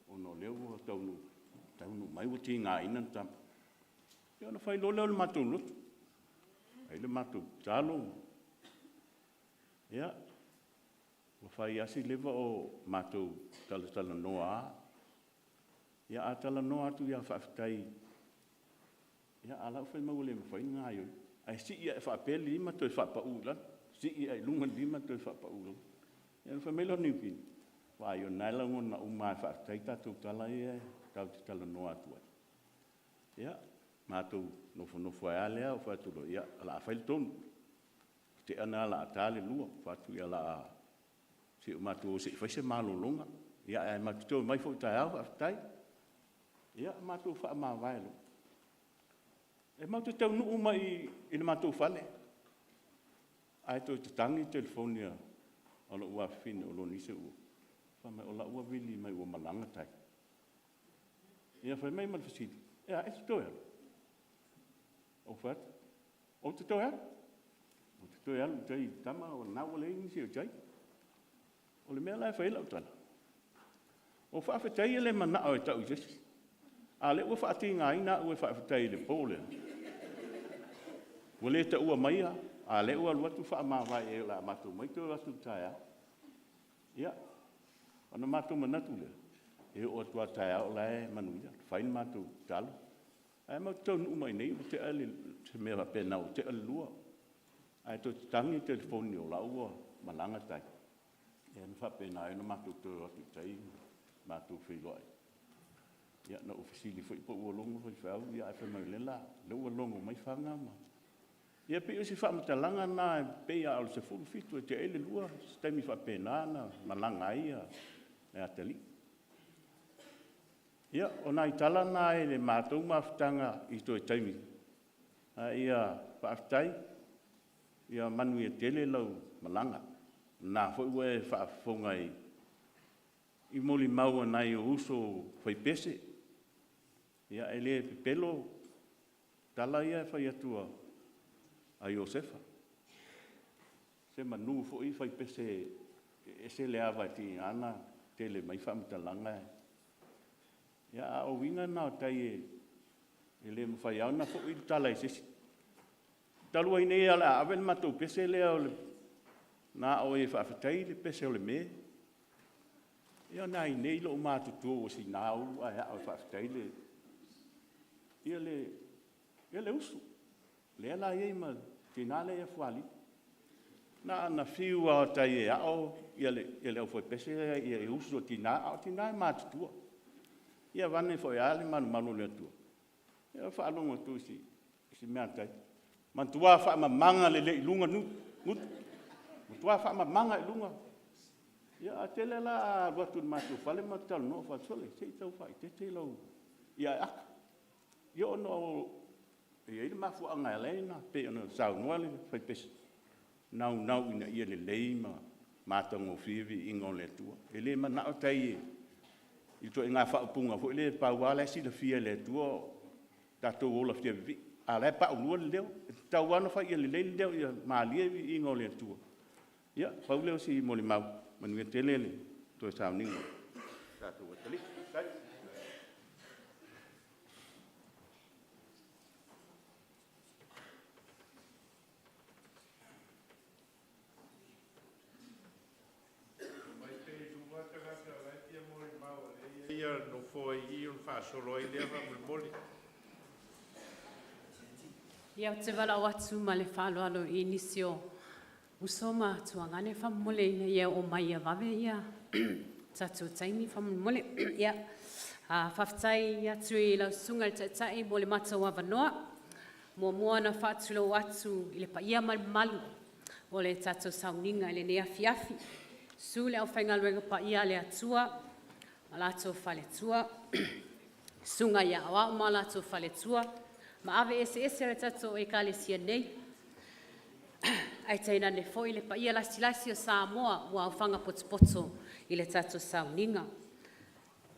ona o lea ua taunuu mai ua tigaina le tama. Ia ona fai loa lea o le matou lotu, fai le matou tatalo. Ia, ua fai lava si leva o matou talatalanoa lava. Ia a talanoa atu ia Faafetai, ia a o la e ua fai mai ua le mafai ona gaoioi. Ae sii ae faapea le lima toe faapau i lalo, sii ae i luga le lima toe faapau i lalo. Ia ona fai mai lea o Niukini, vaai o lena e lagona uma lava e Faafetai tatou tala ia tatou te talanoa atu ai. Ia, matou nofonofo ai lava lea ou fai atu loa, ia o le a fai le tonu. Ua tea lena o le a ta le 2, ou fai atu o le a se i matou o se i fai se malologa, ae matou te toe omai foi taeao faafetai. Ia matou faamavae loa. E matou te taunuu mai i le matou fale, ae toe tatagi le telefoni a lou afafine o Lonise fai mai o la ua vili mai ua malaga Tai. Ia fai mai ma le fesili, e a e te toe alu? Ou fai atu, ou te toe alu. Ou te toe alu i tai i le tama o lena ua leai nisi o i tai. O le mea la e fai ai lau tala, o Faafetai e le manao e tau i se isi, a o lea ua faatigaina au e Faafetai i le po lea, ua le taua maia, a o lea ua alu atu faamavae i ai o le a matou omai toe o atu taeao. Ia, ona matou manatu lea, e oo atu lava taeao o la e manuia, fai le matou tatalo. Ae matou te taunuu mai i inei ua tea le, se mea faapena ua tea le 2, ae toe tatagi le telefoni o la ua malaga Tai. Ia ona faapena ai ona matou toe o atu i tai matou feiloai. Ia na ou fesili foi po ua logo faifeau, ae fai mai o lea ua logo mai Fana ma… Ia pei o se faamatalaga lena e pei lava o le 17 e tea ai le 2, se taimi faapena na malaga ai atalii. Ia, o nai tala na i le matou mafutaga i toe taimi, a ia faafetai, ia manuia tele lau malaga. O lena foi ua e faafofoga i molimau a nai ou uso fai pese. Ia e le pepelo tala ia e fai atu a Iosefa, semanu foi fai pese e ese le ava e tiga ona tele mai faamatalaga. Ia a o uiga na o tai e le mafai lava ona foi le tala i se isi. Talu ai nei o le a ave le matou pese lea na ao ai e Faafetai le pese o le Me. Ia na ai nei lou matutua ua sina Ulu ae ao e Faafetai le usu, lea la e i ai ma le tina lea ia Fualii. Na ona fiu lava o tai e ao le aufoepese ia usu a tina, a o tina e matutua. Ia vaeane foi lava le malumalu o le Atua, ia ou faalogo atu i si mea a tai, matua faamamaga lelei i luga gutu, matua faamamaga i luga. Ia ae tele la a alu atu i le matou fale matou talanoa, ou fai atu, sole, se i tau faaeteete lau… ia ae aka. Ia ona e i ai le mafuaaga e ala ai ona pei ona saunoa le fai pese, naunau ina ia lelei ma matagofie le viiga o le Atua. E le manao tai i ituaiga faaupuga foi lea pau lava o la e silafia e le Atua o tatou ola fia vivii, a o la e paulua le leo. E tatau lava ona fai ia lelei le leo ia malie le viiga o le Atua. Ia, pau lea o si molimau. Manuia tele le toe sauniga o le tatou atalii. Faafetai. Omai pea i luma tagata o la e fia molimau o lea e i ai nofoa i i ona faasolo ai lea faamolemole. Ia, ou te valaau atu ma le faaaloalo i nisi o uso ma tuagane faamolemole ina ia oo mai ia vave ia tatou taimi faamolemole. Ia, Faafetai atu i lau Susuga i le Taitai mo le matou avanoa. Muamua ona faatulou atu i le paia ma le mamalu o le tatou sauniga i lenei afiafi. Susu le aufaigaluega paia a le Atua ma latou faletua, susuga ia Aoao ma latou faletua, ma ave eseese o le tatou Ekalesia nei, ae tainane foi le paia lasilasi o Samoa ua aofaga potopoto i le tatou sauniga,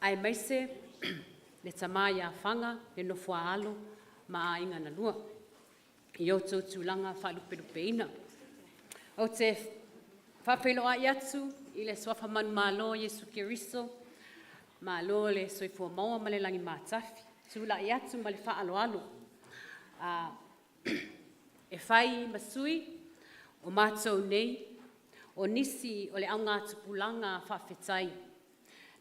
aemaise le tama ia Faga, le nofo a alo ma aiga na lua i outou tulaga faalupelupeina. Ou te faafeiloai atu i le Suafa manumalo o Iesu Keriso, malo le soifua maua ma le lagi matafi. E tulai atu ma le faaaloalo e fai ma sui o matou nei, o nisi o le augatupulaga faafetai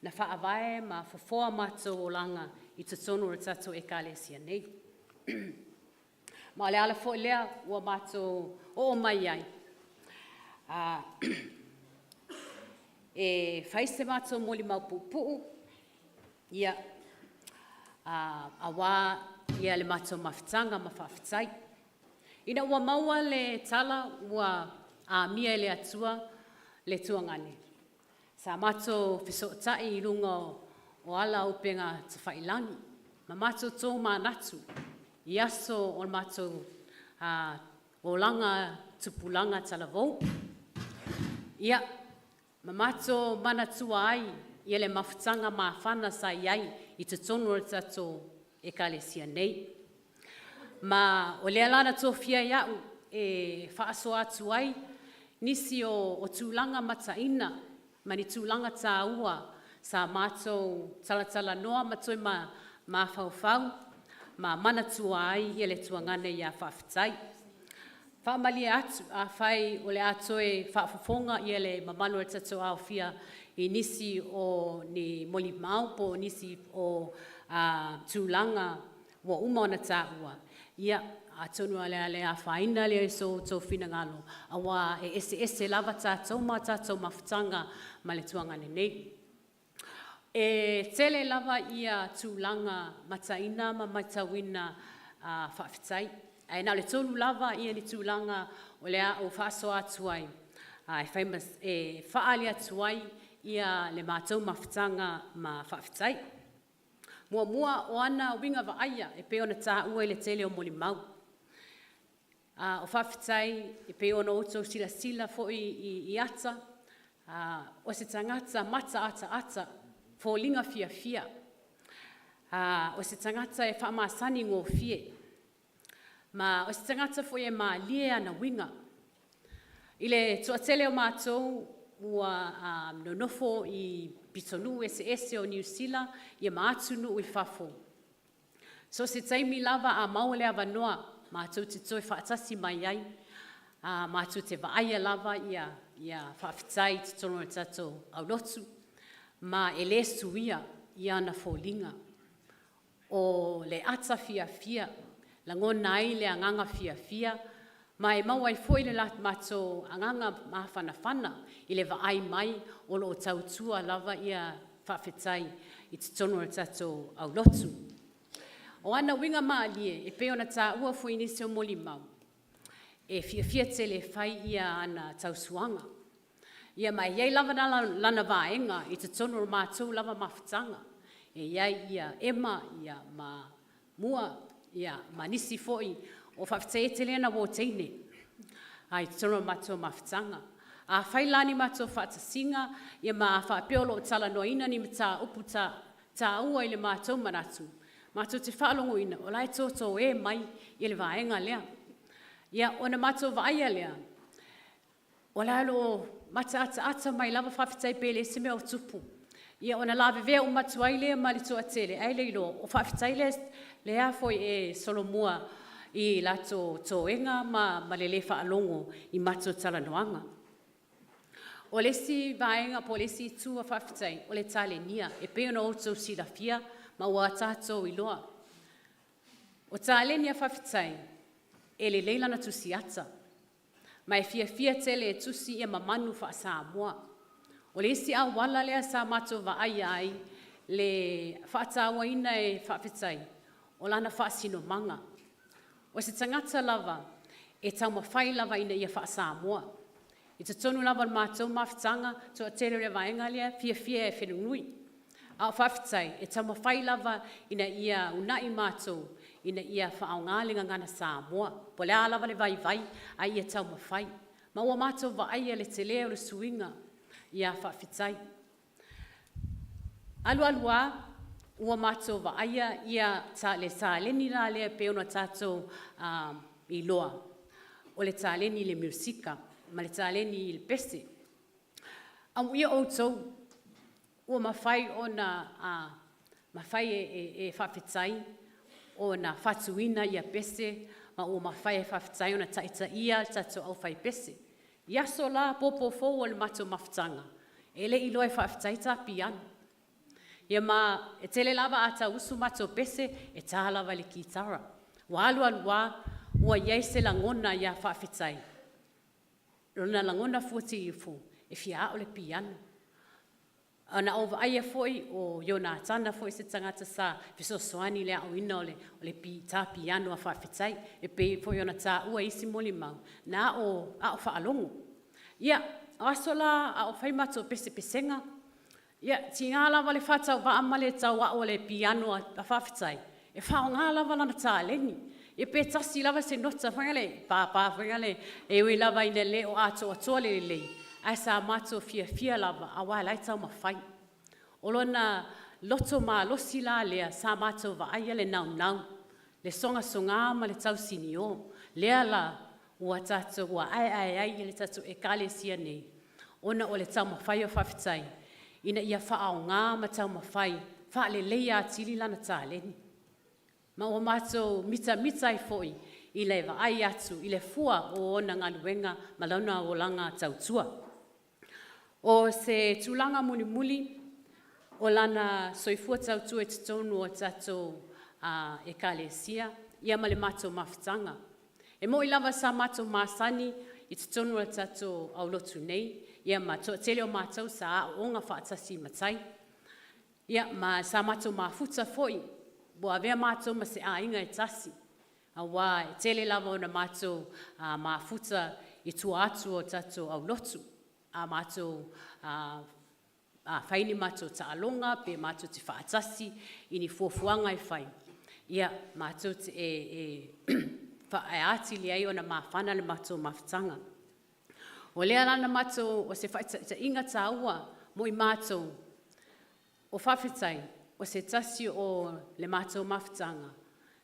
na faavae ma fofoa o matou olaga i totonu o le tatou Ekalesia nei. Ma o le ala foi lea ua matou oo mai ai e fai se matou molimau puupuu aua le matou mafutaga ma faafetai. Ina ua maua le tala ua amia e le Atua le tuagane, sa matou fesootai i luga o ala o upega tafailagi ma matou tomanatu i aso o le matou olaga tupulaga talavou. Ia, ma matou manatua ai le mafutaga mafana sa i ai i totonu o le tatou Ekalesia nei. Ma o lea la na tofia ai au e faasoa atu ai nisi o tulaga mataina ma ni tulaga taua sa matou talatalanoa ma toe mafaufau ma manatua ai le tuagane ia Faafetai. E faamalie atu, afai o le a toe faafofoga le mamalu o le tatou aofia i nisi o ni molimau po o nisi o tulaga ua uma ona taua, ia, atonu o le a le afaina lea i so outou finagalo, aua e eseese lava tatou ma tatou mafutaga ma le tuagane nei. E tele lava tulaga mataina ma matauina faafetai, ae na o le tolu lava ni tulaga o le a ou faasoa atu ai e faaali atu ai le matou mafutaga ma Faafetai. Muamua, o ana uiga vaaia e pei ona taua i le tele o molimau. O Faafetai e pei ona outou silasila foi i ata, o se tagata mataataata, foliga fiafia, o se tagata e faamasani gofie, ma o se tagata foi e malie ana uiga. I le toatele o matou ua nonofo i pitonuu eseese o Niu Sila ma atunuu i fafo, so o se taimi lava a maua le avanoa matou te toe faatasi mai ai, matou te vaaia lava Faafetai i totonu o le tatou aulotu, ma e le suia ana foliga. O le ata fiafia, e lagona ai le agaga fiafia, ma e maua ai foi le matou agaga mafanafana i le vaai mai o lo o tautua lava Faafetai i totonu o le tatou aulotu. O ana uiga malie e pei ona taua foi i nisi o molimau, e fiafia tele e fai ana tausuaga. Ia ma e i ai lava lana vaega i totonu o le matou lava mafutaga, e i ai Ema ma Mua ma nisi foi. O Faafetai e tele ana uo teine i totonu o le matou mafutaga. Afai la ni matou faatasiga ma a faapea o lo o talanoaina ni mataupu taua i le matou manatu, matou te faalogoina o la e totoē mai le vaega lea. Ia, ona matou vaaia lea, o la e o lo o mataataata mai lava Faafetai pe leai se mea o tupu. Ia ona lavevea uma atu ai lea ma le toatele, ae le iloa o Faafetai lea e solomua i latou toega ma le le faalogo i matou talanoaga. O le isi vaega po o le isi itu a Faafetai, o le talenia e pei ona outou silafia ma ua tatou iloa. O taleni a Faafetai, e lelei lana tusiata, ma e fiafia tele e tusi ma manu faa-Samoa. O le isi auala lea sa matou vaaia ai Le faatauaina e Faafetai o lana faasinomaga. O se tagata lava e taumafai lava ina ia faasamoa. I totonu lava o le matou mafutaga, toatele o le vaega lea e fiafia e felunui. A o Faafetai, e taumafai lava ina ia uunai matou ina ia faaaoga le gagana Samoa. Po o le a lava le vaivai, a ia taumafai. Ma ua matou vaaia le tele o le suiga ia Faafetai. Alu alu lava, ua matou vaaia ia le taleni la lea pei ona tatou iloa, o le taleni i le miusika ma le taleni i le pese. Amuia outou ua mafai ona mafai e Faafetai ona faatuina pese ma ua mafai e Faafetai ona taitaia le tatou aufaipese. I aso la popo fou o le matou mafutaga, e le i iloa e Faafetai ta piano. Ia ma e tele lava a tau usu matou pese, e ta lava i le kitara. Ua alu alu lava ua i ai se lagona ia Faafetai, lona lagona fuatilifu e fia aʻo le piano. Na ou vaaia foi o Ionatana foi o se tagata sa fesoasoani i le aoina o le ta piano a Faafetai. E pei foi ona taua i isi molimau, na aʻo faalogo. Ia, o aso la a o fai matou pesepesega, ia, e tiga lava le faatauvaa ma le tau a'o o le piano a Faafetai, e faaaoga lava lana taleni. Ia pe tasi lava se nota foi lea, e papa foi lea, e ui lava ina le atoatoa le lelei, ae sa matou fiafia lava aua o la e taumafai. O lona loto malosi la lea sa matou vaaia le naunau, le sogasoga ma le tausinio, lea la ua tatou aeae ai le tatou Ekalesia nei, ona o le taumafai o Faafetai ina ia faaaoga ma taumafai e faaleleia atili lana taleni. Ma ua matou mitamita ai foi i le vaai atu i le fua o ona galuega ma lona olaga tautua. O se tulaga mulimuli, o lana soifua tautua i totonu o tatou Ekalesia ma le matou mafutaga. E moni lava sa matou masani i totonu o le tatou aulotu nei, ma le toatele o matou sa aooga faatasi i matai, ma sa matou mafuta foi, ua avea matou ma se aiga e tasi, aua e tele lava ina matou mafuta i tua atu o tatou aulotu. A matou fai ni matou taaloga pe matou te faatasi i ni fuafuaga e fai, ia, matou te, e atili ai ona mafana le matou mafutaga. O lea la na matou, o se faataitaiga taua mo i matou, o Faafetai o se tasi o le matou mafutaga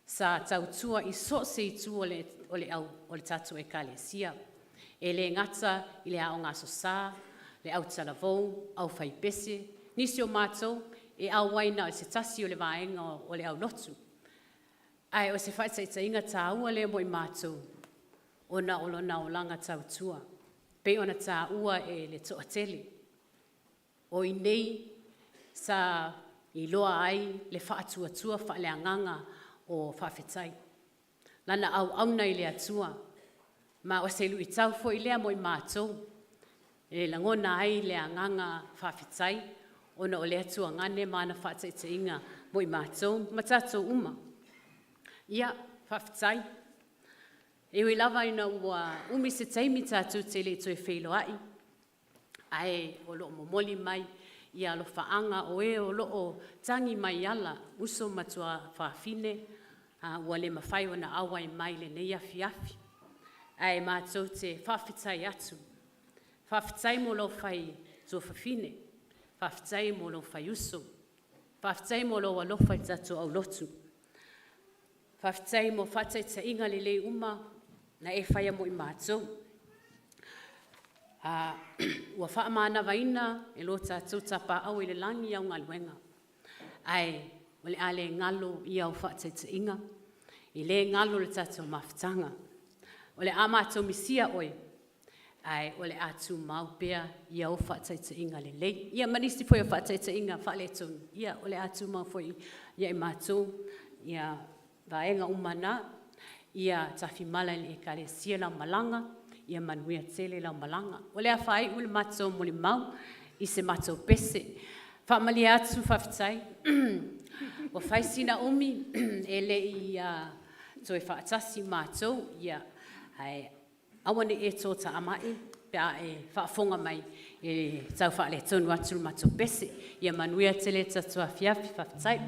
sa tautua i so o se itu o le tatou Ekalesia. E le gata i le Aoga Aso Sa, le autalavou, aufaipese, nisi o matou e auai na o se tasi o le vaega o le aulotu. Ae o se faataitaiga taua lea mo i matou ona o lona olaga tautua, pei ona taua e le toatele, o i inei sa iloa ai le faatuatua faaleagaga o Faafetai, lana auauna i le Atua. Ma o se luitau foi lea mo i matou e lagona ai le agaga faafetai ona o le tuagane ma ana faataitaiga mo i matou ma tatou uma. Ia, faafetai. E ui lava ina ua umi se taimi tatou te le i toe feiloai, ae o lo o momoli mai alofaaga o e o lo o tagi mai ala, uso ma tuafafine ua le mafai ona auai mai i lenei afiafi. Ae matou te faafetai atu, faafetai mo lou fai tuafafine, faafetai mo lou fai uso, faafetai mo lou alofa i le tatou aulotu, faafetai mo faataitaiga lelei uma na e faia mo i matou. Ua faamanavaina e lo tatou Tapaau i le Lagi au galuega, ae o le a le galo au faataitaiga, e le galo le tatou mafutaga. O le a matou misia oe, ae o le a tumau pea au faataitaiga lelei. Ia ma nisi foi o faataitaiga faaletonu, ia o le a tumau foi ia i matou vaega uma na. Ia tafimala i le Ekalesia lau malaga, ia manuia tele lau malaga. O le a faaiu le matou molimau i se matou pese. Faamalie atu faafetai. Ua fai sina umi e le'i toe faatasi matou, ia ae aua nei e toatamai pe a e faafofoga mai e tau faaletonu atu le matou pese. Ia manuia tele le tatou afiafi. Faafetai.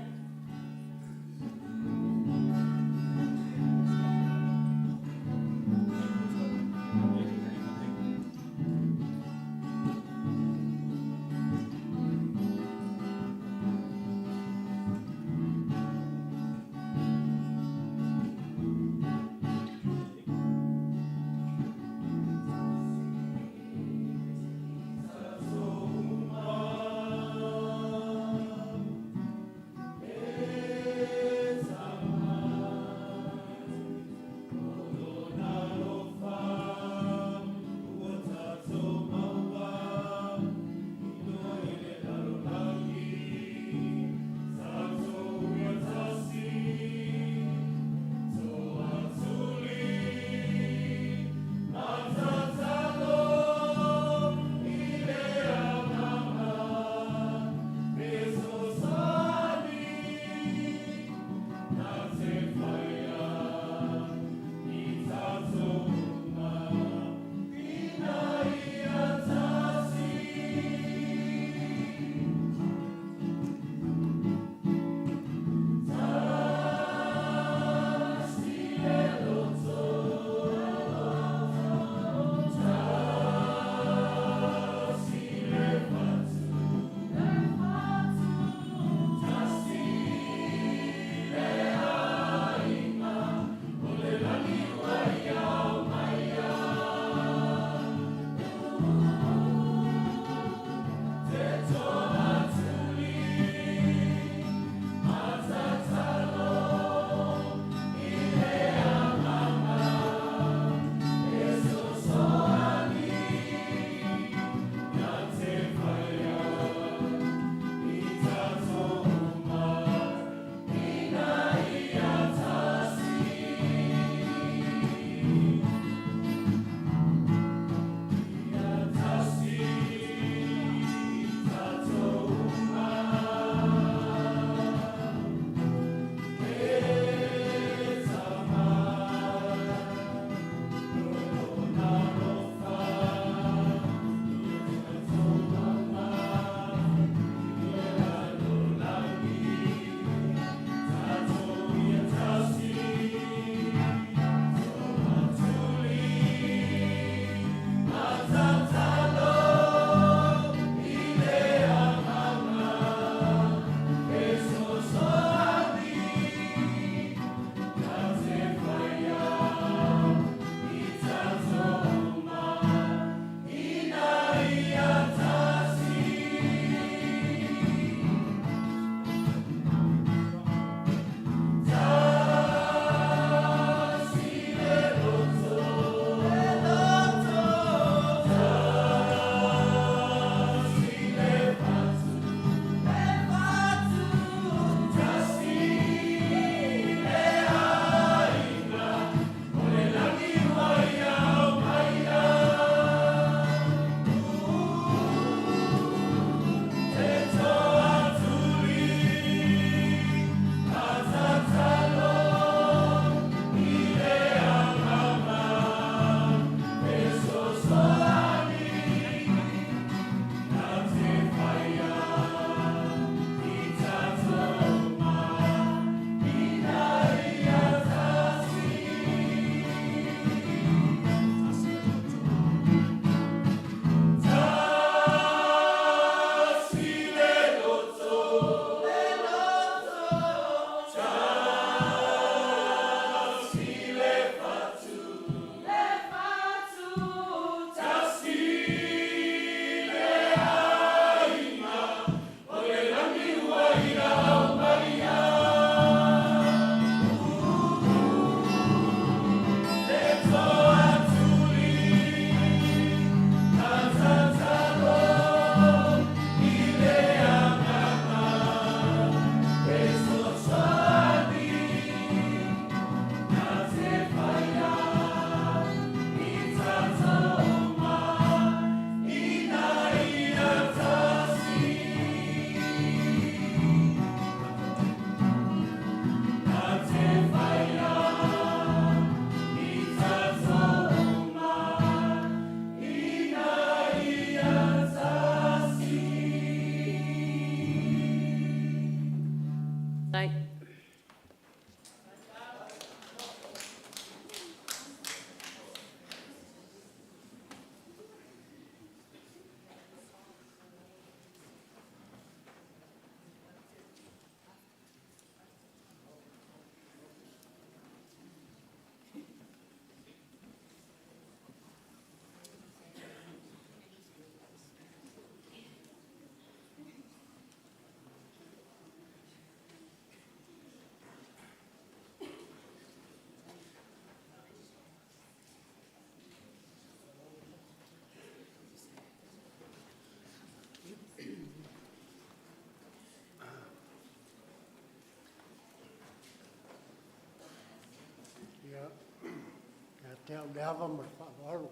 te au le ava ma le faaaloalo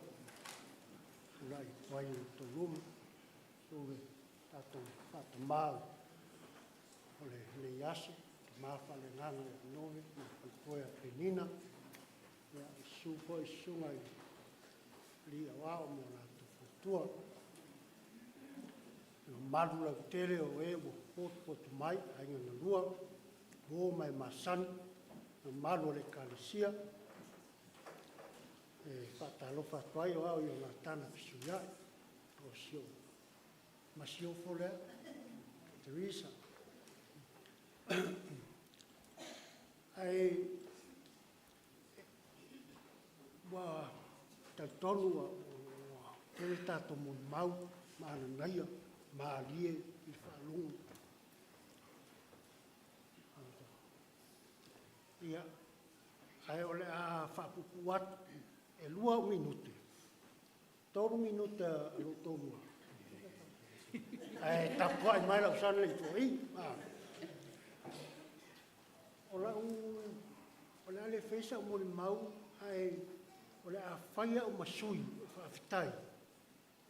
tulai atu ai i le tou luma, susu le tatou faatamā o lenei aso, tama faaleagaga ia Nove ma le faletua ia Penina, ia susu foi susuga i alii aoao ma o latou faletua. Le mamalu lautele o e ua potopoto mai, aiga na lua, uo ma e masani, le mamalu o le Ekalesia. E faatalofa atu ai, o au o Ionatana Fesuiai, o si ou masiofo lea, Teresa. Ae ua talitonu ua tele tatou molimau ma ananaia malie i le faalogo. Ia, ae o le a faapuupuu atu, e 2 au minute, 3 minute a lou toalua, ae tapuai mai lau Sunday i. O lau, o le a le faia sau molimau, ae o le a fai au ma sui e faafetai,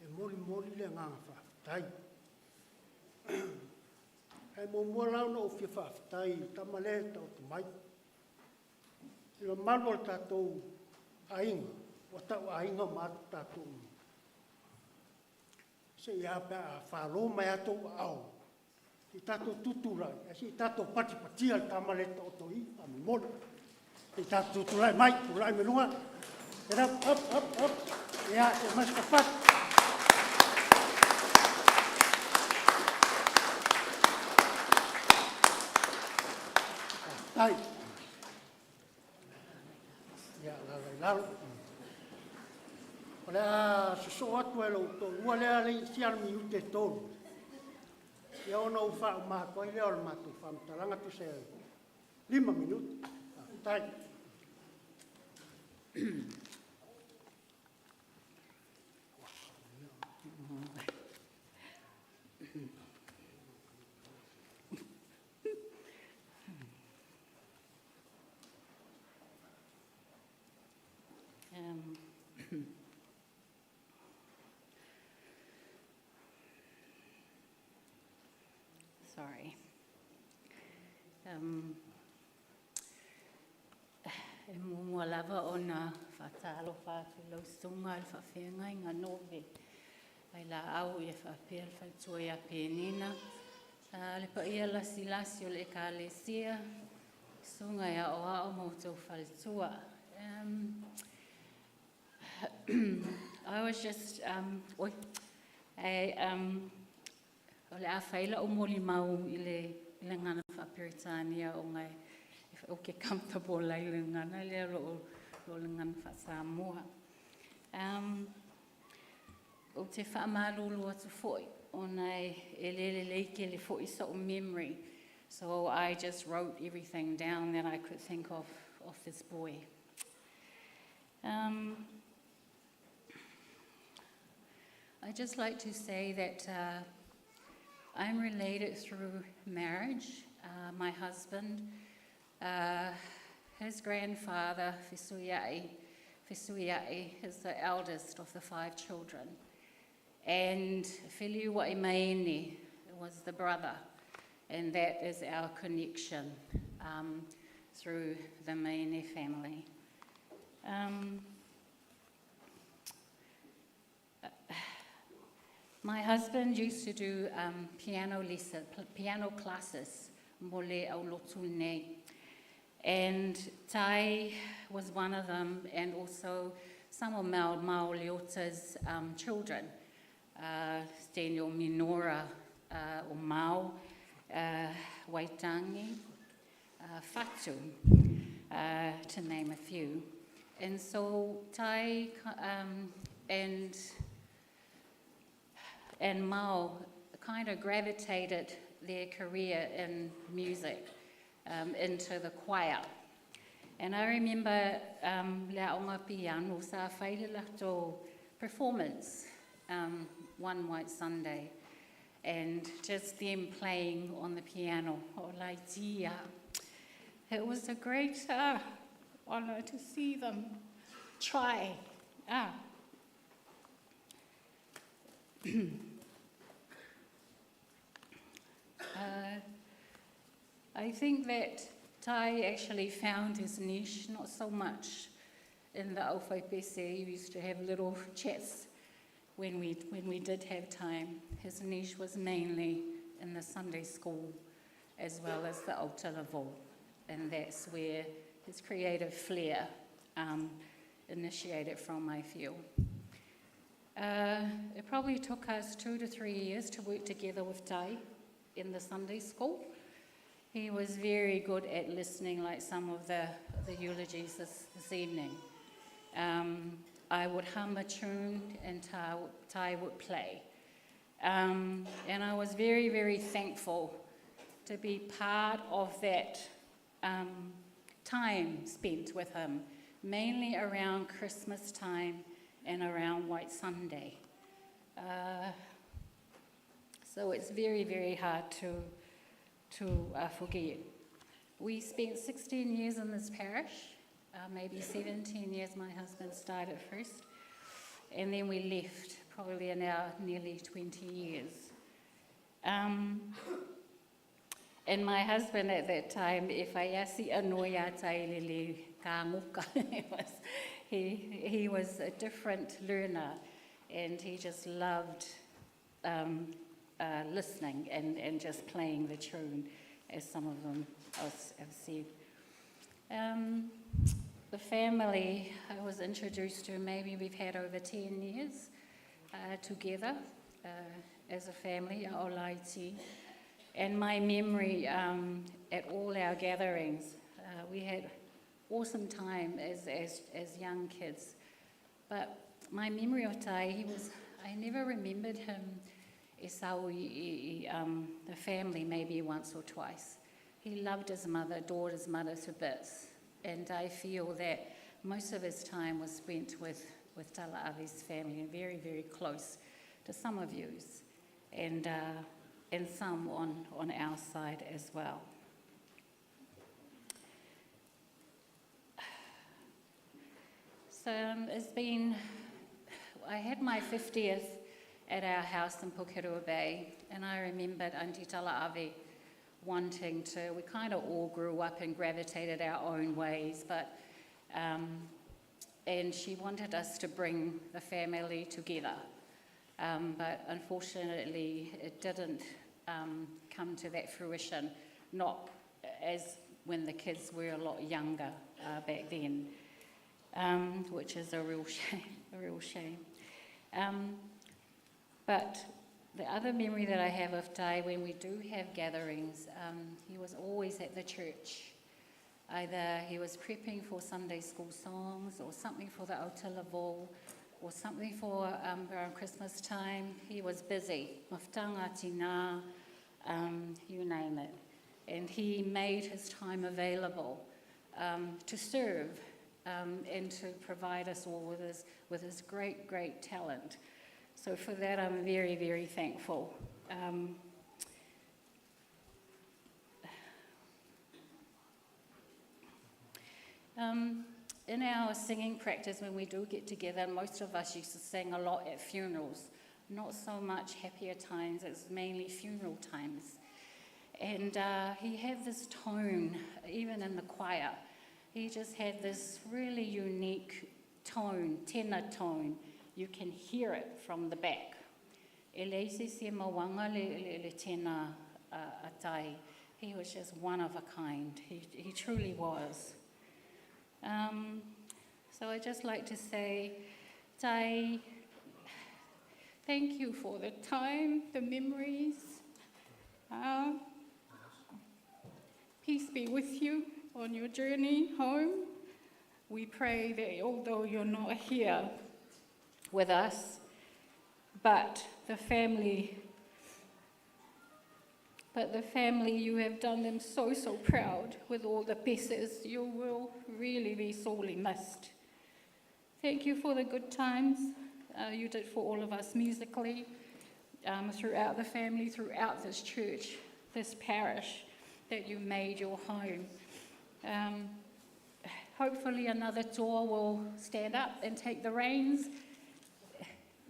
e molimoli le agaga faafetai. Ae muamua la ona ou fia faafetai i le tama lea e taoto mai. I le mamalu o le tatou aiga, ua tauaiga uma atu tatou uma, se i a pe a falo mai lava outou aao, se i tatou tutulai, ae se i tatou patipatia le tama lea e taoto i i, faamolemole. Se i tatou tutulai mai, tulai mai luga. Get up, up, up, up. Ia, se i aumai se fatu. Faafetai. Ia, alaala i lalo. O le a sosoo atu e lou toalua lea le isi minute e 3, ia ona ou faauma atu ai lea o le matou faamatalaga, tusa e 5 minute. Faafetai. Sorry. Um, e muamua lava ona faatalofa atu i lau susuga i le faafeagaiga Nove Vailaau ia faapea le faletua ia Penina, le paia lasilasi o le Ekalesia, susuga e aoao ma outou faletua. I was just, oi, e, o le a fai la'u molimau i le gagana faa-Peretania ona e ou te comfortable ai i le gagana lea o lo le gagana faa-Samoa. Ou te faamalulu atu foi ona e le lelei tele foi so'u memory. So I just wrote everything down that I could think of this boy. I just like to say that I'm related through marriage. My husband, his grandfather, Fesuiai, Fesuiai, is the eldest of the five children. And Feliuai Maene was the brother, and that is our connection through the Maene family. My husband used to do piano lesson, piano classes, mo le au lotu nei. And Tai was one of them, and also some of Mao Mao Leota's children, Daniel Minora, o Mao, Waitangi, Fatu, to name a few. And so Tai and Mao kind of gravitated their career in music into the choir. And I remember le aoga piano sa fai le latou performance one White Sunday, and just them playing on the piano, o lai tia. It was a great honor to see them. Try. Ah. I think that Tai actually found his niche, not so much in the Aufaipese. He used to have little chats when we, when we did have time. His niche was mainly in the Sunday school as well as the Aotearoa, and that's where his creative flair initiated from, I feel. It probably took us two to three years to work together with Tai in the Sunday school. He was very good at listening, like some of the, the eulogies this, this evening. I would hum a tune and Tai, tai would play. And I was very, very thankful to be part of that time spent with him, mainly around Christmas time and around White Sunday. So it's very, very hard to, to forget. We spent 16 years in this parish, maybe 17 years my husband started first, and then we left probably in our nearly 20 years. And my husband at that time, if I asi anoia tailele ka nguka, he, he was a different learner and he just loved listening and, and just playing the tune, as some of them have said. The family I was introduced to, maybe we've had over 10 years together as a family, Olaiti. And my memory at all our gatherings, we had awesome time as, as, as young kids. But my memory of Tai, he was, I never remembered him Esau the family maybe once or twice. He loved his mother, adored his mother to bits. And I feel that most of his time was spent with, with Talaavi's family and very, very close to some of yous and, and some on, on our side as well. So it's been, I had my 50th at our house in Pukerua Bay, and I remembered Auntie Talaavi wanting to, we kind of all grew up and gravitated our own ways, but, and she wanted us to bring the family together. But unfortunately, it didn't come to that fruition, not as when the kids were a lot younger back then, which is a real shame. A real shame. But the other memory that I have of Tai when we do have gatherings, he was always at the church. Either he was prepping for Sunday school songs or something for the Aotearoa or something for around Christmas time. He was busy. Maftanga tina, you name it. And he made his time available to serve and to provide us all with his, with his great, great talent. So for that, I'm very, very thankful. In our singing practice, when we do get together, most of us used to sing a lot at funerals. Not so much happier times, it's mainly funeral times. And he had this tone, even in the choir. He just had this really unique tone, tenor tone. You can hear it from the back. E leisi se mawanga le, le, le tena atai. He was just one of a kind. He, he truly was. So I'd just like to say, Tai, thank you for the time, the memories. Peace be with you on your journey home. We pray that although you're not here with us, but the family, but the family, you have done them so, so proud with all the pieces. You will really be sorely missed. Thank you for the good times you did for all of us musically, throughout the family, throughout this church, this parish that you made your home. Hopefully another tour will stand up and take the reins,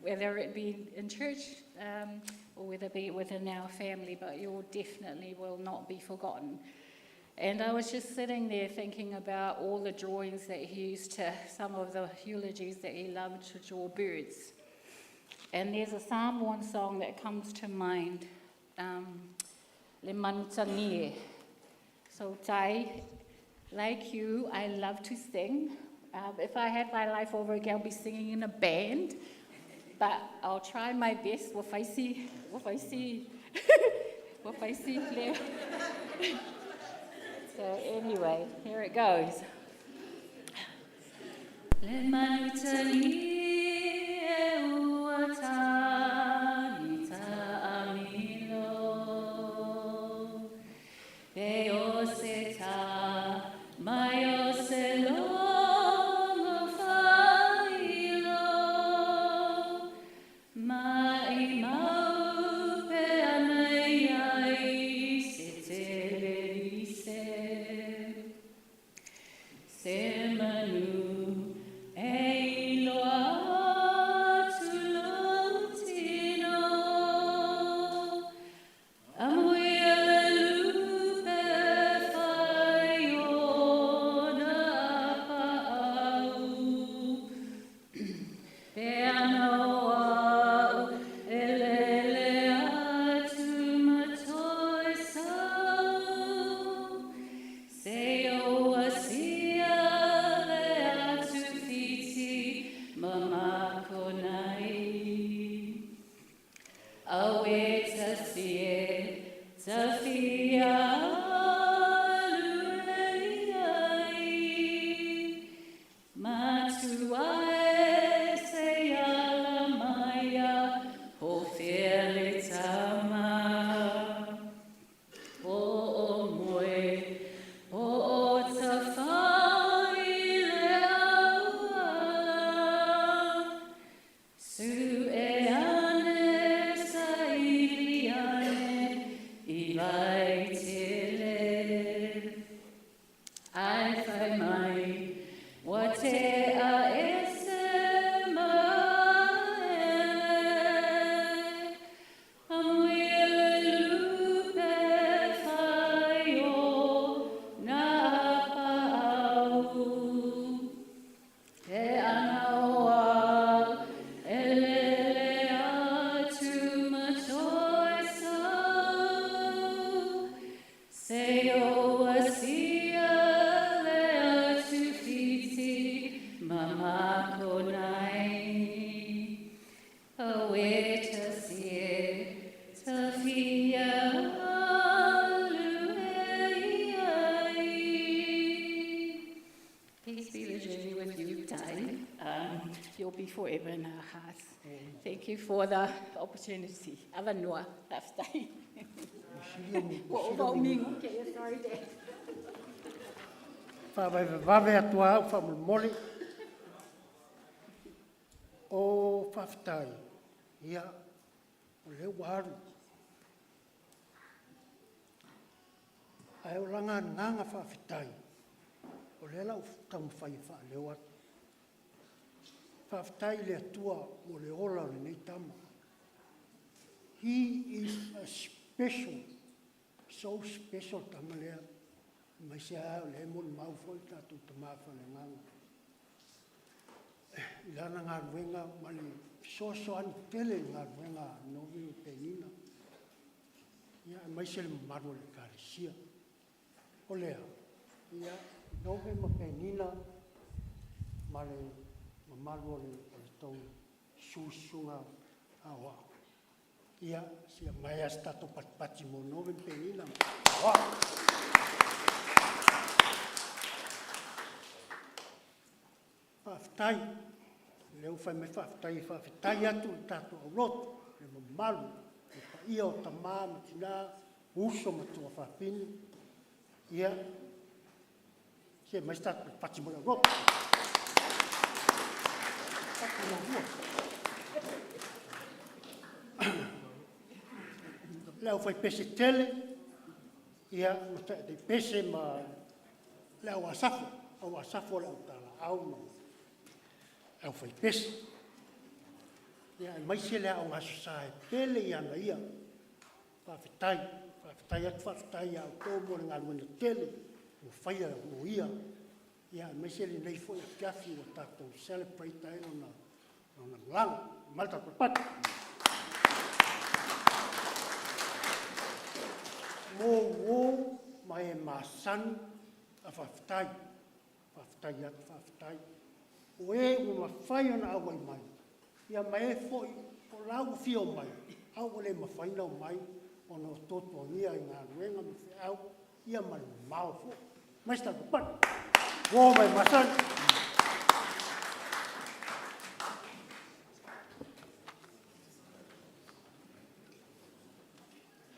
whether it be in church or whether it be within our family, but you definitely will not be forgotten. And I was just sitting there thinking about all the drawings that he used to, some of the eulogies that he loved to draw birds. And there's a Samoan song that comes to mind, Le Manutangie. So, Tai, like you, I love to sing. If I had my life over again, I'd be singing in a band. But I'll try my best. Wafaisi, wafaisi, wafaisi. So anyway, here it goes. Le manutali e ua tani ta amilo. Pe o se ta mai o se longo whailo. Ma i mau pe anei ai se te le rise. Se manu e iloa atu lou tino. Amuia le lupe whai ona paau. Pe ana o au e lele atu ma toi sau. Se o asia le atu whiti ma makonai. Awe ta sie, ta fia alu ai. Matua e se ala maia, o fea le tama. O o moe, o o ta whai le auala. Su e ane sa ili ane, i vai tele. Ai whai mai, wa te a ese maele. Amuia le lupe whai o nā paau. Te ana o au, e lele atu ma toi sau. Se o asia le atu whiti ma makonai. Awe ta sie, ta fia alu e ai. Peace be the journey with you, Tai. You'll be forever in our hearts. Thank you for the opportunity. Avanoa, laftai. Wa o mingo, okay, sorry, Dad. Faavaivavave atu a au faamolemole. O faafetai, ia, o lea ua alu. Ae o laga agaga faafetai, o lea la ua taumafai e faaleo atu. Faafetai i le Atua mo le ola o lenei tama. He is a special, so special tama lea. Mai se a o le molimau foi le tatou tamā faaleagaga. I lana galuega ma le fesoasoani tele i galuega a Novi ma Penina. Ia, aemaise le mamalu o le Ekalesia. O lea, ia, Novi ma Penina ma le mamalu o le tou susuga aoao. Ia, sia mai a se tatou patipati mo Novi ma Penina. Aoao. Faafetai, lea ua fai mai faafetai e faafetai atu i le tatou aulotu, le mamalu, le paia o tama ma tina, uso ma tuafafine. Ia, se mai se tatou patipati mo le aulotu. Pati muamua. Le aufaipese tele, ia, ma taitai pese ma le au asafo. Au Asafo o le Autalaau ma le Aufaipese. Ia aemaise le Aoga Aso Sa e pele ia te ia. Faafetai, faafetai atu faafetai ia outou mo le galuega tele ua faia mo ia, aemaise lenei foi afiafi ua tatou celebrate ai lona malaga. Aumai le tatou pai. Mo uo ma e masani a faafetai, faafetai atu faafetai. O e ua mafai ona auai mai, ia ma e foi o la ua fia omai, ae ua le mafai ona omai ona o tuatuagia i galuega ma feau, ia ma le mamao foi. Aumai se tatou pale. Uo ma e masani.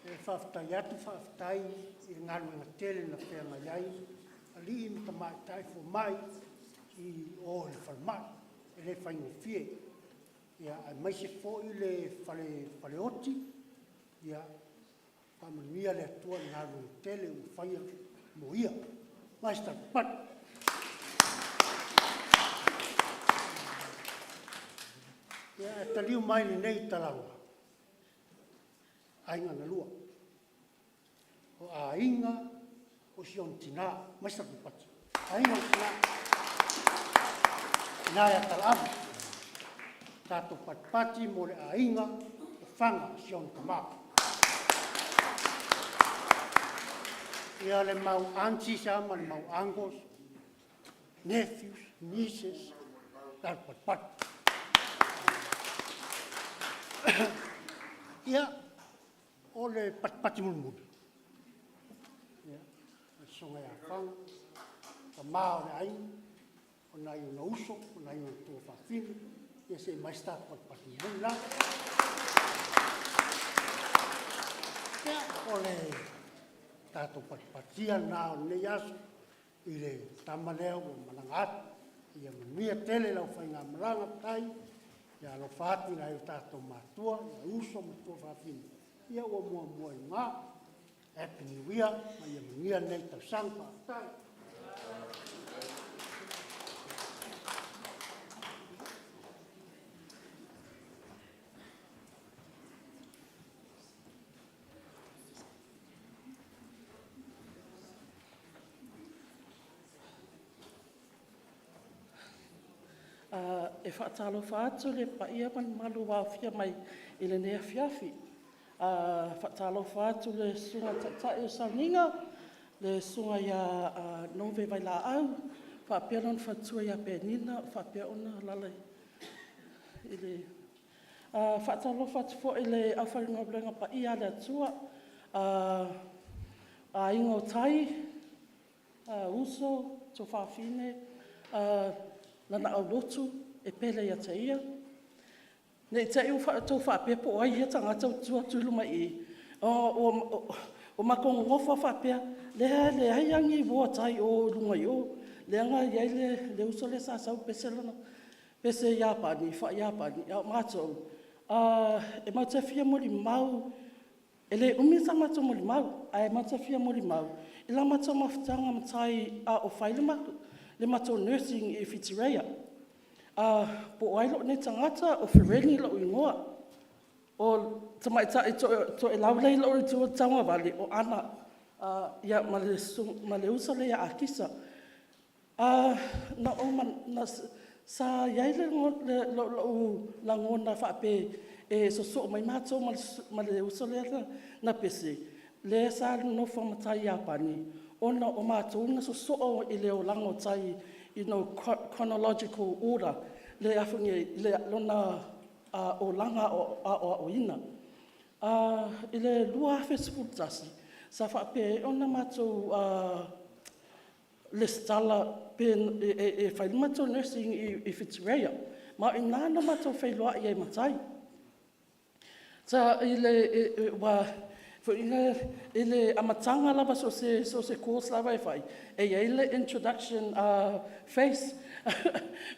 E faafetai atu faafetai i le galuega tele na feagai ai alii ma tamaitai fomai i o i le falemai. E le faigofie, aemaise foi le faleoti, ia faamanuia le Atua i le galuega tele ua faia mo ia. Nice tala. Ia, ae taliu mai i lenei talaga, aiga na lua, o aiga o si ona tina. Aumai se tatou pati. Aiga ma tina, le tina ia Talaaga. Tatou patipati mo le aiga o Fana si ona tama. Ia le mau aunties lava ma le mau uncles, nephews, nieces, tatou patipati. Ia, o le patipati mulimuli, ia, le Susuga ia Fana, le tama o le aiga, o nai ona uso, o nai ona tuafafine, ia se i aumai se tatou patipati mulimuli lela. Ia, o le tatou patipati ia lena o lenei aso i le tama lea ua malaga atu. Ia manuia tele lau faigamalaga tai, ia alofa atu i nai o tatou matua, uso ma tuafafine ia ua muamua i luga. Happy New Year ma ia manuia lenei tausaga. Faafetai. E faatalofa atu i le paia ma le mamalu ua aofia mai i lenei afiafi. E faatalofa atu i le Susuga i le Taitai o Sauniga, le Susuga ia Nove Vailaau faapea lona faletua ia Penina o faapea ona alaala i le… E faatalofa atu foi i le aufaigaluega paia a le Atua, Aiga o Tai, Uso, Tuafafine, lana aulotu e pele ia te ia. Ne i te i ua outou faapea po o ai ia tagata ua tutu atu i luma i i, ua matou nonofo lava faapea, e leai lava ni uo a Tai i luga i o, lea na i ai le uso lea sa sau pese lana pese Iapani, faa-Iapani, a o matou, e matou te fia molimau, e le umi sa matou molimau, ae matou te fia molimau i la matou mafutaga ma Tai a o fai le matou nursing i Whitireia. Po o ai lou nei tagata, o Fereni lou igoa. O le tamaitai toelau lea i lou itu taugavale o Ana, ma le uso lea ia Akisa. Sa i ai lou lagona e faapea e sosoo mai matou ma le uso lea na pese, lea sa nonofo ma tai i Iapani, ona o matou na sosoo i le olaga o tai in a chronological order lona olaga aoaoina. I le 2011, sa faapea ai ona matou resitala pe e fai le matou nursing i Whitireia. Ma o i ina na matou feiloai ai ma Tai. I le amataga lava so o se course lava e fai, e i ai le introduction phase.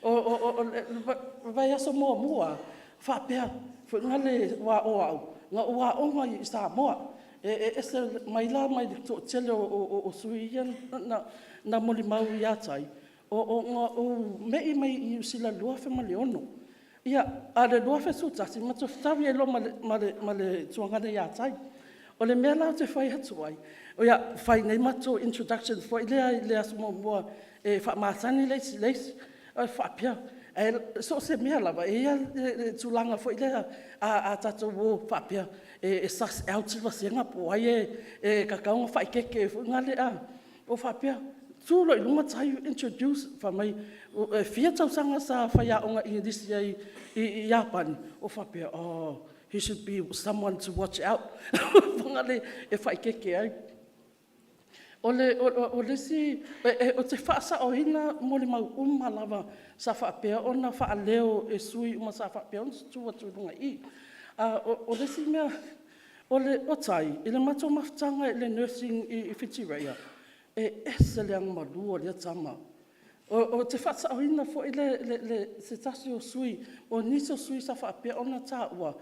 O le vaiaso muamua lava, faapea foi lale aua o au na ou aoga i Samoa. E ese mai la mai le toatele o sui ia na molimau ia Tai, Ona ou me'i mai i Niu Sila i le 2006, ia, a o le 2011 matou fetaui ai loa ma le tuagana ia Tai. O le mea la ou te fai atu ai, ia fai nei matou introductions foi lea i le aso muamua e faamasani le isi i le isi. Ae faapea, so o se mea lava e i ai lava le tulaga foi lea a tatou o faapea e suss out le vasega po o ai e tatau ona faaeteete foi lale a. Ou faapea, tu loa i luga Tai introduce fai mai e fia tausaga sa faiaoga igilisi ai i Iapani. Ou faapea, oh he should be someone to watch out e faaeteete ai. O le isi ou te faasaoina molimau uma lava sa faapea ona faaleo e sui usufono uma sa faapea ona tutu atu i luga i i. O le isi mea, o Tai i le matou mafutaga i le nursing i Whitireia, e ese le agamalu o lea tama. Ou te faasaoina foi se tasi o sui usufono, o nisi o sui usufono sa faapea ona taua o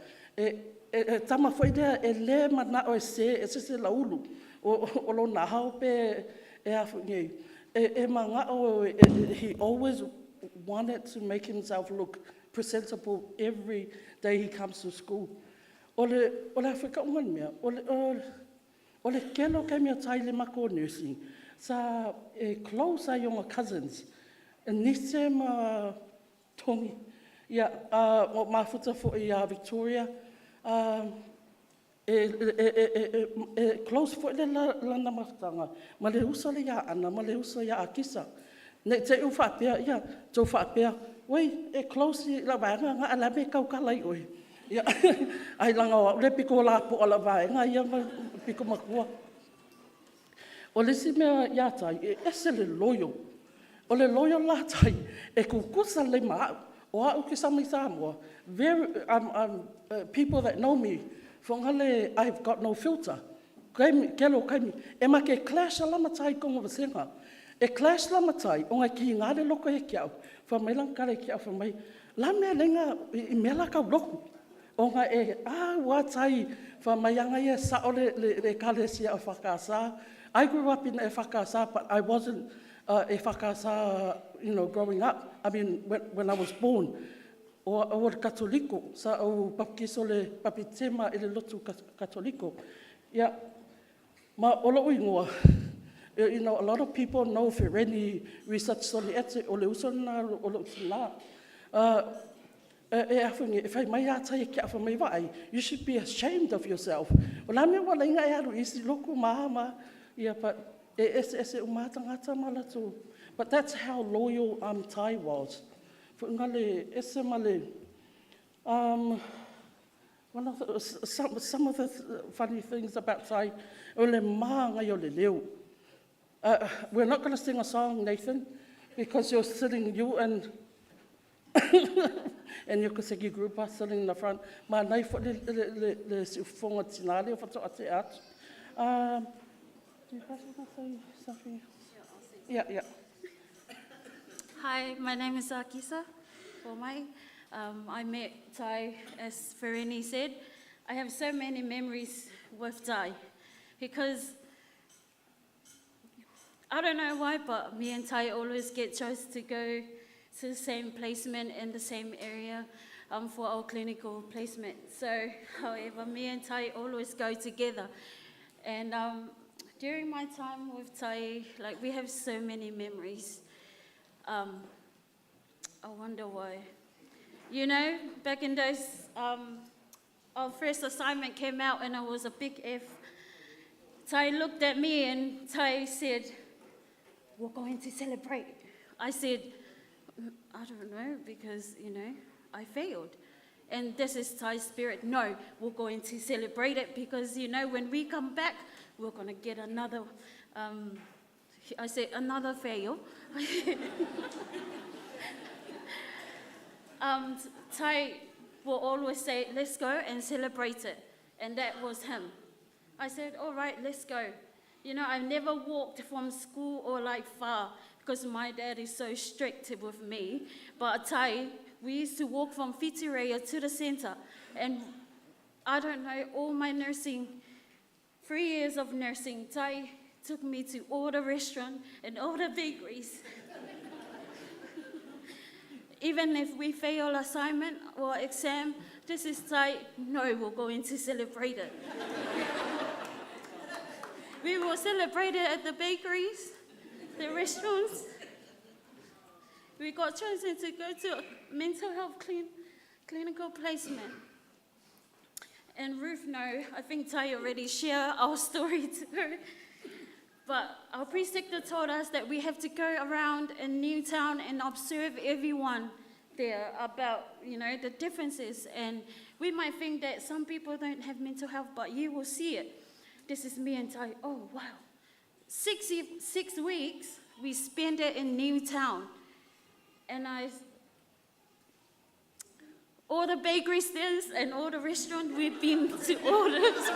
le tama foi lea e le manao e sē se lauulu o lona ao pe a foi nei, e manao he always wanted to make himself look presentable everyday he comes to school. O le a foi tauga mea? O le tele o taimi o Tai i le matou Nursing sa e close lava i ona cousins, Nise ma Togi. Na ou mafuta foi ia Victoria, e close foi lana mafutaga ma le uso lea ia Ana ma le uso ia Akisa. Ne i te i ua faapea, ia outou faapea, oi e close i lau vaega lena ae o le a le mea e tautala ai oe? Ai leaga o au lea e pito lapoa i lau vaega ia ma le pito matua. O le isi mea ia Tai e ese le loyal. O le loyal la a Tai e tutusa lelei ma au. O au ou te sau mai Samoa people that know me I've got no filter. O le tele o taimi e ma te clash lava ma Tai i totonu o vasega. E clash la ma Tai ona e kiga le loto ia te au, fai mai lana tala ia te au fai mai, o le a le mea e ala ai ona… i mea la tau lotu? Ona e au lava Tai fai mai ana ia e sao le Ekalesia EFKS. I grew up in EFKS but I wasn't EFKS growing up, I mean when I was born. O au o le Katoliko, sa ou bapetiso i le bapetitema i le lotu Katoliko. Ia, ma o lou igoa, a lot of people know Fereni Richardsone Ete, o le uso lena o lou tina. E fai mai lava Tai ia te au, fai mai, vaai, you should be ashamed of yourself. O le a le mea ua ala ai ona e alu i isi lotu ma a ma a. Ia, but e eseese uma lava tagata ma latou… but that's how loyal Tai was. Foi na le ese ma le… Some of the funny things about Tai, o le manaia o le leo. We're not going to sing a song, Nathan, because you're sitting, you and your Kosegi group are sitting in the front. Manaia foi le siufofoga o le tina lea faatoa tea atu. Do you guys want to say something else? Yeah. Hi, my name is Akisa Formai. I met Tai, as Fereni said. I have so many memories with Tai because I don't know why, but me and Tai always get chose to go to the same placement in the same area for our clinical placement. So, however, me and Tai always go together. And during my time with Tai, like we have so many memories. I wonder why. Back in those, our first assignment came out and it was a big F. Tai looked at me and Tai said, "We're going to celebrate." I said, "I don't know because, I failed." And this is Tai's spirit. "No, we're going to celebrate it because, when we come back, we're going to get another," I said, "another fail." Tai will always say, "Let's go and celebrate it." And that was him. I said, "All right, let's go." I never walked from school or like far because my dad is so strict with me. But Tai, we used to walk from Whitireia to the center. And I don't know, all my nursing, 3 years of nursing, Tai took me to all the restaurant and all the bakeries. Even if we fail assignment or exam, this is like, no, we're going to celebrate it. We will celebrate it at the bakeries, the restaurants. We got chosen to go to mental health clinical placement. And Ruth know, I think Tai already shared our story to her. But our preceptor told us that we have to go around in Newtown and observe everyone there about the differences. And we might think that some people don't have mental health, but you will see it. This is me and Tai. Oh, wow. 6 weeks, we spent it in Newtown. And all the bakery stands and all the restaurants, we've been to all those.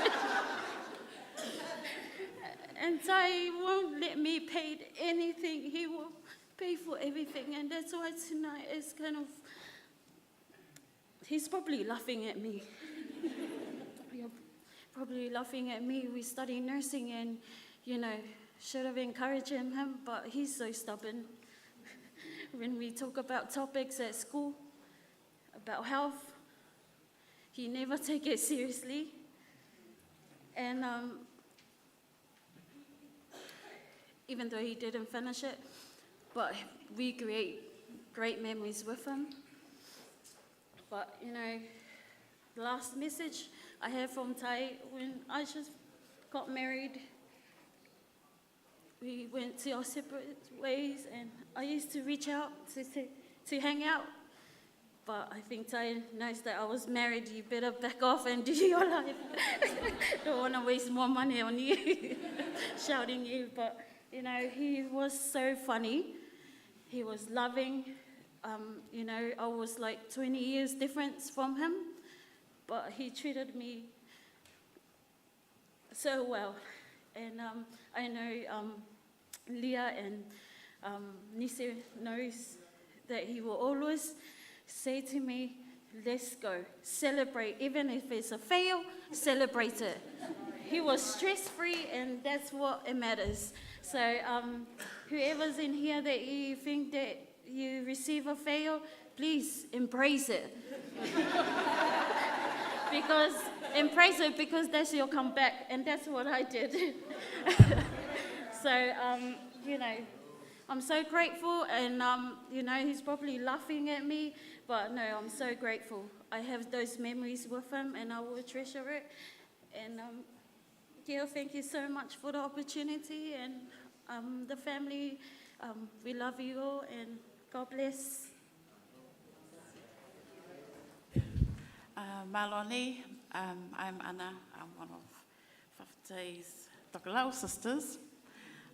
And Tai won't let me pay anything. He will pay for everything. And that's why tonight is kind of, he's probably laughing at me. You're probably laughing at me. We study nursing and should have encouraged him, but he's so stubborn. When we talk about topics at school, about health, he never take it seriously. And even though he didn't finish it, but we create great memories with him. But the last message I had from Tai, when I just got married, we went to our separate ways, and I used to reach out to hang out. But I think Tai knows that I was married, you better back off and do your life. Don't want to waste more money on you, shouting you. But he was so funny. He was loving. I was like 20 years difference from him, but he treated me so well. And I know Leah and Nise knows that he will always say to me, let's go, celebrate. Even if it's a fail, celebrate it. He was stress-free, and that's what it matters. So whoever's in here that you think that you receive a fail, please embrace it. Because embrace it, because that's your comeback, and that's what I did. So, I'm so grateful, and he's probably laughing at me, but no, I'm so grateful. I have those memories with him, and I will treasure it. Thank you so much for the opportunity, and the family. We love you all, and God bless. Maloni, I'm Anna. I'm one of Fafitai's Tokelau sisters.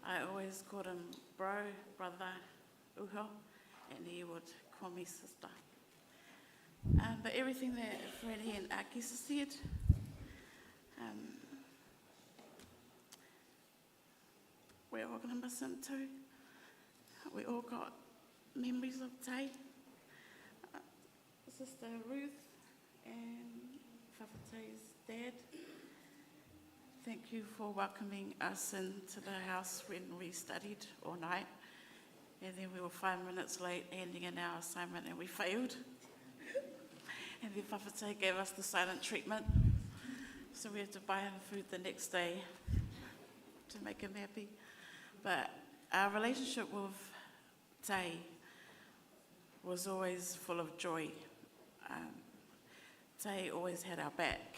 I always called him bro, brother, uho, and he would call me sister. But everything that Freddie and Akisa said, we're all going to miss him too. We all got memories of Tai. Sister Ruth and Fafitai's dad, thank you for welcoming us into the house when we studied all night. And then we were 5 minutes late handing in our assignment and we failed. And then Fafitai gave us the silent treatment. So we had to buy him food the next day to make him happy. But our relationship with Tai was always full of joy. Tai always had our back.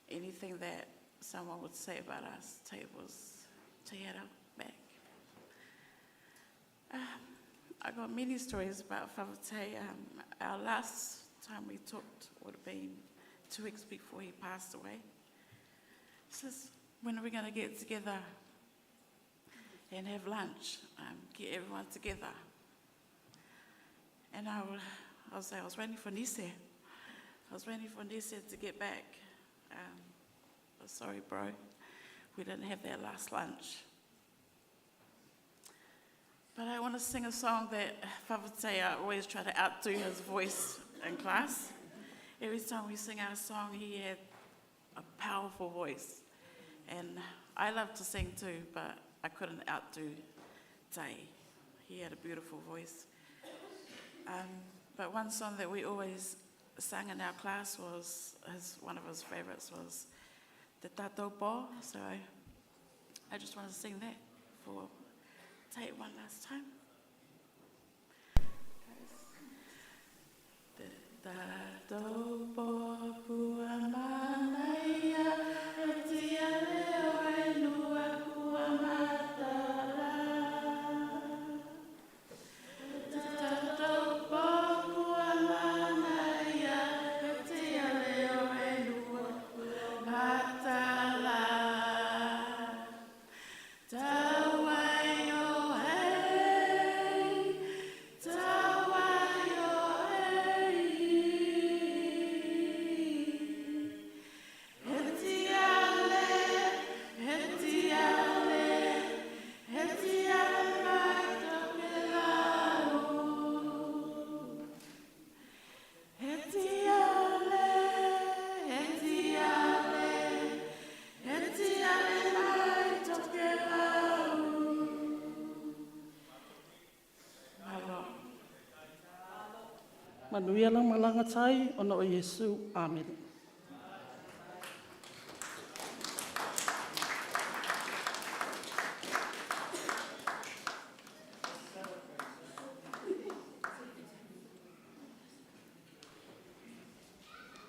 Anything that someone would say about us, Tai had our back. I got many stories about Fafitei. Our last time we talked would have been 2 weeks before he passed away. He says, when are we going to get together and have lunch, get everyone together? And I was like, I was waiting for Nise. I was waiting for Nise to get back. But sorry, bro, we didn't have that last lunch. But I want to sing a song that Fafitei, I always try to outdo his voice in class. Every time we sing our song, he had a powerful voice. And I love to sing too, but I couldn't outdo Tai. He had a beautiful voice. Um, but one song that we always sang in our class was his, one of his favorites was the Tato Po. So I, I just want to sing that for Tate one last time. Te tato po pua manaia, e tia leo e lua kua matara. Te tato po pua manaia, e tia leo e lua kua matara. Tauai o hei, tauai o hei. He tiale, he tiale, he tiale mai tokelau. He tiale, he tiale, he tiale mai tokelau. Malo. Manuia lau malaga tai ona o Iesu. Amene.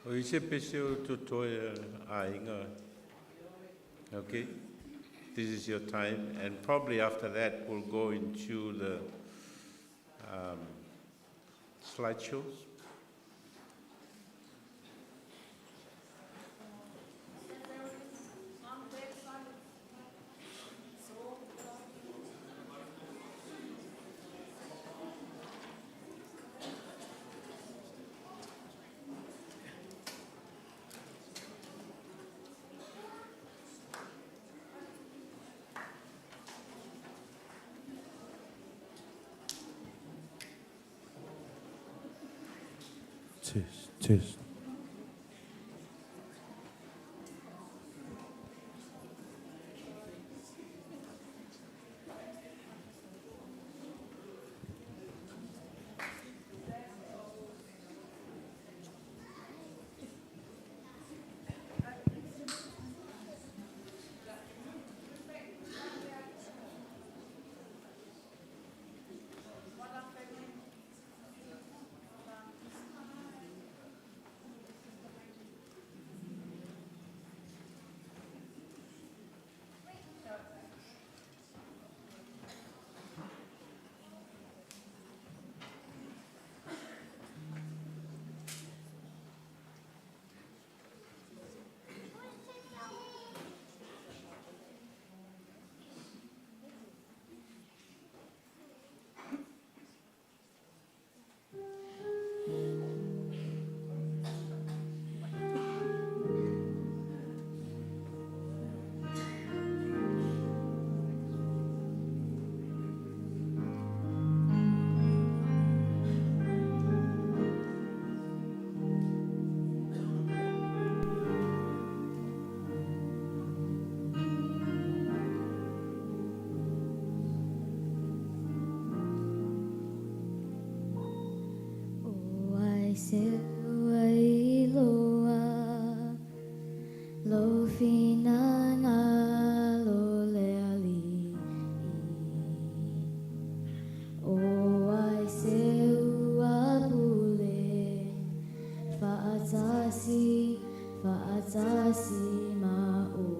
O i se pese o totoe aiga. Okay? This is your time. And probably after that, we'll go into the slideshows. Test, test. O ai se ai loa, lo finangalo le ali'i. O ai se ua pule, fa'atasi, fa'atasi ma oe.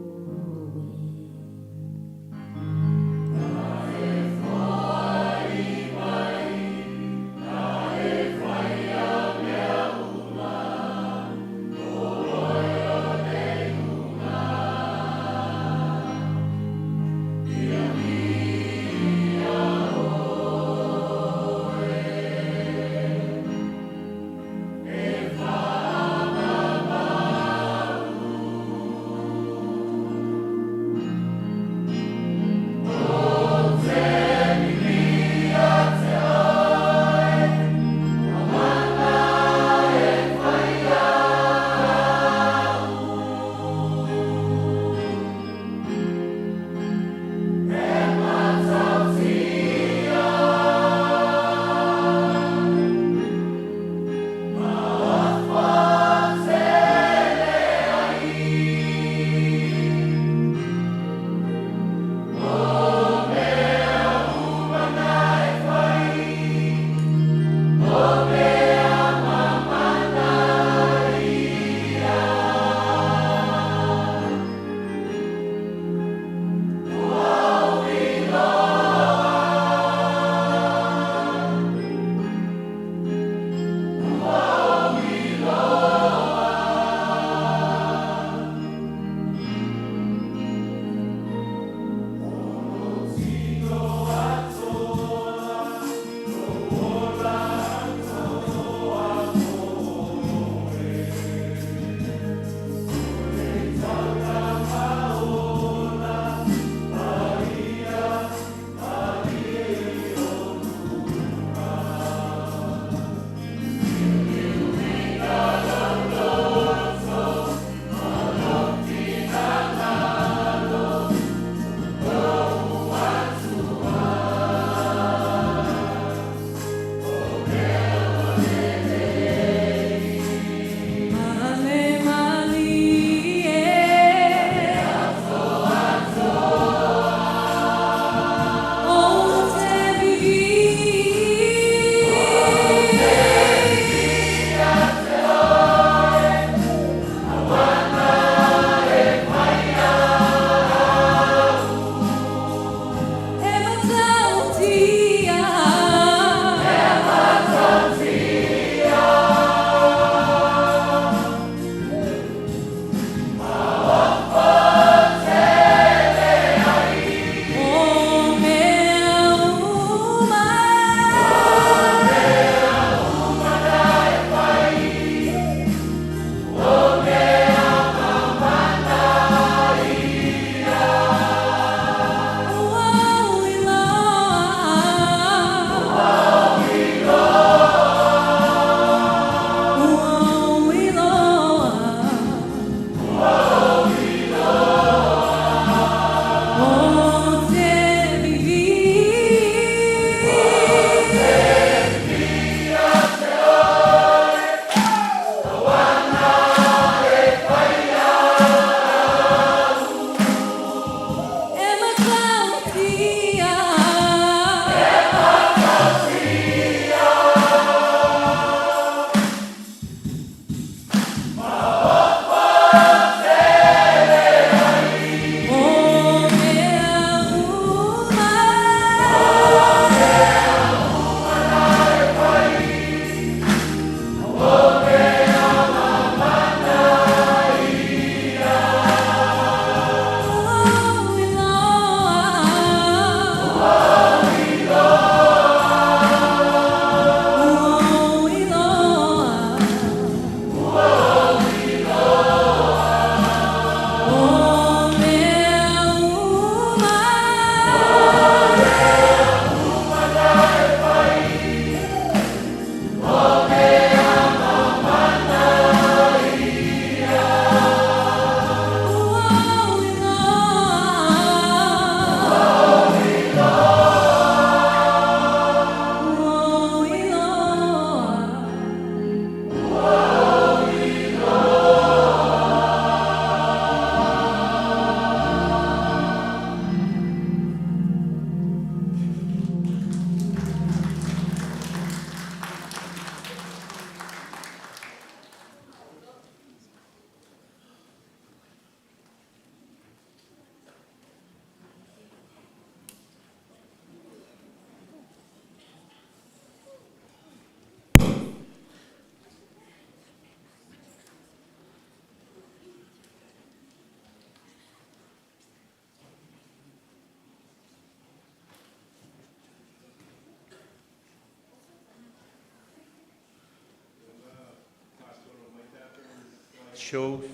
shows.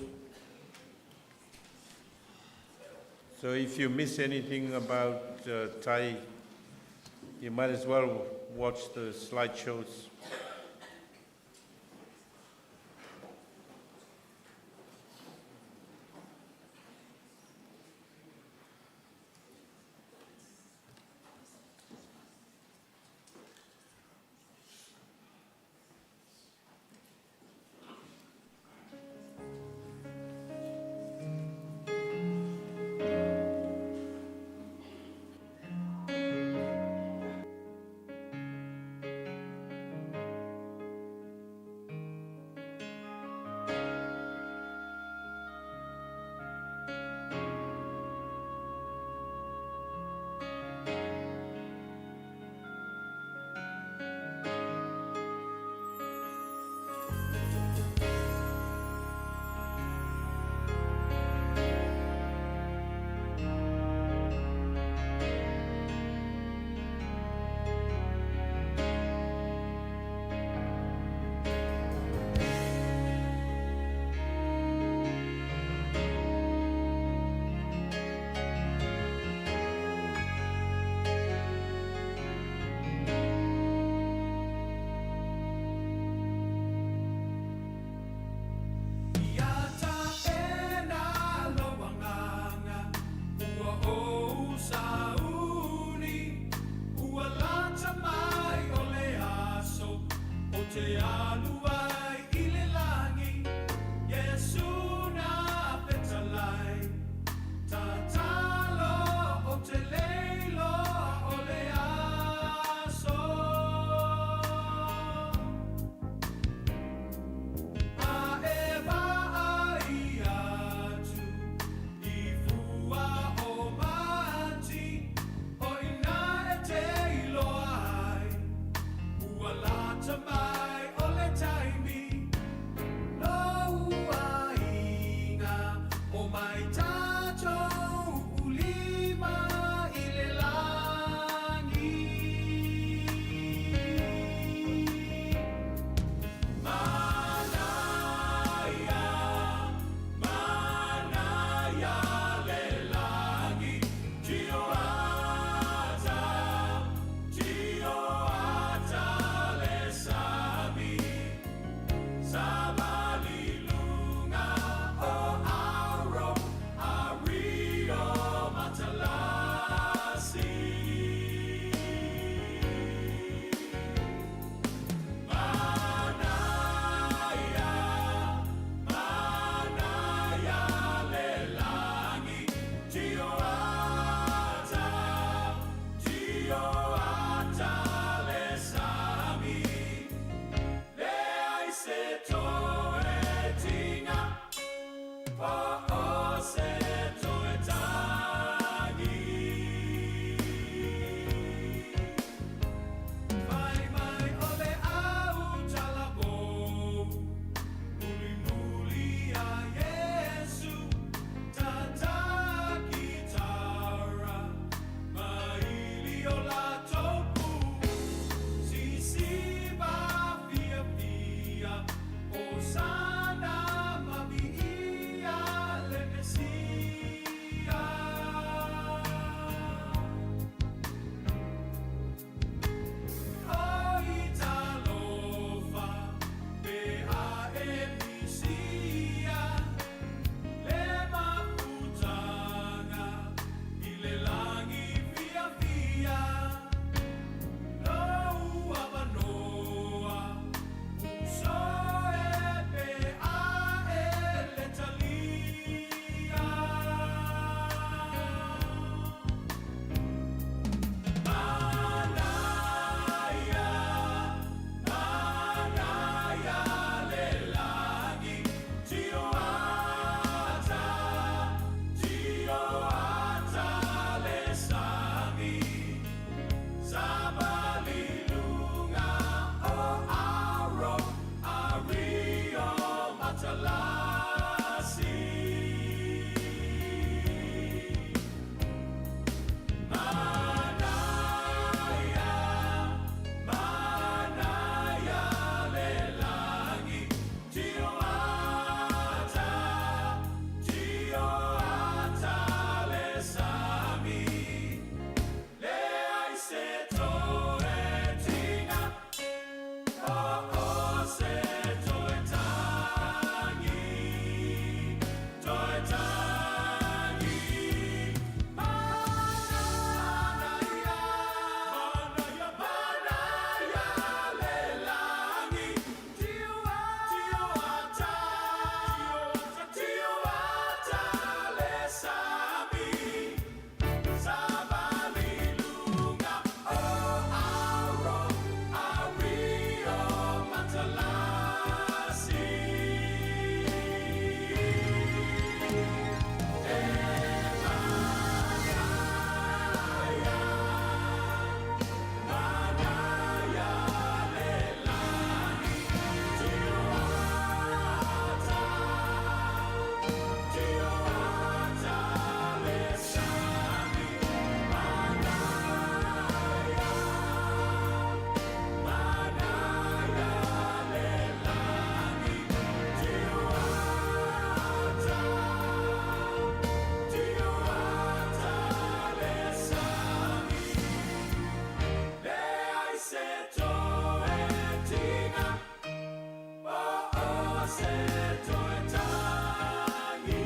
So if you miss anything about Tai, you might as well watch the slideshows. se toe tagi.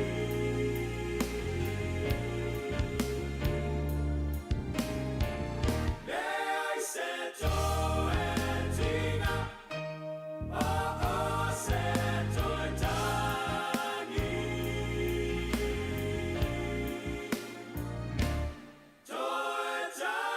Leai se toe tiga, o se toe tagi. Toe tagi.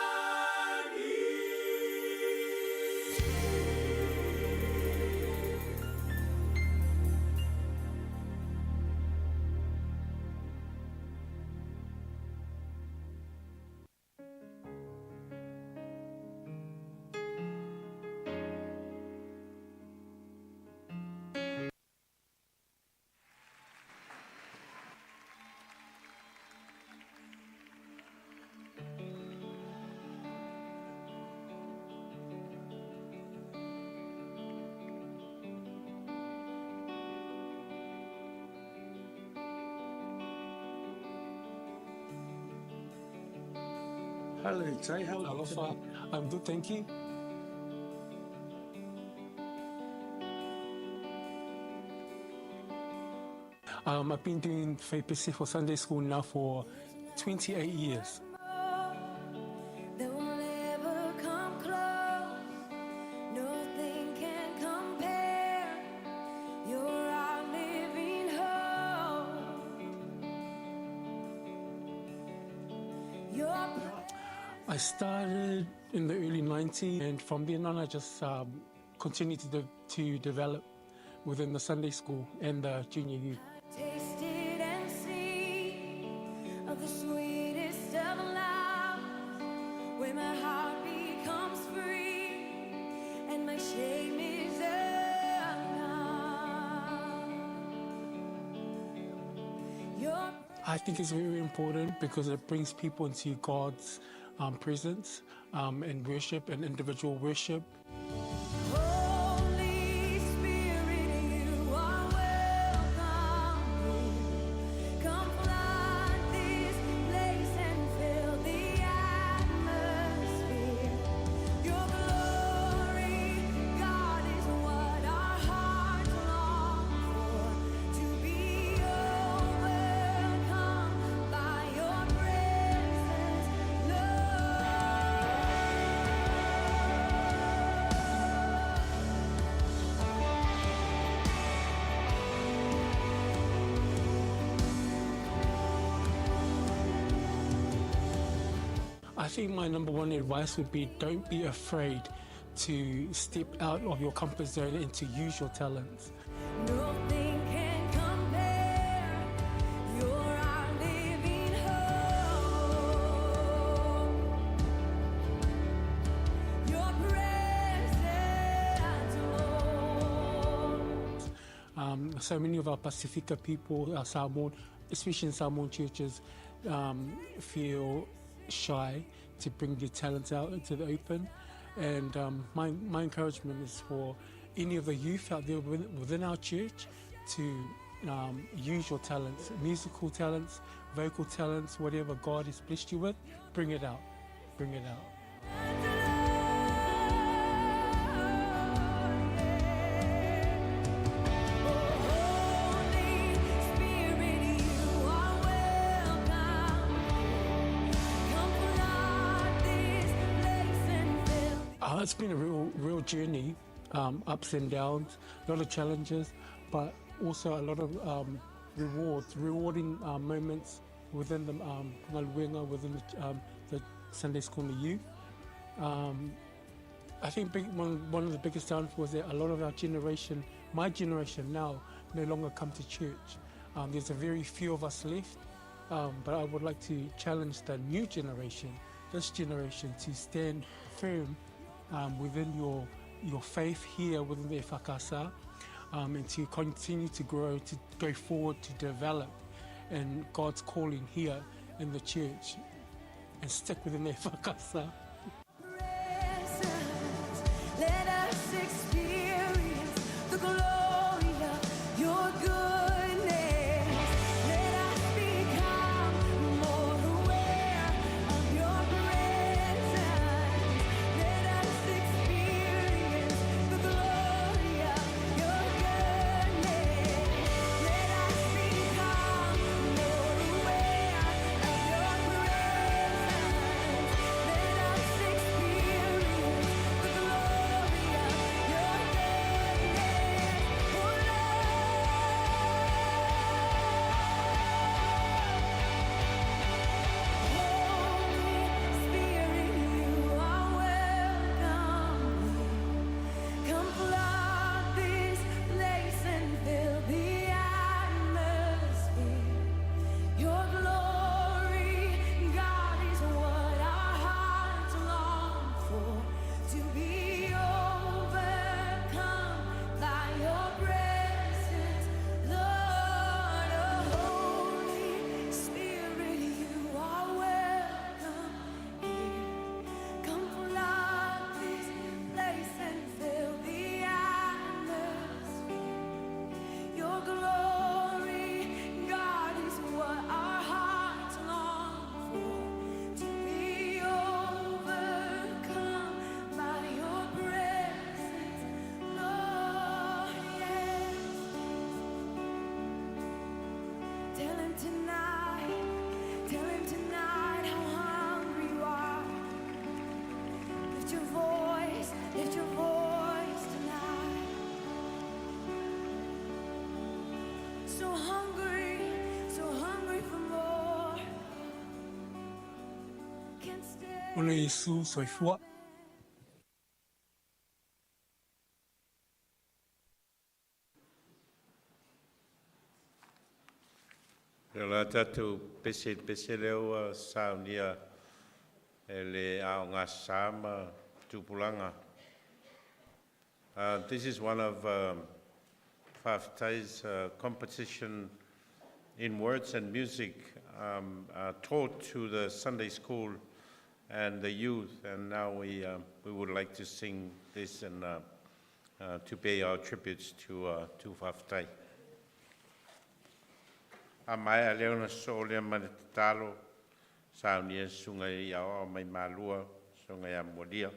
Hello, Jay. How are you? Alofa. I'm good, thank you. I've been doing Faipese for Sunday school now for 28 years. That will never come close. Nothing can compare. You're our living hope. Your I started in the early 90s, and from then on, I just continued to develop within the Sunday school and the junior youth. tasted and seen of the sweetest of loves, when my heart becomes free and my shame is undone. Your I think it's very important because it brings people into God's presence and worship and individual worship. Holy Spirit, you are welcome here. Come flood this place and fill the atmosphere. Your glory, God, is what our hearts long for. To be overcome by your presence, Lord. I think my number one advice would be don't be afraid to step out of your comfort zone and to use your talents. Nothing can compare. You're our living hope. Your presence, Lord. So many of our Pasifika people, our Samoan, especially in Samoan churches, feel shy to bring their talents out into the open. And my encouragement is for any of the youth out there within our church to use your talents, musical talents, vocal talents, whatever God has blessed you with, bring it out, bring it out. Holy Spirit, you are welcome here. Come flood this place and fill. It's been a real journey, ups and downs, a lot of challenges, but also a lot of rewards, rewarding moments within the Ngaluenga, within the Sunday School and the youth. I think one of the biggest downfalls is that a lot of our generation, my generation now, no longer come to church. There's a very few of us left, but I would like to challenge the new generation, this generation, to stand firm within your faith here within the EFKS, and to continue to grow, to go forward, to develop in God's calling here in the church, and stick within the EFKS. Presence, let us experience the glory of your goodness. Let us become more aware of your presence. Let us experience the glory of your goodness. him tonight, tell him tonight how hungry you are. Lift your voice, lift your voice tonight. So hungry, so hungry for more. Can't stay. O le Iesu soifua. Ia la tatou pese i le pese lea ua saunia e le aogasa ma tupulaga. This is one of Faafetai's competition in words and music taught to the Sunday school and the youth, and now we would like to sing this and to pay our tributes to Faafetai. A maea lea ona sosoo lea ma le tatalo, saunia e le Susuga i Aoao mai Malua, Susuga ia Molia.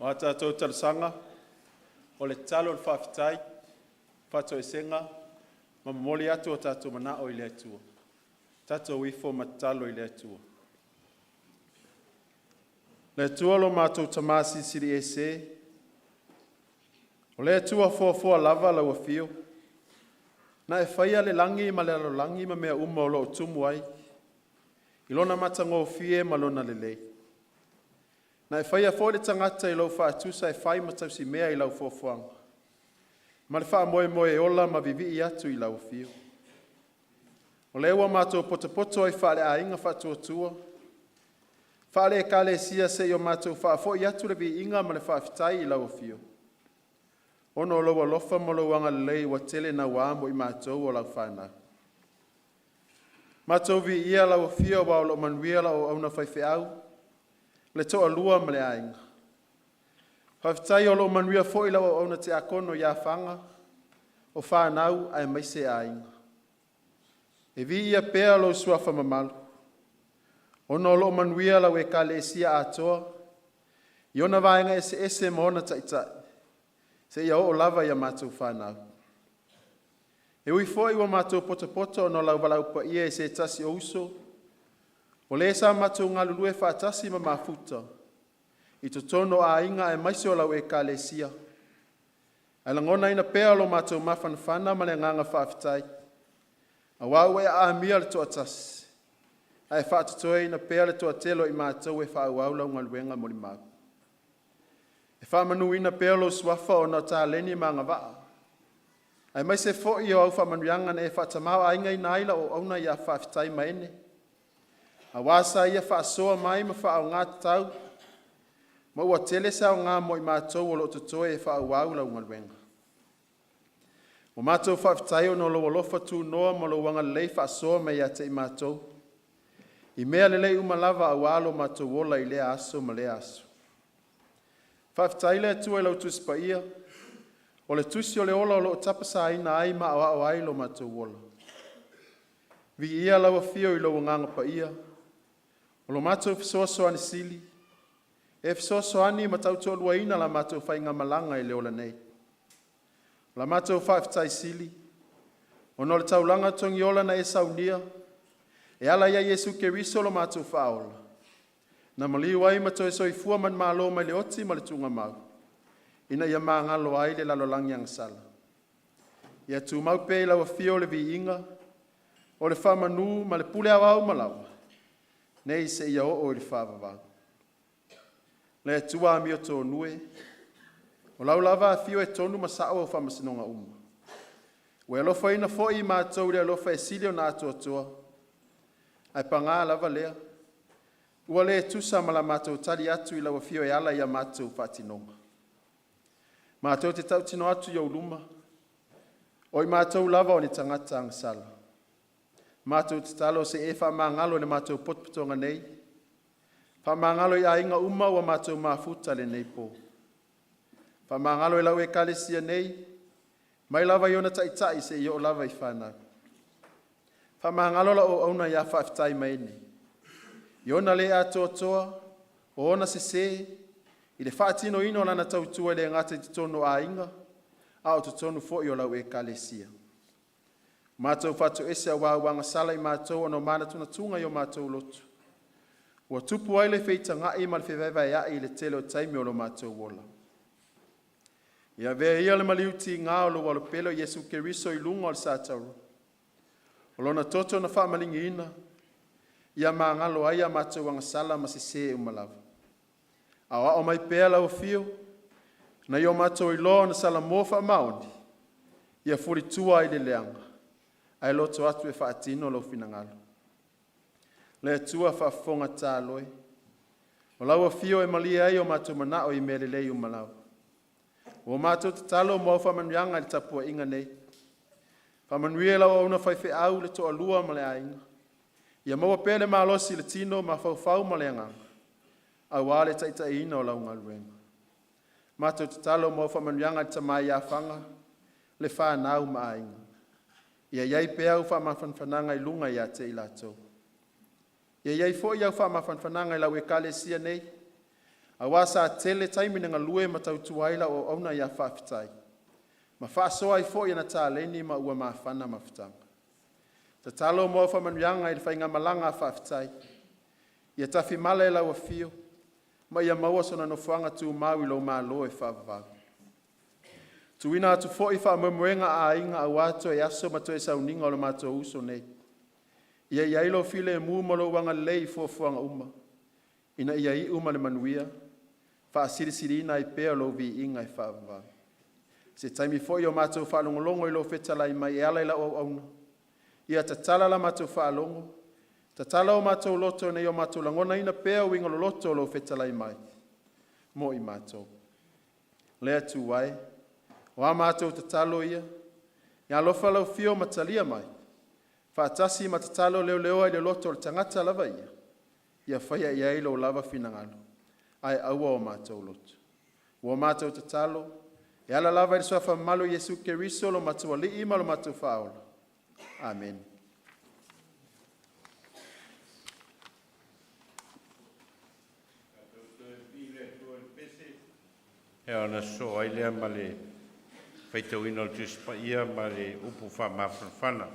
O a tatou talosaga, o le tatalo, o le faafetai, faatoesega ma momoli atu o tatou manao i le Atua. Tatou ifo ma tatalo i le Atua. Le Atua lo matou Tama Silisili Ese, o le Atua foafoa lava lau afio, na e faia le lagi ma le lalolagi ma mea uma o lo o tumu ai, i Lona matagofie ma Lona lelei. Na e faia foi le tagata i lou faatusa e fai ma tausimea i lau foafoaga, ma le faamoemoe e ola ma vivii atu i lau afio. O lea ua matou potopoto ai faale-aiga faatuatua, Faale-Ekalesia seia o matou faafoi atu le viiga ma le faafetai i lau Afio, ona o lou alofa ma lou agalelei ua tele naua mo i matou o lau fanau. Matou viia lau Afio aua o lo o manuia lau auauna faifeau, le toalua ma le aiga. Faafetai o lo o manuia foi lau auauna tiakono ia Faga, o fanau aemaise aiga. E viia pea lou Suafa mamalu, ona o lo o manuia lau Ekalesia atoa i ona vaega eseese ma ona taitai, seia oo lava ia matou fanau. E ui foi ua matou potopoto ona o lau valaau paia i se tasi o uso, o le sa matou galulue faatasi ma mafuta i totonu o aiga aemaise o lau Ekalesia, ae lagonaina pea lo matou mafanafana ma le agaga faafetai, aua ua e amia le toatasi, ae faatotoeina pea le toatele o i matou e faaauau lau galuega molimau. E faamanuina pea lou Suafa ona o taleni ma agavaa, aemaise foi o au faamanuiaga na e faatamaoaigaina ai lau auauna ia Faafetai Maene, aua sa ia faasoa mai ma faaaoga tatau, ma ua tele se aoga mo i matou o lo o totoe e faaauau lau galuega. Ua matou faafetai ona o lou alofa tunoa ma lou agalelei faasoa mai ia te i matou, i mea lelei uma lava aua lo matou ola i lea aso ma lea aso. Faafetai le Atua i lau Tusi Paia, o le tusi o le ola o lo o tapasaina ai ma aoao ai lo matou ola. Viia lau Afio i lou Agaga Paia, o lo matou fesoasoani sili, e fesoasoani ma tautoaluaina la matou faigamalaga i le ola nei. O la matou faafetai sili, ona o le taulaga togiola na e saunia e ala ia Iesu Keriso lo matou Faaola, na maliu ai ma toe soifua manumalo mai le oti ma le tuugamau, ina ia magalo ai le lalolagi agasala. Ia tumau pea i lau Afio le viiga, o le faamanu ma le pule aoao uma lava, nei seia oo i le faavavau. Le Atua amiotonu e, o lau lava afio e tonu ma sao au faamasinoga uma. Ua e alofaina foi i matou i le alofa e sili ona atoatoa. Ae paga lava lea, ua le tusa ma la matou tali atu i lau afio e ala i a matou faatinoga. Matou te tautino atu i ou luma, o i matou lava o ni tagata agasala. Matou tatalo se i e faamagalo i le matou potopotoga nei, faamagalo i aiga uma ua matou mafuta i lenei po. Faamagalo i lau Ekalesia nei, mai lava i ona taitai seia oo lava i fanau. Faamagalo lau auauna ia Faafetai Maene i ona le atoatoa, o ona sese i le faatinoina o lana tautua e le gata i totonu o aiga, a o totonu foi o lau Ekalesia. Matou faatoese aua ua agasala i matou ona o manatunatuga i o matou loto, ua tupu ai le feitagai ma le fevaevaea'i i le tele o taimi o lo matou ola. Ia avea ia le maliu tiga o lou Alo pele o Iesu Keriso i luga o le satauro, o Lona toto na faamaligiina, ia magalo ai a matou agasala ma sese uma lava. Aoao mai pea lau Afio, ina ia o matou iloa ona salamo faamaoni, ia fulitua ai le leaga, ae loto atu e faatino Lou finagalo. Le Atua faafofoga tatalo e, o lau Afio e malie ai o matou manao i mea lelei uma lava. Ua matou tatalo mo au faamanuiaga i le tapuaiga nei. Faamanuia i lau auauna faifeau le toalua ma le aiga, ia maua pea le malosi i le tino, mafaufau ma le agaga, aua le taitaiina o lau galuega. Matou tatalo mo au faamanuiaga i le tama ia Faga, le fanau ma aiga, ia i ai pea au faamafanafanaga i luga ia te i latou. Ia i ai foi au faamafanafanaga i lau Ekalesia nei, aua sa tele taimi na galue ma tautua ai lau auauna ia Faafetai, ma faasoa ai foi ana taleni ma ua mafana mafutaga. Tatalo mo au faamanuiaga i le faigamalaga a Faafetai, ia tafimala e lau afio ma ia maua sona nofoaga tumau i lou malo e faavavau. Tuuina atu foi faamoemoega a aiga aua toe aso ma toe sauniga o le matou uso nei. Ia i ai lou filemu ma lou agalelei i fuafuaga uma, ina ia iu ma le manuia, faasilisiliina ai pea lou viiga e faavavau. Se taimi foi o matou faalogologo i lou fetalai mai e ala i lau auauna, ia tatala la matou faalogo, Tatala o matou loto ina ia o matou lagonaina pea uiga loloto o lou fetalai mai mo i matou. Le Atua e, o a matou tatalo ia, ia alofa lau afio ma talia mai, faatasi ma tatalo leleoa i le loto o le tagata lava ia, ia faia i ai lou lava finagalo, ae aua o matou loto. Ua matou tatalo, e ala lava i le suafa mamalu o Iesu Keriso lo matou Alii ma lo matou Faaola. Amene. Ia ona sosoo ai lea ma le faitauina o le Tusi Paia ma le Upu Faamafanafana.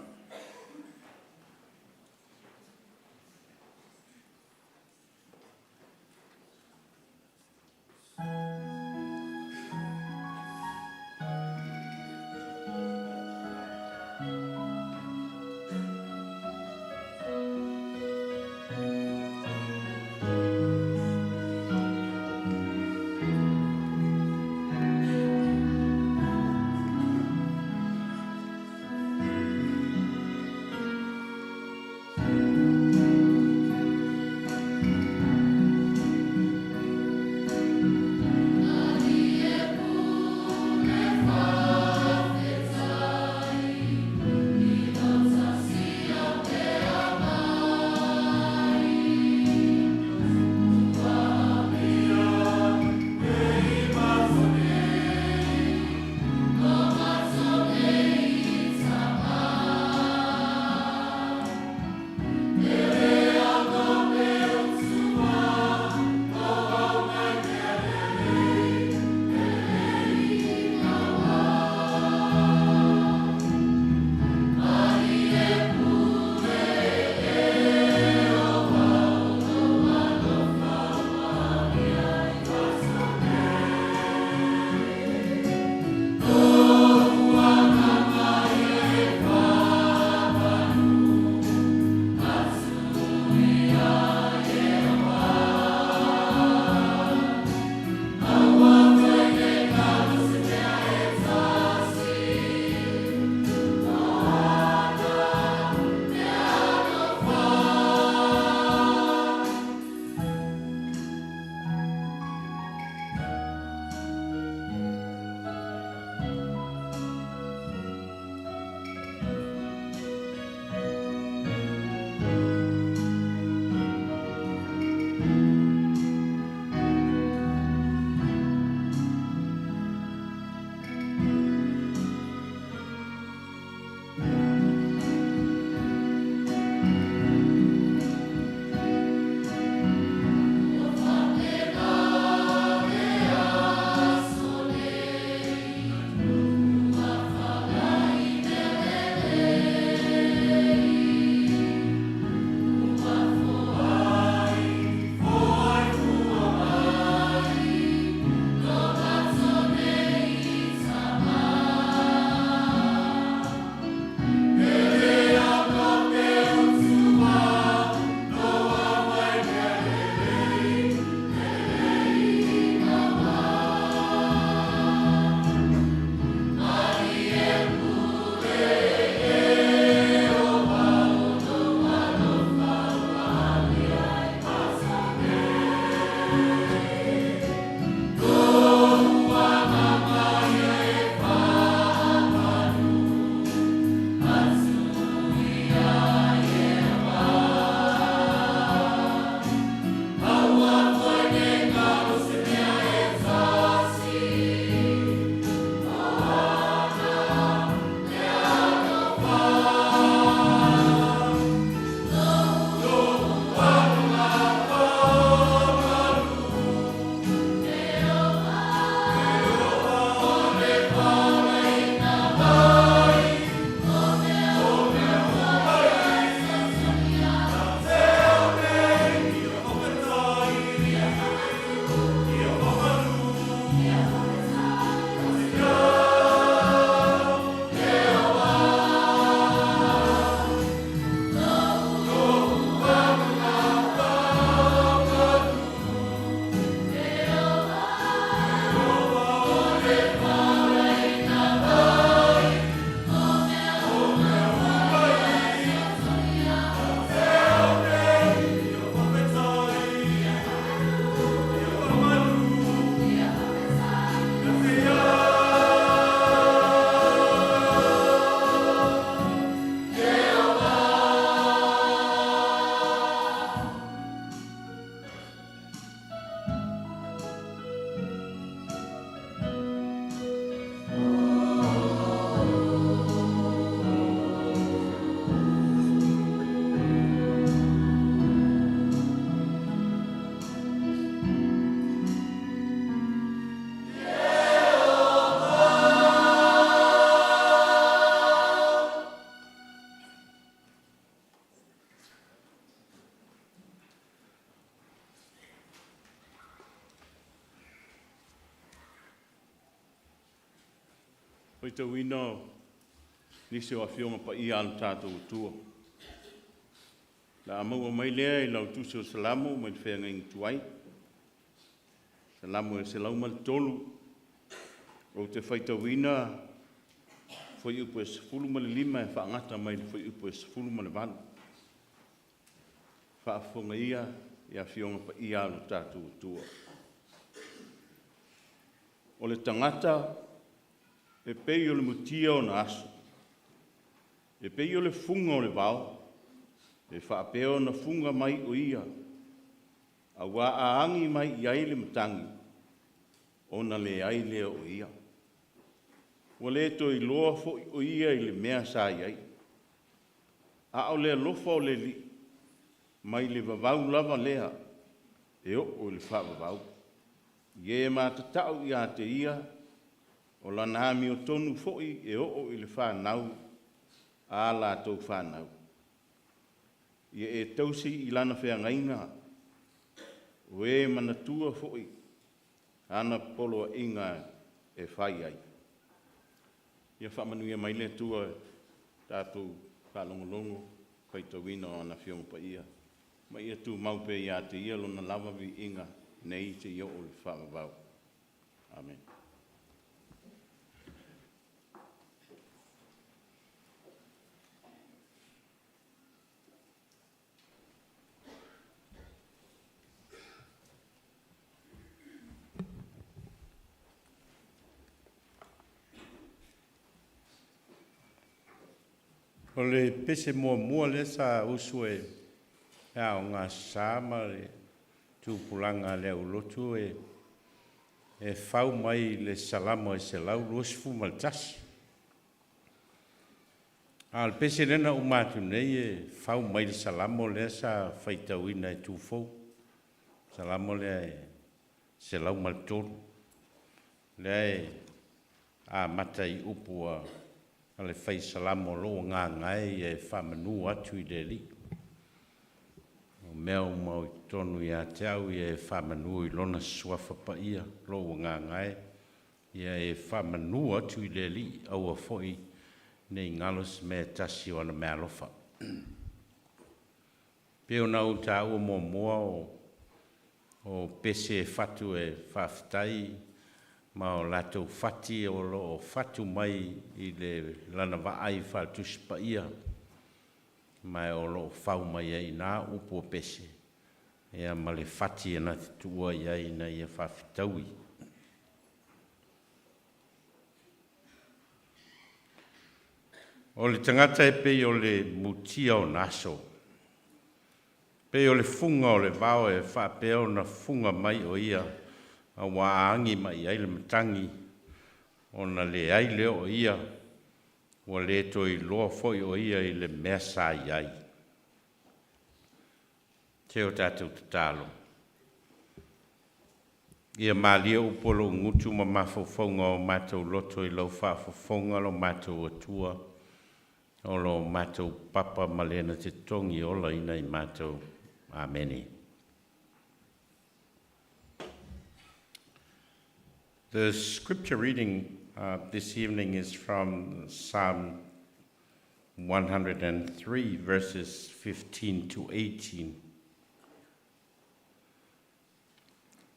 Faitauina o nisi o afioga paia a lo tatou Atua. La a maua mai lea i lau tusi o Salamo mai le feagaiga tuai. Salamo e 103, ou te faitauina fuaiupu e 15 e faagata mai le fuaiupu e 18. Faafofoga ia i afioga paia a lo tatou Atua. O le tagata e pei o le mutia ona aso, e pei o le fuga o le vao, e faapea ona fuga mai o ia, auā a agi mai i ai le matagi, ona leai lea o ia. Ua le toe iloa foi o ia i le mea sa i ai. A o le alofa o le Alii, mai le vavau lava lea e oo i le faavavau, i e matatau ia te Ia, o Lana amiotonu foi e oo i le fanau a latou fanau. Ia e tausi i Lana feagaiga, o e manatua foi ana poloaiga e fai ai. Ia faamanuia mai le Atua i le tatou faalogologo i le faitauina o ana Afioga Paia, ma ia tumau pea ia te Ia Lona lava viiga nei seia oo i le faavavau. Amene. O le pese muamua lea sa usu e aogāsā ma le tupulaga a le aulotu e e fau mai le Salamo e 121. A o le pese lea na uma atu nei e fau mai le Salamo lea sa faitauina e Tufou, Salamo lea e 103, lea e amata i upu a le Fai Salamo, Lou agaga e ia e faamanu atu i le Alii, o mea uma o i totonu ia te au, ia e faamanu i Lona Suafa Paia, lou agaga e, ia e faamanu atu i le Alii, aua foi ne i galo se mea e tasi o ana meaalofa. Pei ona ou taua muamua o pese e fatu e faafetai ma o latou fati o lo o fatu mai i le lana vaai faale-Tusi Paia, ma o lo o fau mai ai i ina upu o pese, ia ma le fati e na te tuua i ai ina ia faafetaui. O le tagata e pei o le mutia o aso, pei o le fuga o le vao e faapea ona fuga mai o ia, auā a agi mai i ai le matagi, ona leai lea o ia, ua le toe iloa foi o ia i le mea sa i ai. Se o tatou tatalo. Ia malie upu a lou gutu ma mafaufauga o matou loto i lau faafofoga lo matou Atua, o lo matou papa ma le na te togi olaina i matou. Amene. The scripture reading this evening is from Psalm 103, verses 15 to 18.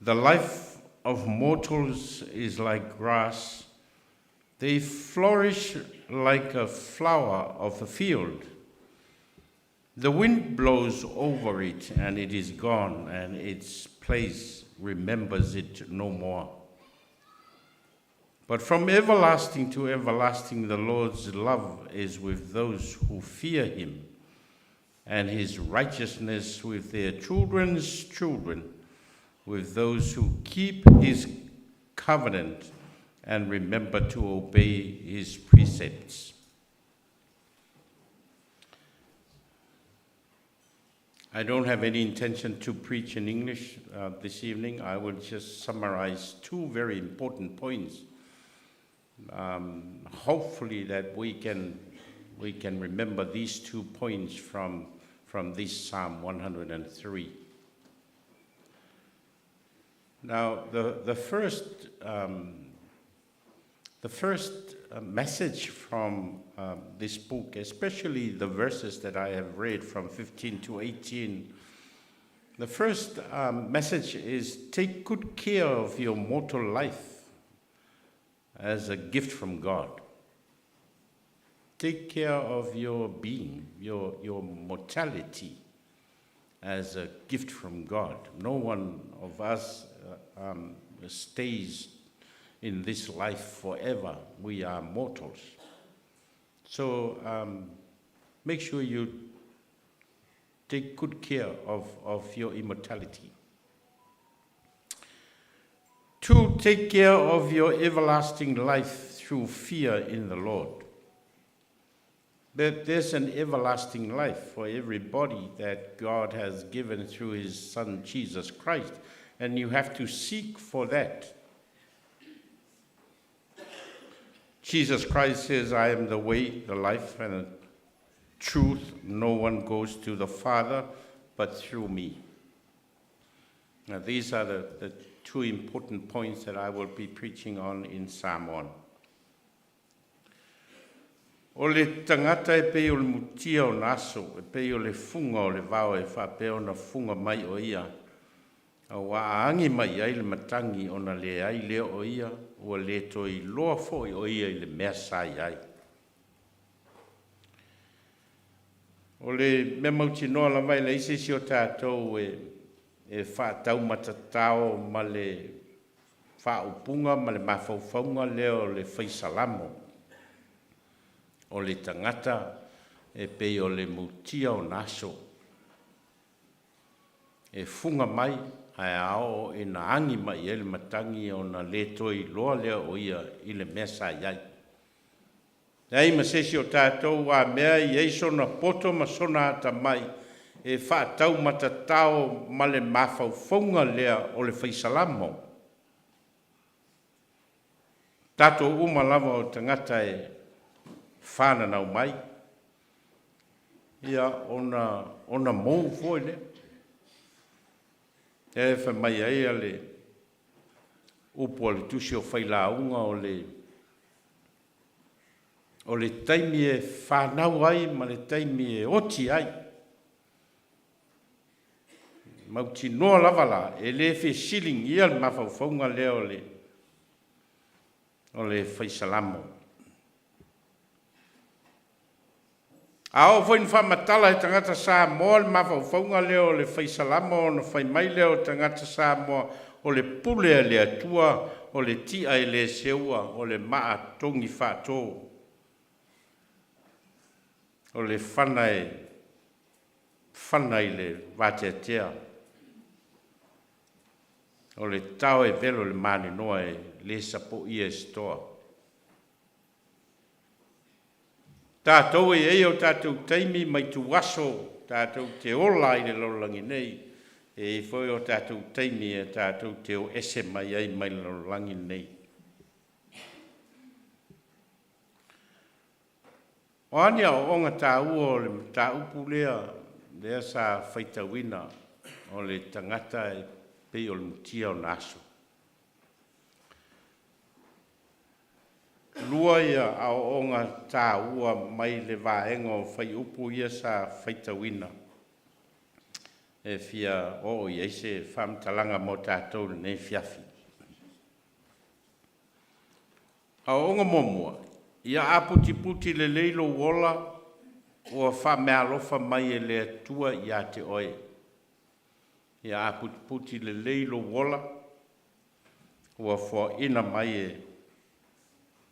The life of mortals is like grass. They flourish like a flower of the field. The wind blows over it and it is gone, and its place remembers it no more. But from everlasting to everlasting, the Lord's love is with those who fear him, and his righteousness with their children's children, with those who keep his covenant and remember to obey his precepts. I don't have any intention to preach in English this evening. I will just summarize two very important points. Hopefully that we can remember these 2 points from this Psalm 103. Now, the first message from this book, especially the verses that I have read from 15 to 18. The first message is take good care of your mortal life as a gift from God. Take care of your being, your mortality, as a gift from God. No one of us stays in this life forever. We are mortals. So make sure you take good care of your immortality. Two, take care of your everlasting life through fear in the Lord. That there's an everlasting life for everybody that God has given through His Son Jesus Christ, and you have to seek for that. Jesus Christ says, I am the way, the life, and the truth. No one goes to the Father but through me. Now, these are the two important points that I will be preaching on in Samoan. O le tagata e pei o le mutia o na aso, e pei o le fuga o le vao e faapea ona fuga mai o ia. Auā a agi mai ai le matagi ona leai lea o ia, ua le toe iloa foi o ia i le mea sa i ai. O le mea mautinoa lava e leai se isi o tatou e faataumatatao ma le faaupuga ma le mafaufauga lea o le fai salamo. O le tagata e pei o le mutia o na aso. E fuga mai ae a oo ina agi mai i ai le matagi ona le toe iloa lea o ia i le mea sa i ai. Leai ma se isi o tatou a mea e i ai sona poto ma sona atamai e faataumatatao ma le mafaufauga lea o le fai salamo. Tatou uma lava o tagata e fananau mai, ia ona ona mou foi lea. Lea e fai mai ai le upu a le Tusi o Failauga o le o le taimi e fanau ai ma le taimi e oti ai. Mautinoa lava la, e le fesiligia le mafaufauga lea o le fai salamo. A oo foi ina faamatala e tagata Samoa le mafaufauga lea o le fai salamo ona fai mai lea o tagata Samoa o le pule a le Atua o le ti'a e le seua o le maa togi faato o le fana e fana i le vateatea o le tao e velo i le maninoa e le sapo'ia e se toa. Tatou e i ai o tatou taimi ma ituaso tatou te ola ai i le lalolagi nei, e i ai foi o tatou taimi e tatou te o ese mai ai mai le lalolagi lenei. O a ni aoaoga taua o le mataupu lea sa faitauina o le tagata e pei o le mutia o na aso. Lua ia aoaoga taua mai le vaega o fuaiupu ia sa faitauina e fia oo i ai se faamatalaga mo tatou i lenei afiafi. Aoaoga muamua, ia aputiputi lelei lou ola ua faameaalofa mai e le Atua ia te oe. Ia aputiputi lelei lou ola ua foaina mai e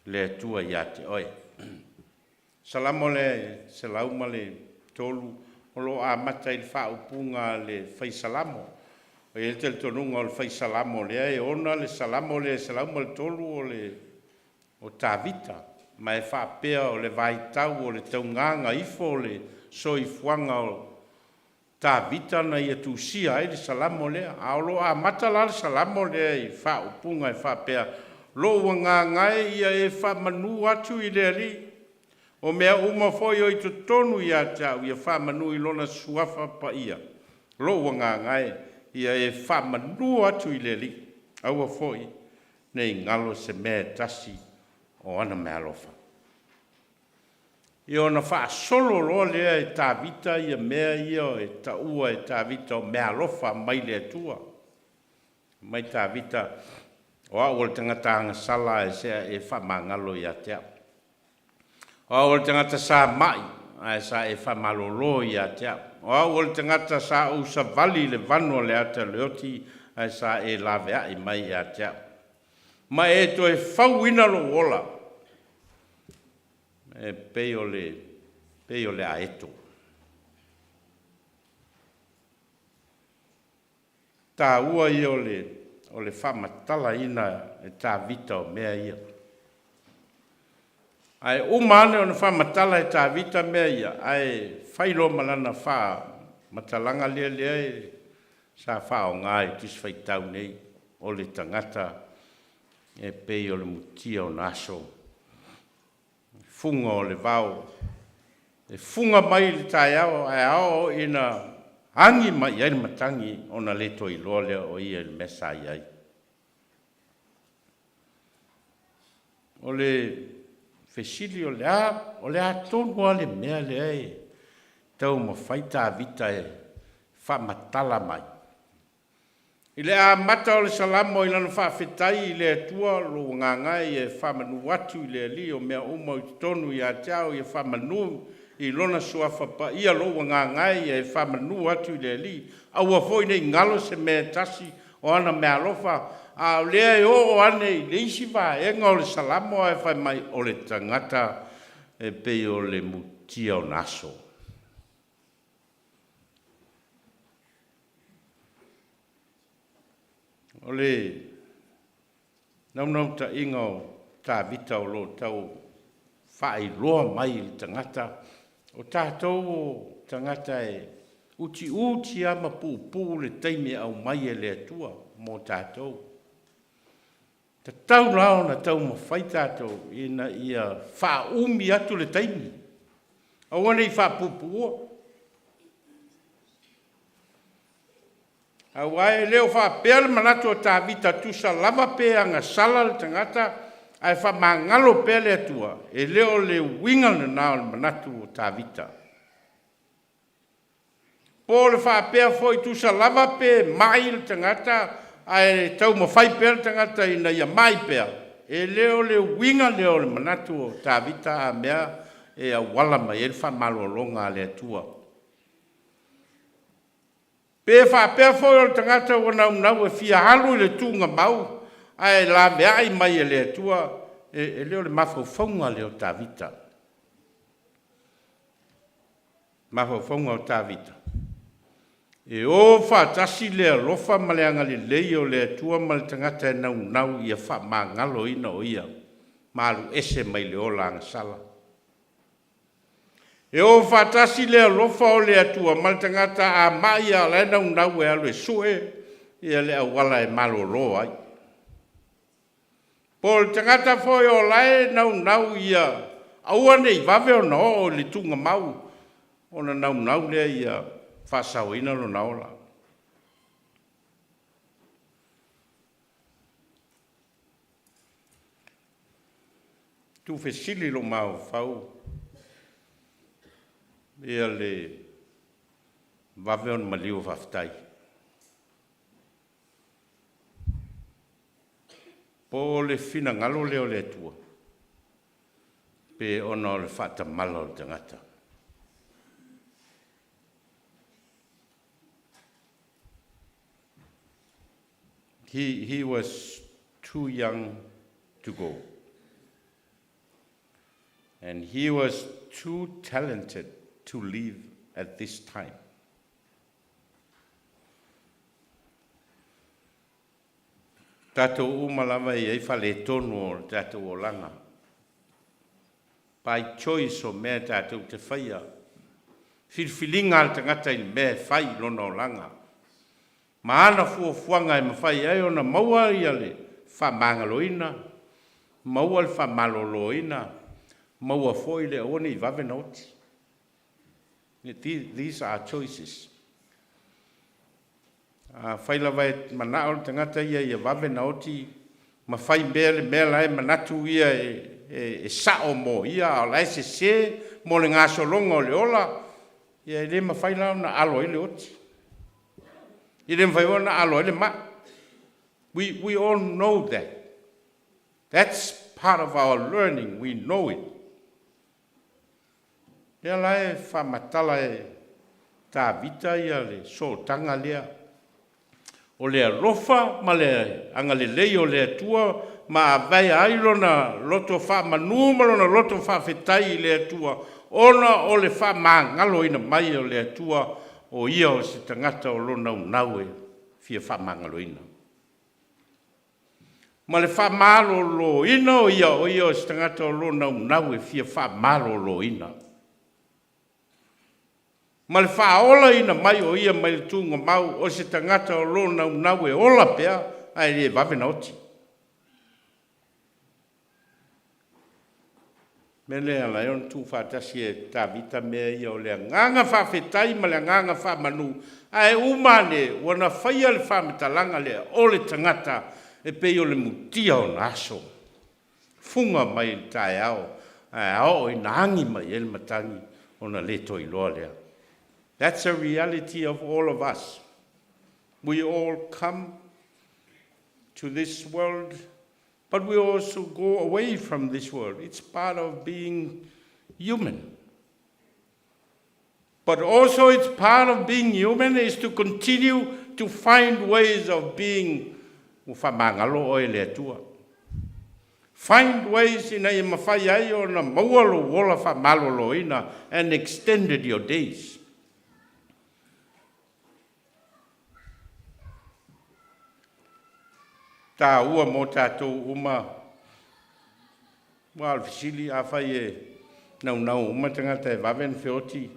le Atua ia te oe. Salamo le 103 o lo o amata i le faaupuga a le fai salamo. E i ai le talitonuga o le fai salamo lea e ona le salamo lea 103 o le o Tavita, ma e faapea o le vaitau o le taugaga ifo o le soifuaga o Tavita na ia tusia ai le salamo lea. A o lo o amata la le salamo lea i faaupuga e faapea, Lou agaga e ia e faamanu atu i le Alii, o mea uma foi o i totonu ia te au ia faamanu i lona suafa paia. Lou agaga e ia e faamanu atu i le Alii, aua foi ne i galo se mea e tasi o ana meaalofa. Ia ona faasolo loa lea e Tavita ia mea ia e taua e Tavita o meaalofa mai le Atua. Mai Tavita, O au o le tagata agasala ae sea e faamagalo ia te au. O au o le tagata sa ma'i ae sa e faamalōlō ia te au. O au o le tagata sa ou savali i le vanu o le ata o le oti ae sa e laveai mai ia te au. Ma e toe fauina lou ola e pei o le pei o le aeto. Taua ia o le o le faamatalaina e Tavita o mea ia. Ae uma ane ona faamatala e Tavita mea ia, ae fai loa ma lana faamatalaga lea lea e sa faaaoga i Tusi Faitau nei, o le tagata e pei o le mutia o na aso, fuga o le vao, e fuga mai i le taeao ae a oo ina agi mai i ai le matagi ona le toe iloa lea o ia i le mea sa i ai. O le fesili o le a, o le a tonu lava le mea lea e taumafai Tavita e faamatala mai? I le amata o le Salamo i lana faafetai i le Atua, Lou agaga e ia e faamanu atu i le Alii o mea uma o i totonu ia te au, ia faamanu i Lona Suafa Paia lou agaga e ia e faamanu atu i le Alii, aua foi ne i galo se mea e tasi o ana meaalofa, a o lea e oo ane i le isi vaega o le Salamo ae fai mai, o le tagata e pei o le mutia o na aso. O le naunautaiga o Tavita o lo o tau faailoa mai i le tagata, o tatou o tagata e utiuti lava ma puupuu le taimi e aumai e le Atua mo tatou. Tatau la ona taumafai tatou ina ia faaumi atu le taimi, aua ne i faapuupuua. Aua e le o faapea le manatu o Tavita tusa lava pe agasala le tagata ae faamagalo pea le Atua, e le o le uiga lena o le manatu o Tavita. Po o le faapea foi tusa lava pe mai le tagata ae taumafai pea le tagata ina ia mai pea, e le o le uiga lea o le manatu o Tavita a mea e auala mai ai le faamalologa a le Atua. Pe faapea foi o le tagata ua naunau e fia alu i le tuugamau ae laveai mai e le Atua, e le o le mafaufauga lea o Tavita. Mafaufauga o Tavita, e o faatasi le alofa ma le agalelei o le Atua ma le tagata e naunau ia faamagaloina o ia ma alu ese mai le ola agasala. E o faatasi le alofa o le Atua ma le tagata a mai a o la e naunau e alu e sue ia le auala e malolo ai. Po o le tagata foi o la e naunau ia aua ne i vave ona oo i le tuugamau ona naunau lea ia faasaoina lona ola. Tuufesili lou mafaufau ia le vave ona maliu o faafetai. Po o le finagalo lea o le Atua, pe ona o le faatamala o le tagata. He, he was too young to go. And he was too talented to leave at this time. Tatou uma lava e i ai faaletonu o le tatou olaga. By choice o mea tatou te faia. Filifiliga a le tagata i le mea e fai i lona olaga. Ma ana fuafuaga e mafai ai ona maua ia le faamagaloina, maua le faamaloloina, maua foi le aua ne i vave ona oti. These are choices. Afai lava e manao le tagata ia ia vave ona oti ma fai mea le mea la e manatu ia e, e, e sao mo ia, a o la e sese mo le gasologa o le ola, ia e le mafai la ona alo ai le oti. E le mafai ona alo ai le mai. We all know that. That's part of our learning. We know it. Lea la e faamatala e Tavita ia le sootaga lea. O le alofa ma le agalelei o le Atua ma avaea ai lona loto faamanu ma lona loto faafetai i le Atua ona o le faamagaloina mai o le Atua o ia o se tagata o lo naunau e fia faamagaloina. Ma le faamaloloina o ia o ia o se tagata o lo naunau e fia faamaloloina. Ma le faaolaina mai o ia mai le tugamau o se tagata o lo naunau e ola pea ae le vave na oti. Mea lea ala ai ona tuufaatasi e Tavita mea ia o le agaga faafetai ma le agaga faamanu, ae uma ane ua na faia le faamatalaga lea o le tagata e pei o le mutia ona aso, fuga mai i le taeao ae a oo ina agi mai ai le matagi ona le toe iloa lea. That's a reality of all of us. We all come to this world, but we also go away from this world. It's part of being human. But also it's part of being human is to continue to find ways of being ua faamagalo oe e le Atua. Find ways ina ia mafai ai ona maua lou ola faamaloloina and extended your days. Taua mo tatou uma. Aua o le fesili, afai e naunau uma tagata e vave ona feoti,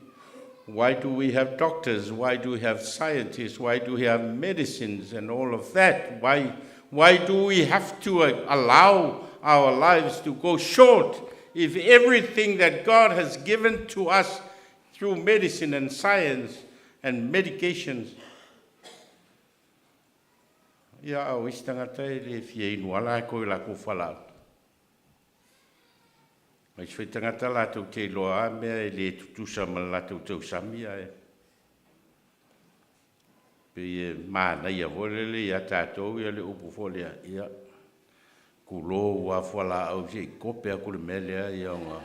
why do we have doctors? Why do we have scientists? Why do we have medicines and all of that? Why do we have to allow our lives to go short if everything that God has given to us through medicine and science and medications? Ia, a o isi tagata e le fia inu ala ae toe i latou fualaau. Ma isi foi tagata latou te iloa lava mea e le tutusa ma le latou tausami ae pei e manaia foi lele ia tatou ia le upu foi lea, ia, tulou lava fualaau se i tope atu le mea lea ia ona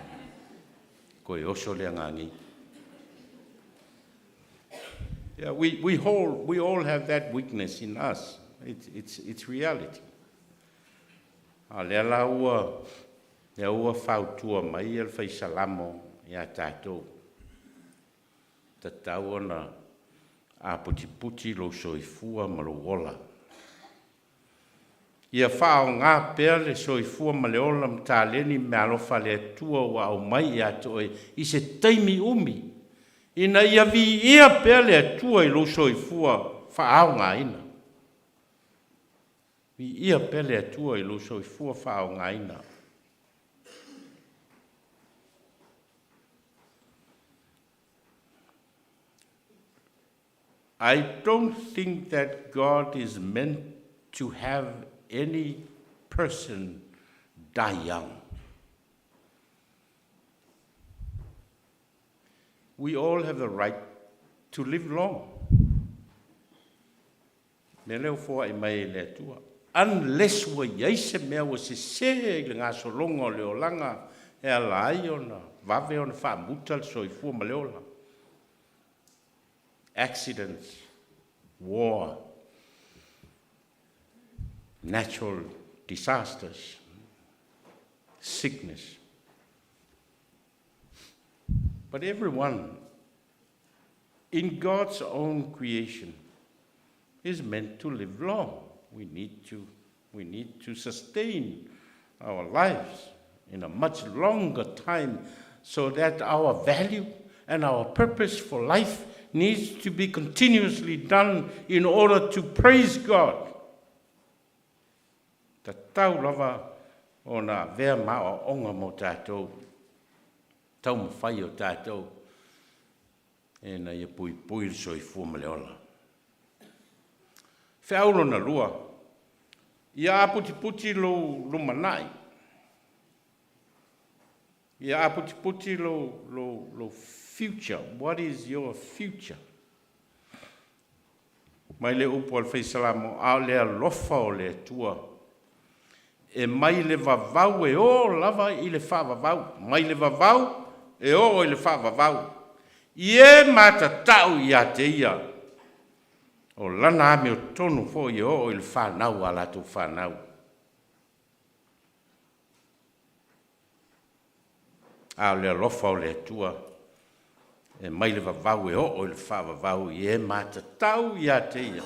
toe oso lea nanei. Yeah, we all have that weakness in us. It's reality. A lea la ua, lea ua fautua mai le fai salamo ia tatou. Tatau ona aputiputi lou soifua ma lou ola. Ia faaaogā pea le soifua ma le ola ma taleni ma meaalofa a le Atua ua aumai ia te oe i se taimi umi, ina ia viia pea le Atua i lou soifua faaaogāina. Viia pea le Atua i lou soifua faaaogāina. I don't think that God is meant to have any person die young. We all have the right to live long. Mea lea ua foai mai e le Atua. Unless ua i ai se mea ua sesē i le gasologa o le olaga e ala ai ona vave ona faamuta le soifua ma le ola. Accidents, war, natural disasters, sickness. But everyone in God's own creation is meant to live long. We need to sustain our lives in a much longer time so that our value and our purpose for life needs to be continuously done in order to praise God. Tatau lava ona avea ma aoaoga mo tatou, taumafai o tatou, ina ia puipui le soifua ma le ola. Feau lona lua, ia aputiputi lou lumanai. Ia aputiputi lou, lou, lou future. What is your future? Mai le upu a le Fai Salamo, a o le alofa o le Atua e mai le vavau e oo lava i le faavavau, mai le vavau e oo i le faavavau, i e matatau ia te Ia, o Lana amiotonu foi e oo i le fanau a latou fanau. A o le alofa o le Atua e mai le vavau e oo i le faavavau i e matatau ia te Ia,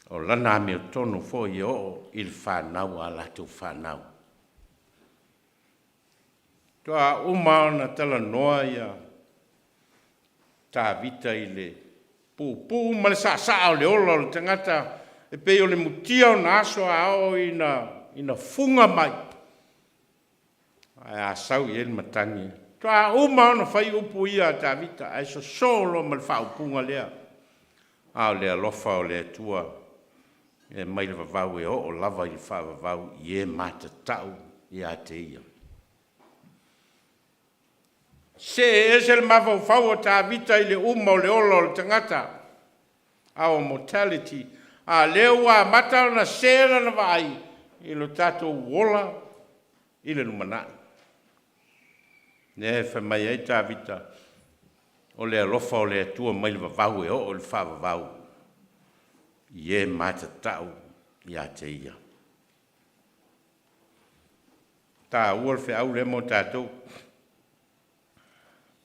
o Lana amiotonu foi e oo i le fanau a latou fanau. Faatoa uma ona talanoa ia Tavita i le puupuu ma le saasaa o le ola o le tagata e pei o le mutia ona aso a oo ina ina fuga mai ae a sau i ai le matagi. Faatoa uma ona fai upu ia a Tavita ae sosoo loa ma le faaupuga lea, A o le alofa o le Atua e mai le vavau e oo lava i le faavavau i e matatau ia te Ia. See ese le mafaufau o Tavita i le uma o le ola o le tagata, our mortality, a o lea ua amata ona se lana vaai i lo tatou ola i le lumanai. Lea e fai mai ai Tavita, O le alofa o le Atua mai le vavau e oo i le faavavau i e matatau ia te Ia. E taua le feau lea mo tatou,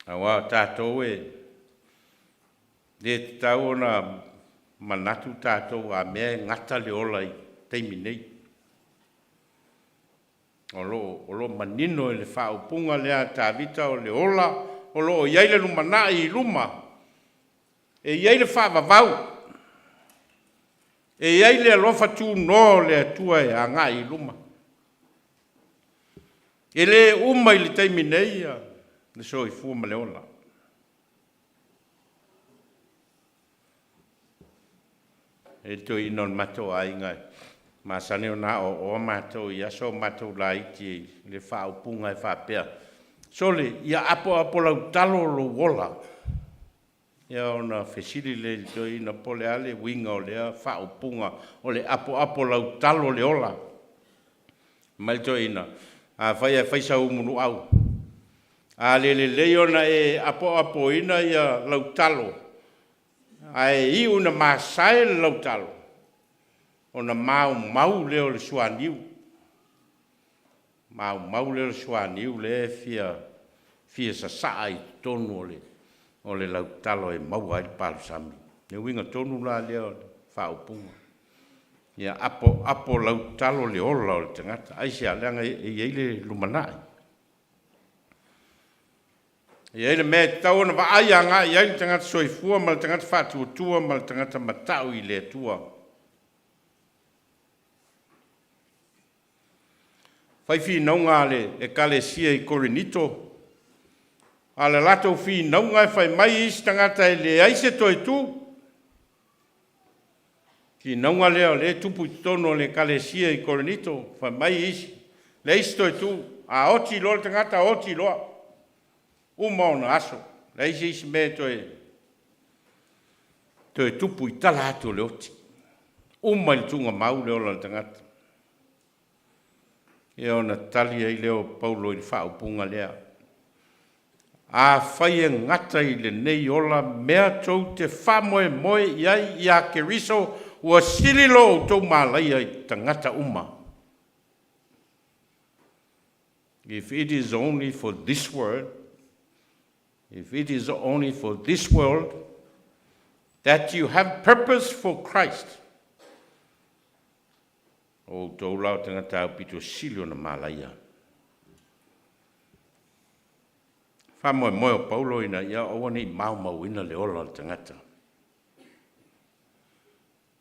aua o tatou e le tatau ona manatu tatou a mea e gata le ola i le taimi nei. O lo o manino i le faaupuga lea a Tavita o le ola o lo o i ai le lumanai i luma, e i ai le faavavau, e i ai le alofa tunoa o le Atua e agai i luma. E le uma i le taimi nei le soifua ma le ola. E le toeaina o le matou aiga e masani ona aoaoa matou i aso o matou laiti i le faaupuga e faapea, Sole, ia apoapolautalo lou ola. Ia ona fesili lea i le toeaina po o le a le uiga o lea faaupuga o le apoapolautalo le ola. Fai mai le toeaina, afai ae fai sau umuluau, a le lelei ona e apoapoina lau talo ae iu ina masae le lautalo, ona maumau lea o le suaniu, maumau lea o le suaniu lea e fia fia sasaa i totonu o le lautalo e maua ai le palusami. O le uiga tonu la lea o le faaupuga, ia apoapo lautalo le ola o le tagata. Aisea? Leaga e i ai le lumanai. E i ai le mea e tatau ona vaai agai i ai le tagata soifua ma le tagata faatuatua ma le tagata matau i le Atua. Fai finauga a le Ekalesia i Korinito, a o le latou finauga e fai mai isi tagata e leai se toe tu. Finauga lea o lea e tupu i totonu o le Ekalesia i Korinito, fai mai isi, leai se toe tu, a oti loa le tagata oti loa, uma ona aso, leai se isi mea e toe toe tupu i tala atu o le oti, uma i le tuugamau le ola o le tagata. Ia ona tali ai lea o Paulo i le faaupuga lea, Afai e gata i lenei ola mea tou te faamoemoe i ai ia Keriso, ua sili lo outou malaia i tagata uma. If it is only for this world, if it is only for this world that you have purpose for Christ, o outou la o tagata aupito sili ona malaia. Faamoemoe o Paulo ina ia aua ne i maumauina le ola o le tagata.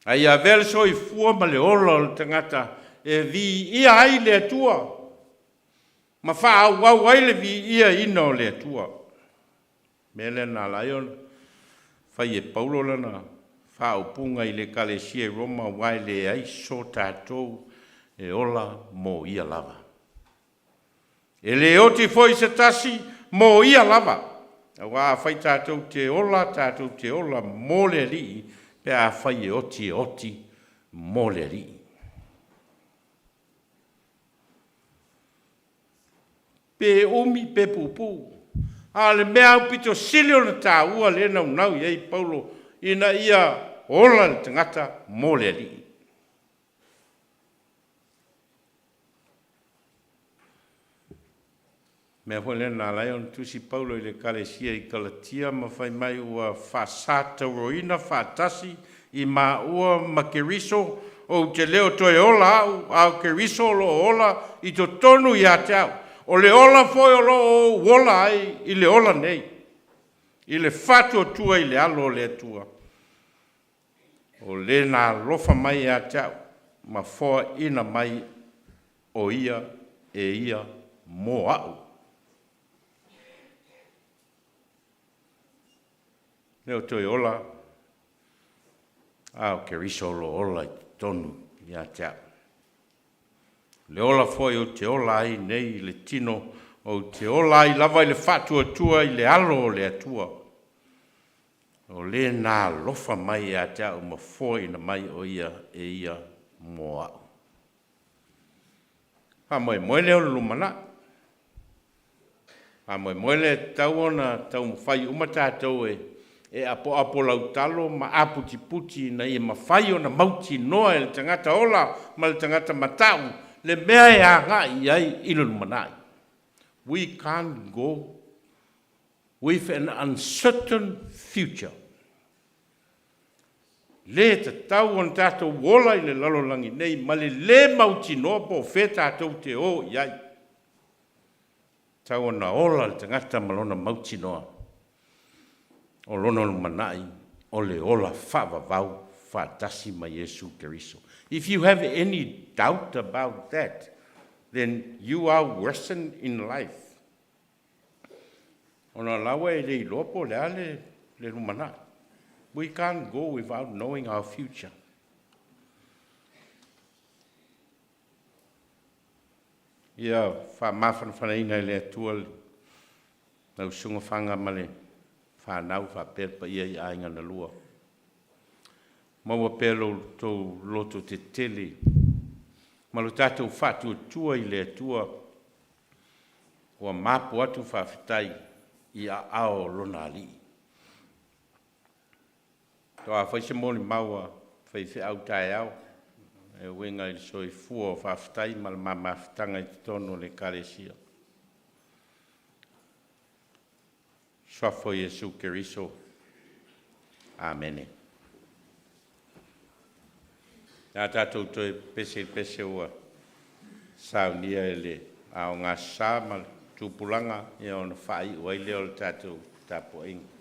A ia avea le soifua ma le ola o le tagata e viia ai le Atua ma faaauau ai le viiaina o le Atua. O le mea lea na ala ai ona fai e Paulo lana faaupuga i le Ekalesia i Roma, aua e leai so tatou e ola mo ia lava. E lē oti foi se tasi mo ia lava, auā afai tatou te ola, tatou te ola mo le Alii, pe afai e oti, e oti mo le Alii. Pe umi pe puupuu, a o le mea aupito sili ona taua lea e naunau i ai Paulo ina ia ola le tagata mo le Alii. Mea foi lea na ala ai ona tusi Paulo i le Ekalesia i Kalatia ma fai mai ua faasatauroina faatasi i maua ma Keriso, ou te le o toe ola au, a o Keriso o lo o ola i totonu ia te au. O le ola foi o lo o ou ola ai i le ola nei, i le faatuatua i le Alo o le Atua, o Le na alofa mai ia te au ma foaina mai o Ia e Ia mo a'u. E le o toe ola, a o Keriso o lo o ola i totonu ia te a'u. O le ola foi ou te ola ai nei i le tino, ou te ola ai lava i le faatuatua i le Alo o le Atua, o Le na alofa mai ia te a'u ma foaina mai o Ia e Ia mo a'u. Faamoemoe lea o le lumanai. Faamoemoe lea e tatau ona taumafai uma tatou e e apoapo lautalo ma aputiputi ina ia mafai ona mautinoa e le tagata ola ma le tagata mata'u le mea e agai i ai i le lumanai. We can't go with an uncertain future. Lē tatau ona tatou ola i le lalolagi nei ma le lē mautinoa po o fea tatou te o i ai. Tatau ona ola le tagata ma lona mautinoa o lona lumanai o le ola faavavau faatasi ma Iesu Keriso. If you have any doubt about that, then you are worsened in life. Ona o la ua e le iloa po o le a le le lumanai. We can't go without knowing our future. Ia faamafanafanaina e le Atua lau Susuga Faga ma le fanau faapea le paia i aiga na lua. Maua pea lo outou lototetele ma lo tatou faatuatua i le Atua ua mapu atu faafetai i aao o Lona Alii. Faatoa fai se molimau a faifeau taeao e uiga i le soifua o faafetai ma le ma mafutaga i totonu o le Ekalesia. Suafa o Iesu Keriso. Amene. Le a tatou toe pese i le pese ua saunia e le Aoga Sasā ma le Tupulaga ia ona faaiu ai lea o le tatou tapuaiga.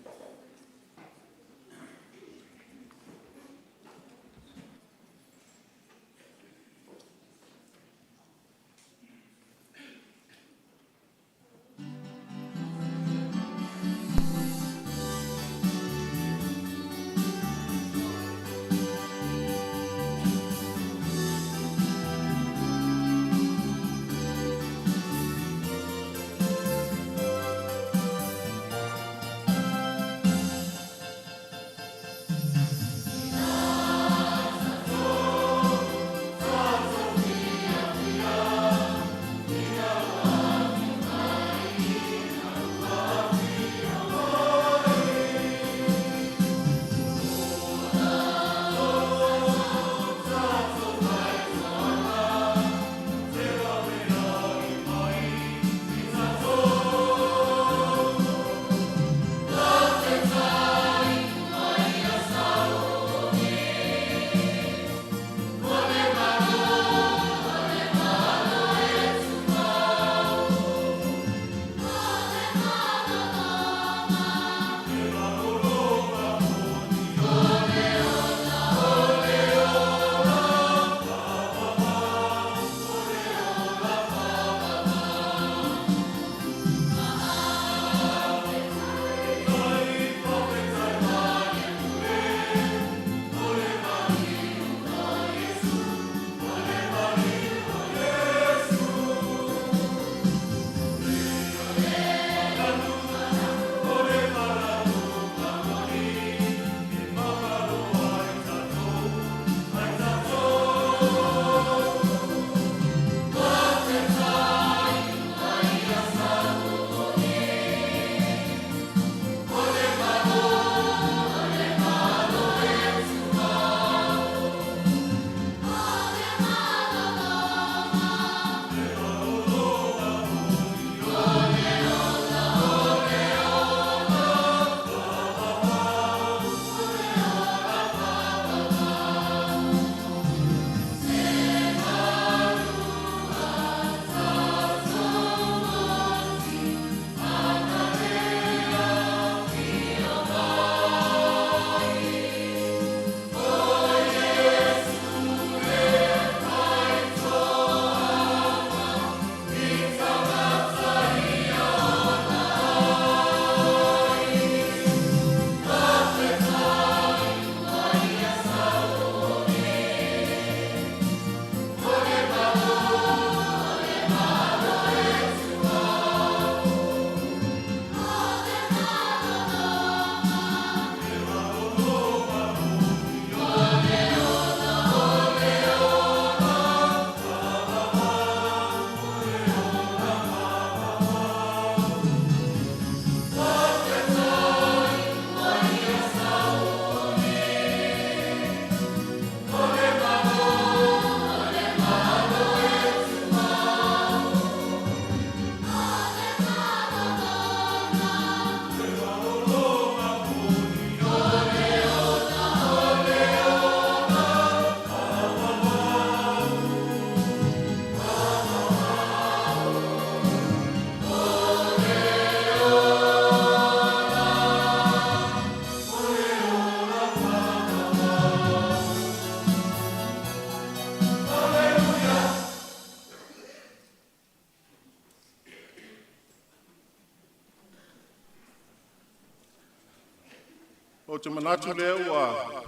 Ou te manatu lea ua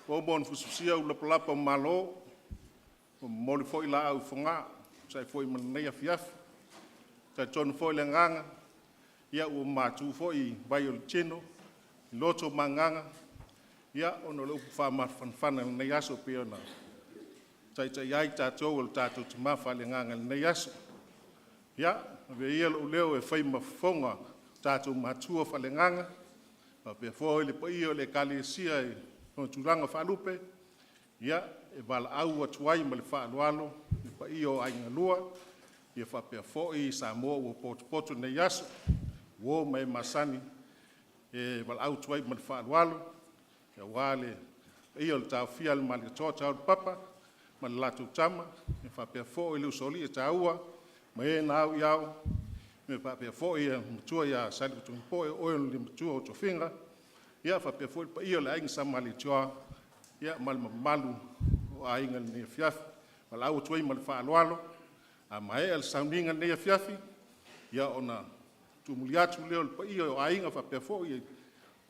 uma ona fusifusia ulu lapalapa o malo, ua momoli foi laau i Fogaa e tusa ai foi ma lenei afiafi. E talitonu foi le agaga, ua matu foi vai o le tino i loto ma agaga ona o le upu faamafanafana i lenei aso e pei ona taitai ai tatou e lo tatou Tama faaleagaga i lenei aso. Ia, avea ia lou leo e fai ma fofoga o tatou matua faaleagaga faapea foi le paia o le Ekalesia i ona tulaga faalupe, ia, e valaau atu ai ma le faaaloalo i le paia o aiga e lua, faapea foi Samoa ua potopoto i lenei aso, uo ma e masani, e valaau atu ai ma le faaaloalo aua le paia o le taofia a le Malietoa Toeaupapa ma le latou Tama, faapea foi le usoalii taua ma e na au i ao, faapea foi le matua ia Saletuamapoe o oe o le olomatua o tofiga, faapea foi le paia o le Aiga Sa Malietoa ma le mamalu o aiga i lenei afiafi. E valaau atu ai ma le faaaloalo, a maea le sauniga i lenei afiafi, ona tuumuli atu lea o le paia o aiga faapea foi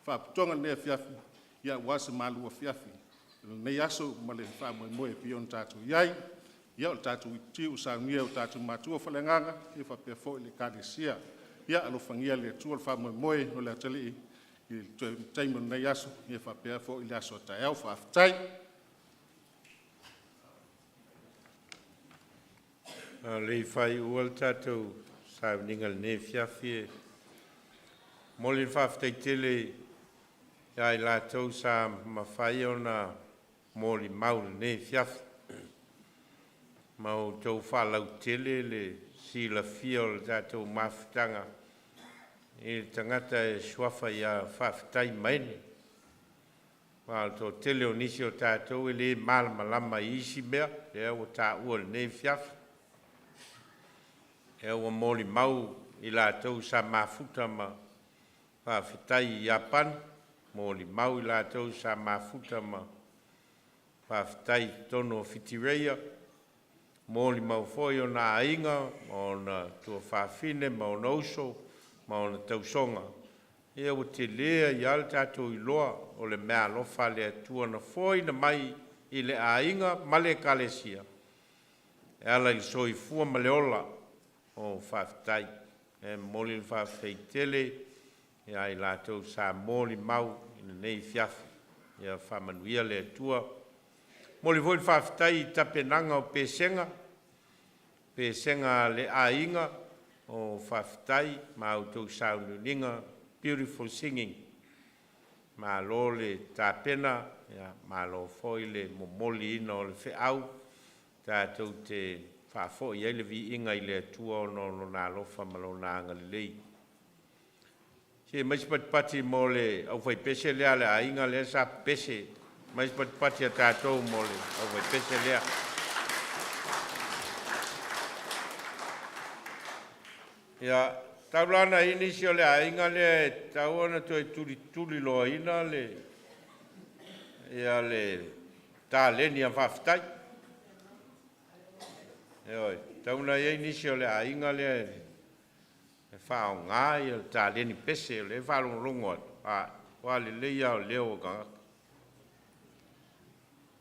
Faalapotopotoga i lenei afiafi aua se malu afiafi i lenei aso ma le faamoemoe e pei ona tatou i ai. Ia, o le tatou iputi ua saunia e o tatou matua faaleagaga faapea foi le Ekalesia. Ia alofagia e le Atua le faamoemoe o le atalii i le taimi o lenei aso faapea foi le aso a taeao. Faafetai. A o le i faaiuina le tatou sauniga i lenei afiafi, e momoli le faafetai tele ia i latou sa mafai ona molimau i lenei afiafi, ma ua outou faalautele le silafia o le tatou mafutaga i le tagata e suafa ia Faafetai Maene. Aua o le toatele o nisi o tatou e le malamalama i isi mea lea ua taua i lenei afiafi. Lea ua molimau i latou sa mafuta ma Faafetai i Iapani, molimau i latou sa mafuta ma Faafetai i totonu o Whitireia, molimau foi ona aiga ma ona tuafafine ma ona uso ma ona tausoga. Ia ua tele ai lava lo tatou iloa o le meaalofa a le Atua na foaiina mai i le aiga ma le Ekalesia e ala i le soifua ma le ola o Faafetai. E momoli le faafetai tele ia i latou sa molimau i lenei afiafi. Ia faamanuia le Atua. E momoli foi le faafetai i tapenaga o pesega, pesega a le aiga o Faafetai ma a outou sauniuniga, beautiful singing. Malo le tapena, malo foi le momoliina o le feau tatou te faafoi ai le viiga i le Atua ona o Lona alofa ma Lona agalelei. Se aumai se patipati mo le aufaipese lea a le aiga lea sa pepese. Aumai se patipati a tatou mo le aufaipese lea. Ia, tau la ina i ai nisi o le aiga lea e tatau ona toe tulituliloaina le le taleni a Faafetai. Ioe, e tatau ona i ai nisi o le aiga lea e faaaoga le taleni pese, o lea e faalogologo atu, matua lelei lava o leo o tagata,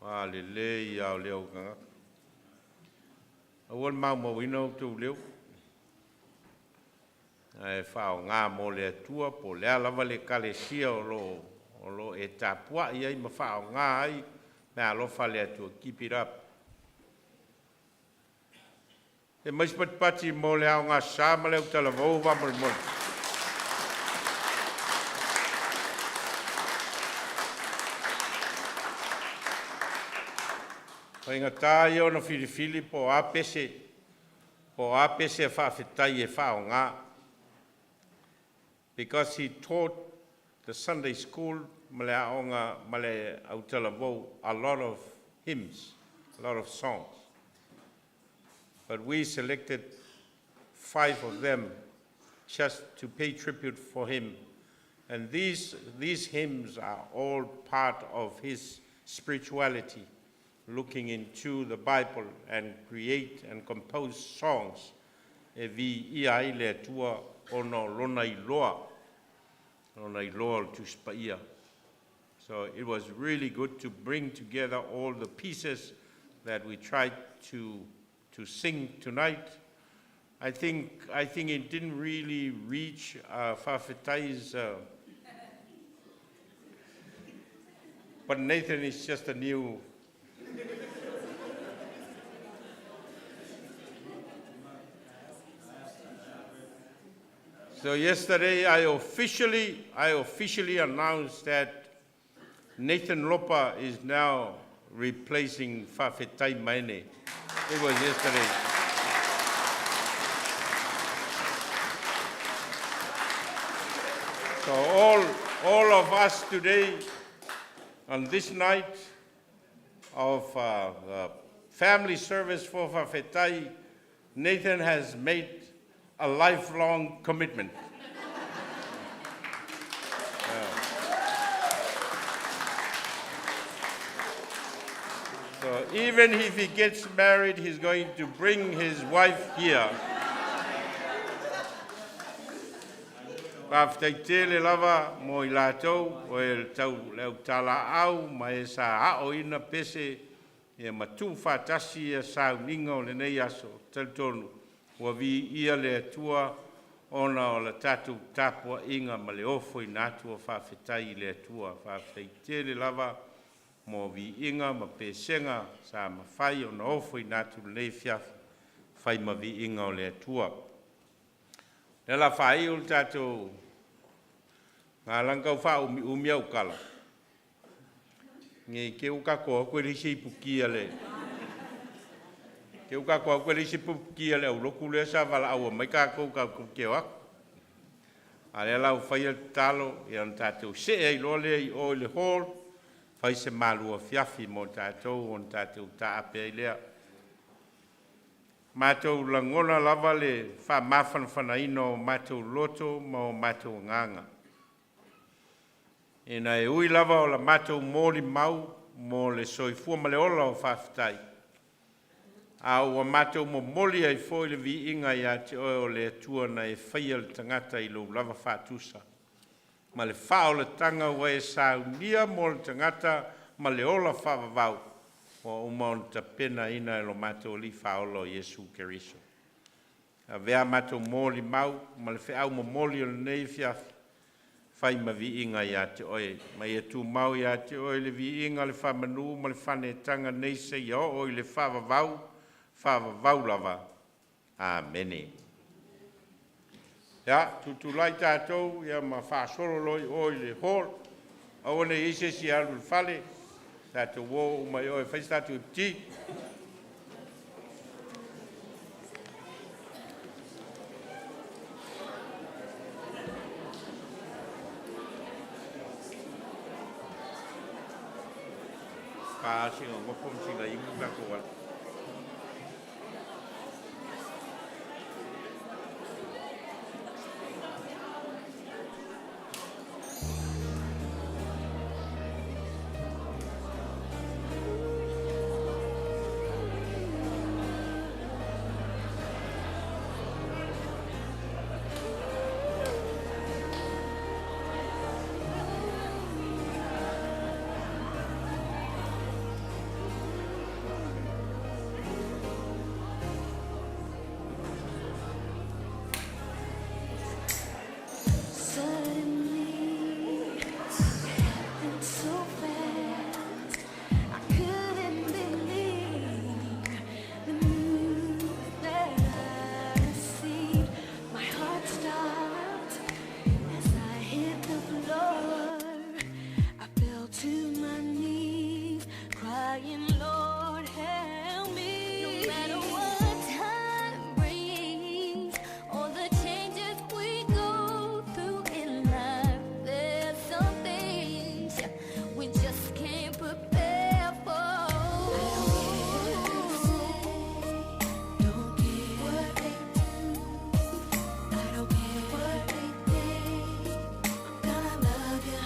matua lelei lava o leo o tagata. Aua le maumauina outou leo, ae faaaoga mo le Atua po o le a lava le ekalesia o lo o e tapuai ai ma faaaoga ai meaalofa a le Atua, keep it up. Aumai se patipati mo le Aogasa ma le Autalavou faamolemole. O le faigata ia ona filifili po o a pese a faafetai e faaaoga. Because he taught the Sunday school ma le aoga ma le autalavou a lot of hymns, a lot of songs. But we selected five of them just to pay tribute for him. And these hymns are all part of his spirituality, looking into the Bible and create and compose songs e viia ai le Atua ona o lona iloa o le Tusi Paia. So it was really good to bring together all the pieces that we tried to sing tonight. I think it didn't really reach Fafetai's, but Nathan is just a new. So yesterday I officially announced that Nathan Lopa is now replacing Fafetai Maine. It was yesterday. So all of us today, on this night of the family service for Fafetai, Nathan has made a lifelong commitment. So even if he gets married, he's going to bring his wife here. Faafetai tele lava mo i latou o e tau le autalaau ma e sa ao ina pese ia matu faatasi ia sauniga o lenei aso talitonu ua viia le Atua ona o le tatou tapuaiga ma le ofoina atu o faafetai i le Atua. Faafetai tele lava mo viiga ma pesega sa mafai ona ofoina atu lenei afiafi fai ma viiga o le Atua. Le la faaiu le tatou galang kau faaumiumi au kala. Nge ke u ka ko ko le se ipukia le. Ke u ka ko ko le se ipukia le au loku le sa vala au mai ka ko ka ko ke wa. A le la u fai le talo ia na tatou se ai lo le i o le hall fai se malu afiafi mo tatou on tatou taape ai lea. Matou lagona lava le faamafanafanaina o matou loto ma o matou agaga. Ina e ui lava o la matou molimau mo le soifua ma le ola o Faafetai. A ua matou momoli ai foi le viiga ia te oe o le Atua na e faia le tagata i lou lava faatusa. Ma le faaolataga ua e saunia mo le tagata ma le ola faavavau ua uma ona tapenaina e lo matou Alii Faaola o Iesu Keriso. Avea matou molimau ma le feau momoli o lenei afiafi fai ma viiga ia te oe. Ma ia tumau ia te oe le viiga le faamanu ma le faanetaga nei seia oo i le faavavau, faavavau lava. Amene. Ia, tutulai tatou ia ma faasolo loa i o i le hall. Aua ne i i se isi e alu i le fale, tatou o uma i o e fai se tatou ipati. Pa singa ngofo ma singa imu tatou alu. Suddenly, it happened so fast. I couldn't believe the news that I received. My heart stopped as I hit the floor. I fell to my knees, crying, "Lord, help me." No matter what time brings, all the changes we go through in life, there's some things we just can't prepare for. I don't care what they say, don't care what they do. I don't care what they think. I'm gonna love you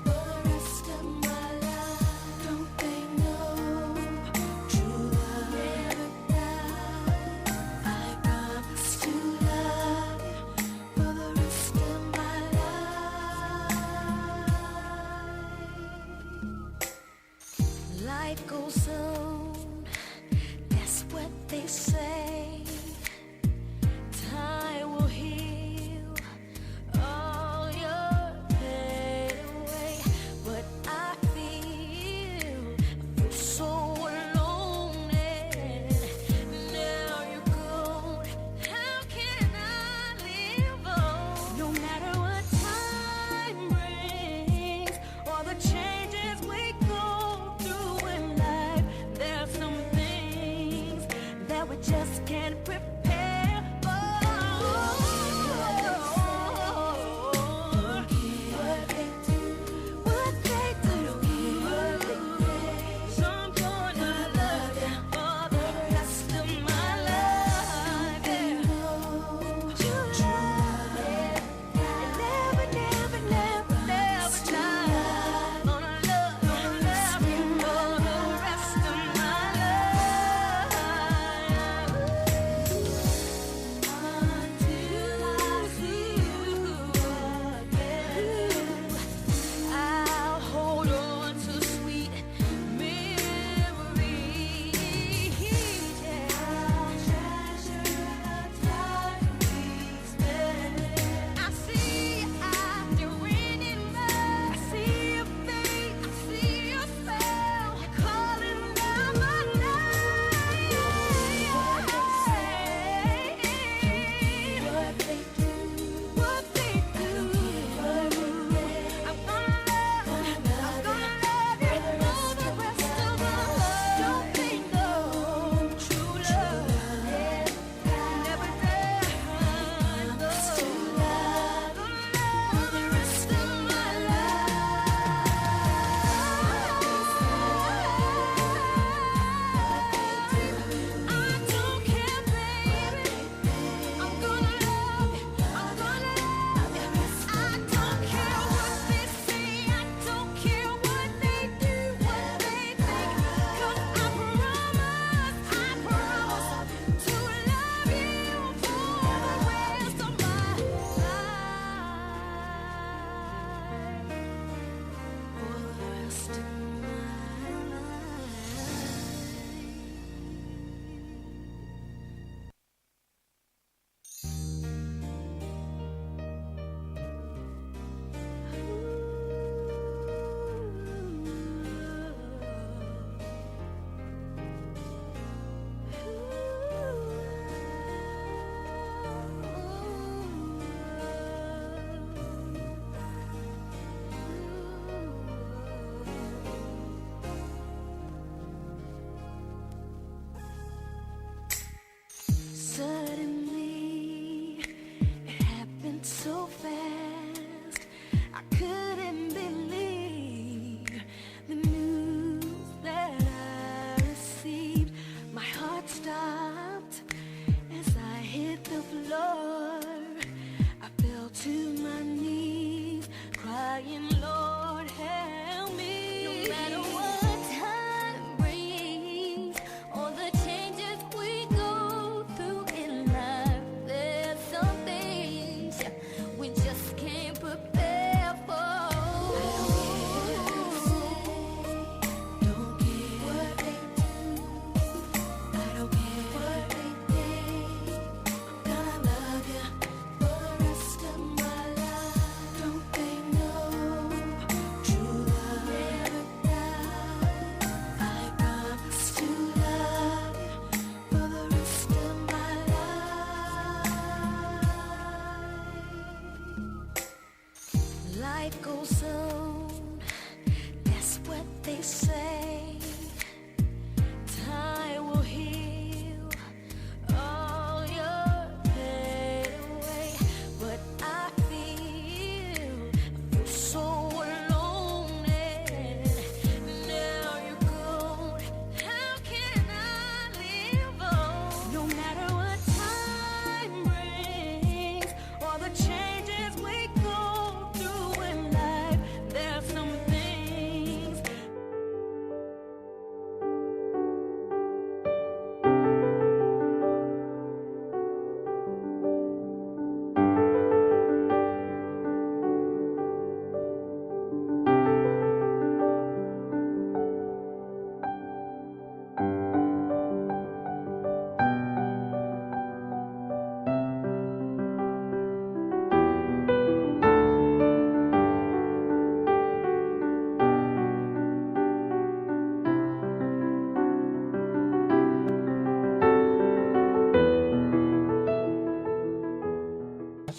for the rest of my life. Don't they know? Life goes on, that's what they say. Time will heal all your pain away. But I feel so alone, and now you're gone. How can I live on? No matter what time brings, all the changes we go through in life, there's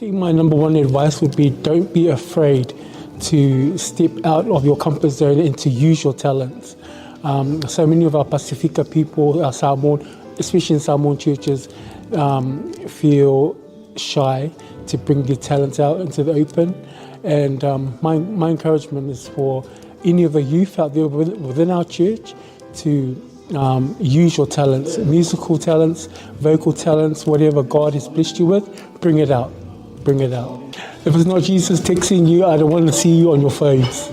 think my number one advice would be don't be afraid to step out of your comfort zone and to use your talents. Um, so many of our Pasifika people, our Samoan, especially in Samoan churches, um, feel shy to bring their talents out into the open. And um, my, my encouragement is for any of the youth out there within our church to um, use your talents, musical talents, vocal talents, whatever God has blessed you with, bring it out. Bring it out. If it's not Jesus texting you, I don't want to see you on your phones.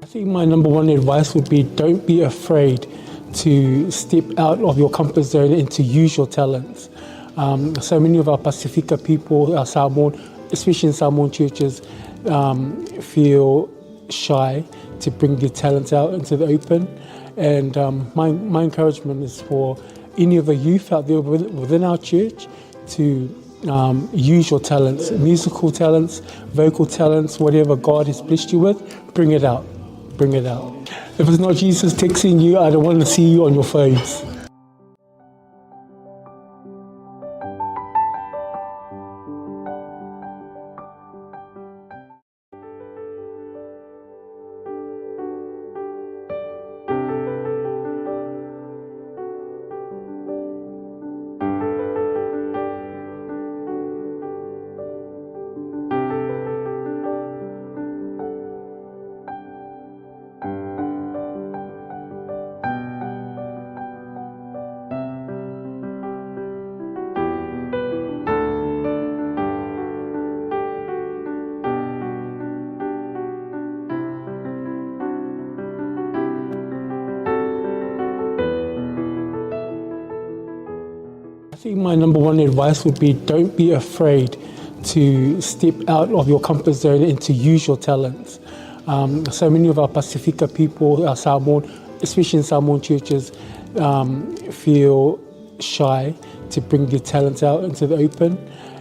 I think my number one advice would be don't be afraid to step out of your comfort zone and to use your talents. Um, so many of our Pasifika people, our Samoan, especially in Samoan churches, um, feel shy to bring their talents out into the open. And um, my, my encouragement is for any of the youth out there within our church to um, use your talents, musical talents, vocal talents, whatever God has blessed you with, bring it out. Bring it out. If it's not Jesus texting you, I don't want to see you on your phones. I think my number one advice would be don't be afraid to step out of your comfort zone and to use your talents. Um, so many of our Pasifika people, our Samoan, especially in Samoan churches, um, feel shy to bring their talents out into the open.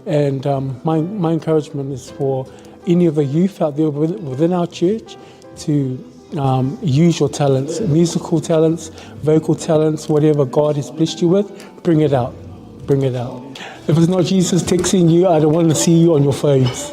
And um, my, my encouragement is for any of the youth out there within our church to um, use your talents, musical talents, vocal talents, whatever God has blessed you with, bring it out. Bring it out. If it's not Jesus texting you, I don't want to see you on your phones.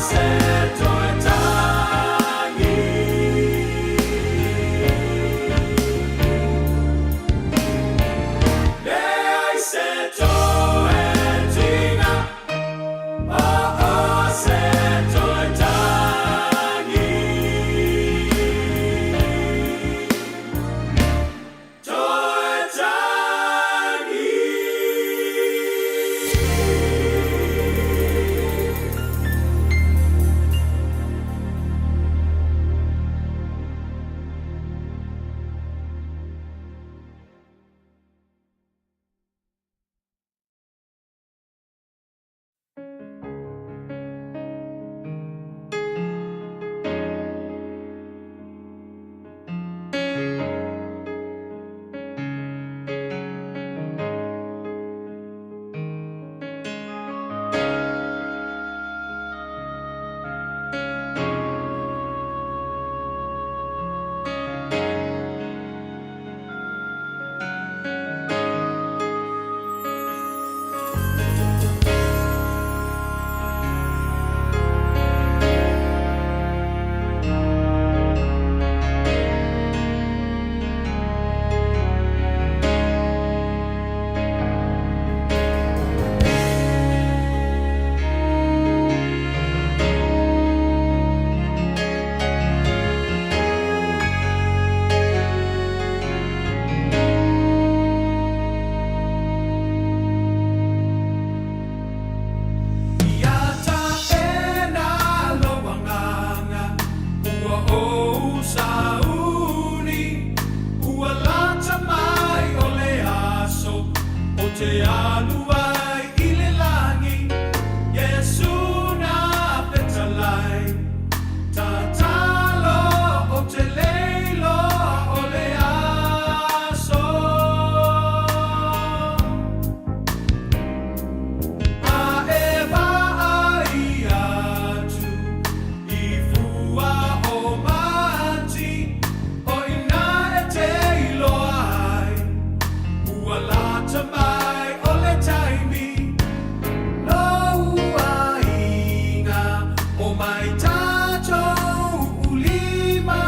se toe tagi. Leai se toe tiga, o o se toe tagi. Toe tagi. Ia taʻena lou agaga, ua ou sauni, ua lata mai o le aso o te alu ai i le lagi. Iesu na fetalai, tatalo o te le iloa o le aso. A e vaai atu i fua o manti, o i ina e te iloa ai, ua lata mai o le taimi. Lou aiga, omai tatou ulima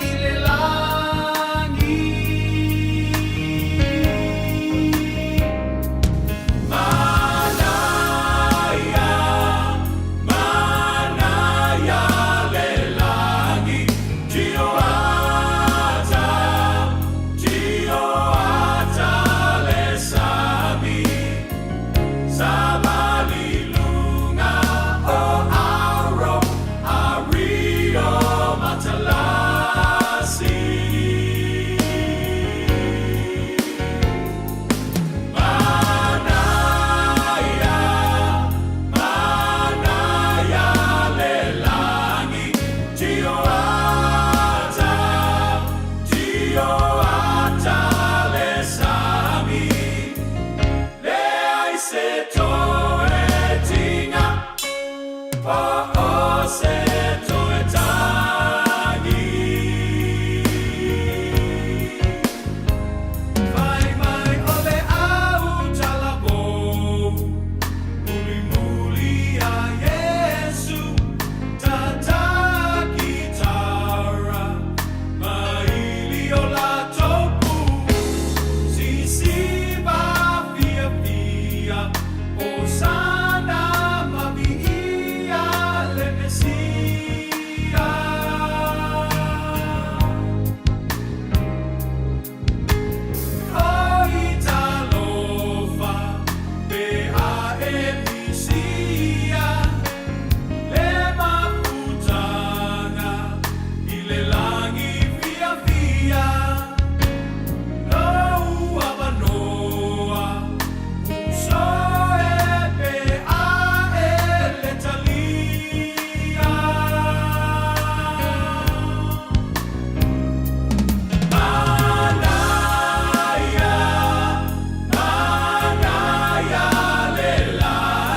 i le lagi. Manaia, manaia le lagi, tio ata, tio ata le sami, savali i luga o auro ari o matalasi. Manaia, manaia le lagi, tio ata, tio ata le sami, leai se toe tiga, po o se toe tagi. Fai mai o le au talavou, mulimuli ia Iesu, tātā kitara, ma ili o latou pu, sisiva fiafia, hosana ma viia le Mesia. Oi talofa, pe a e misia, le mafutaga i le lagi fiafia. Lou avanoa, uso e pe a e le talia. Manaia, manaia le lagi.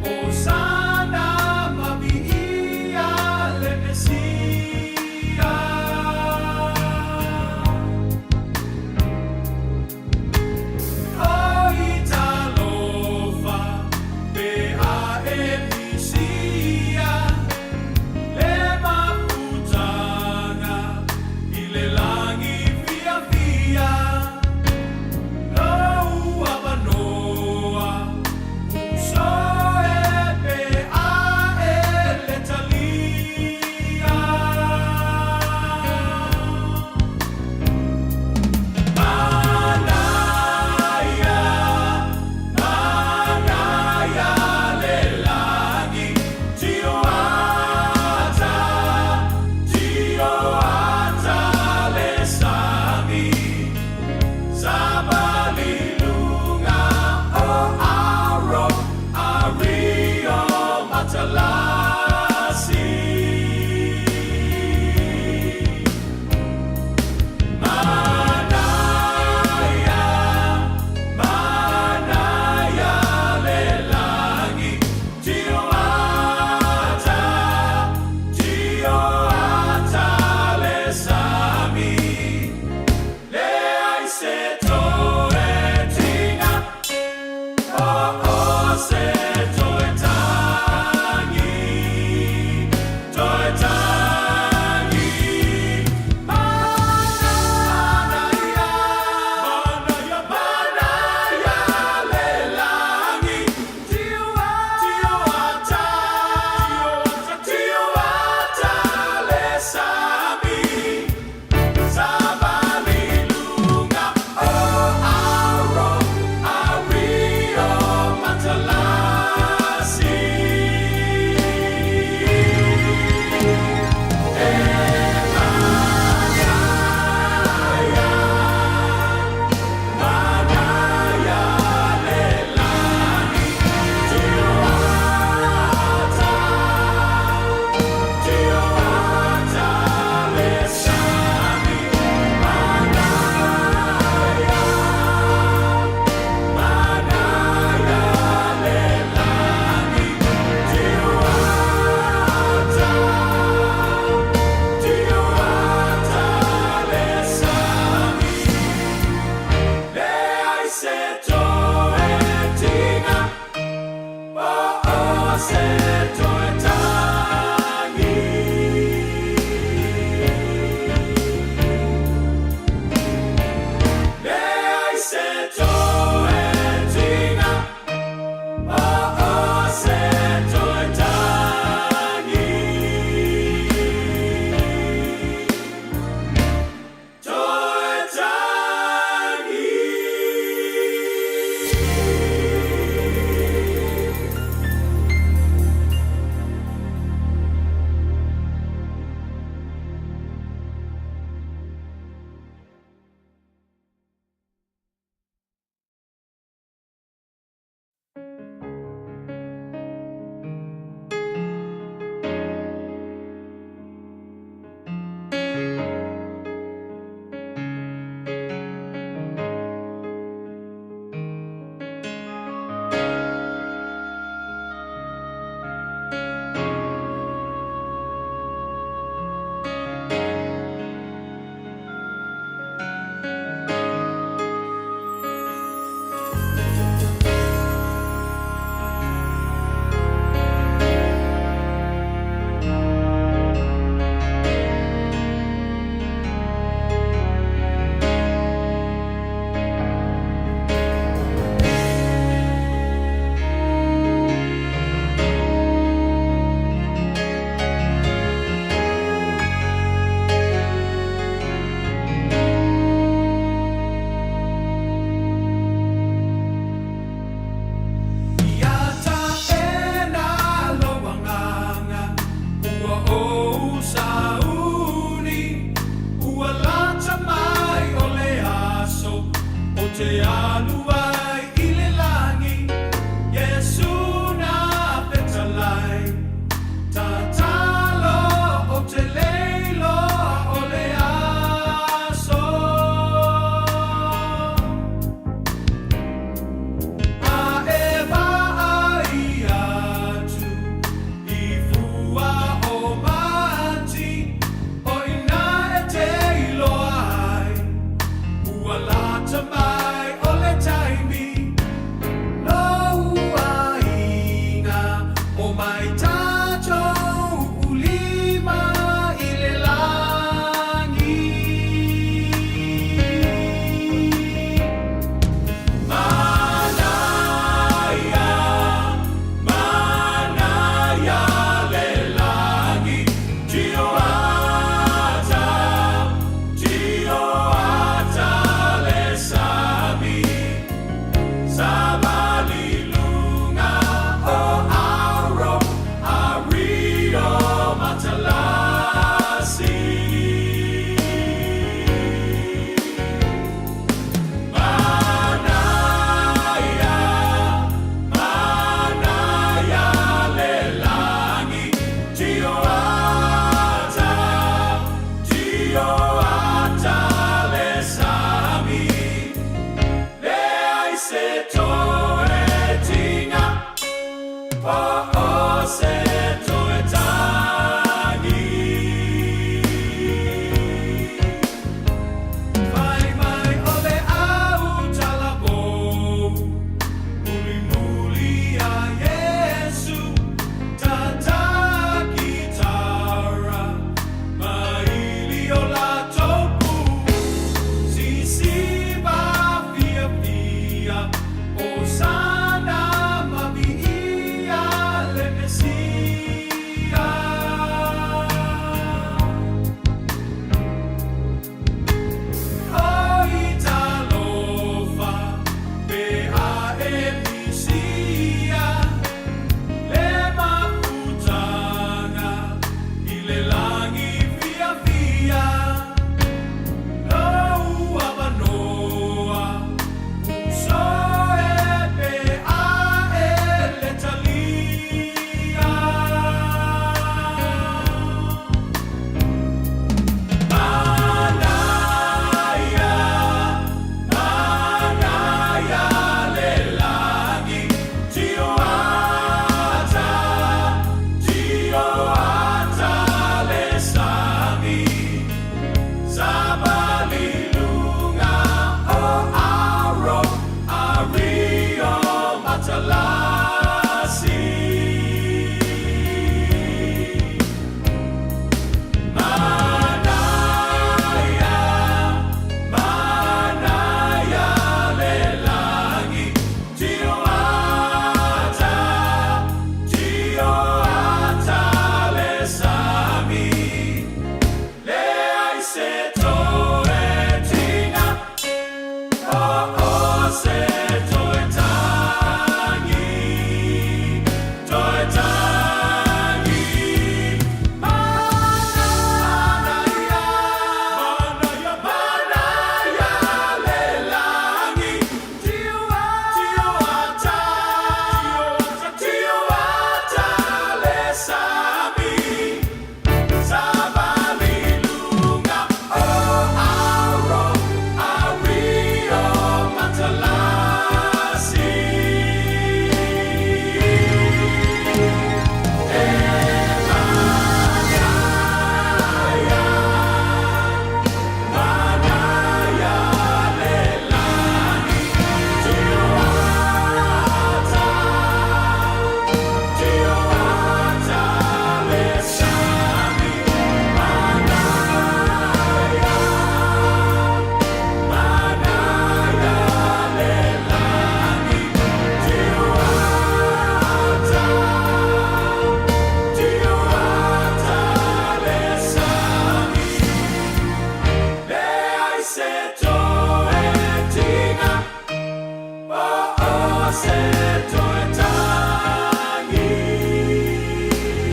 Osana ma le Mesia. te alu.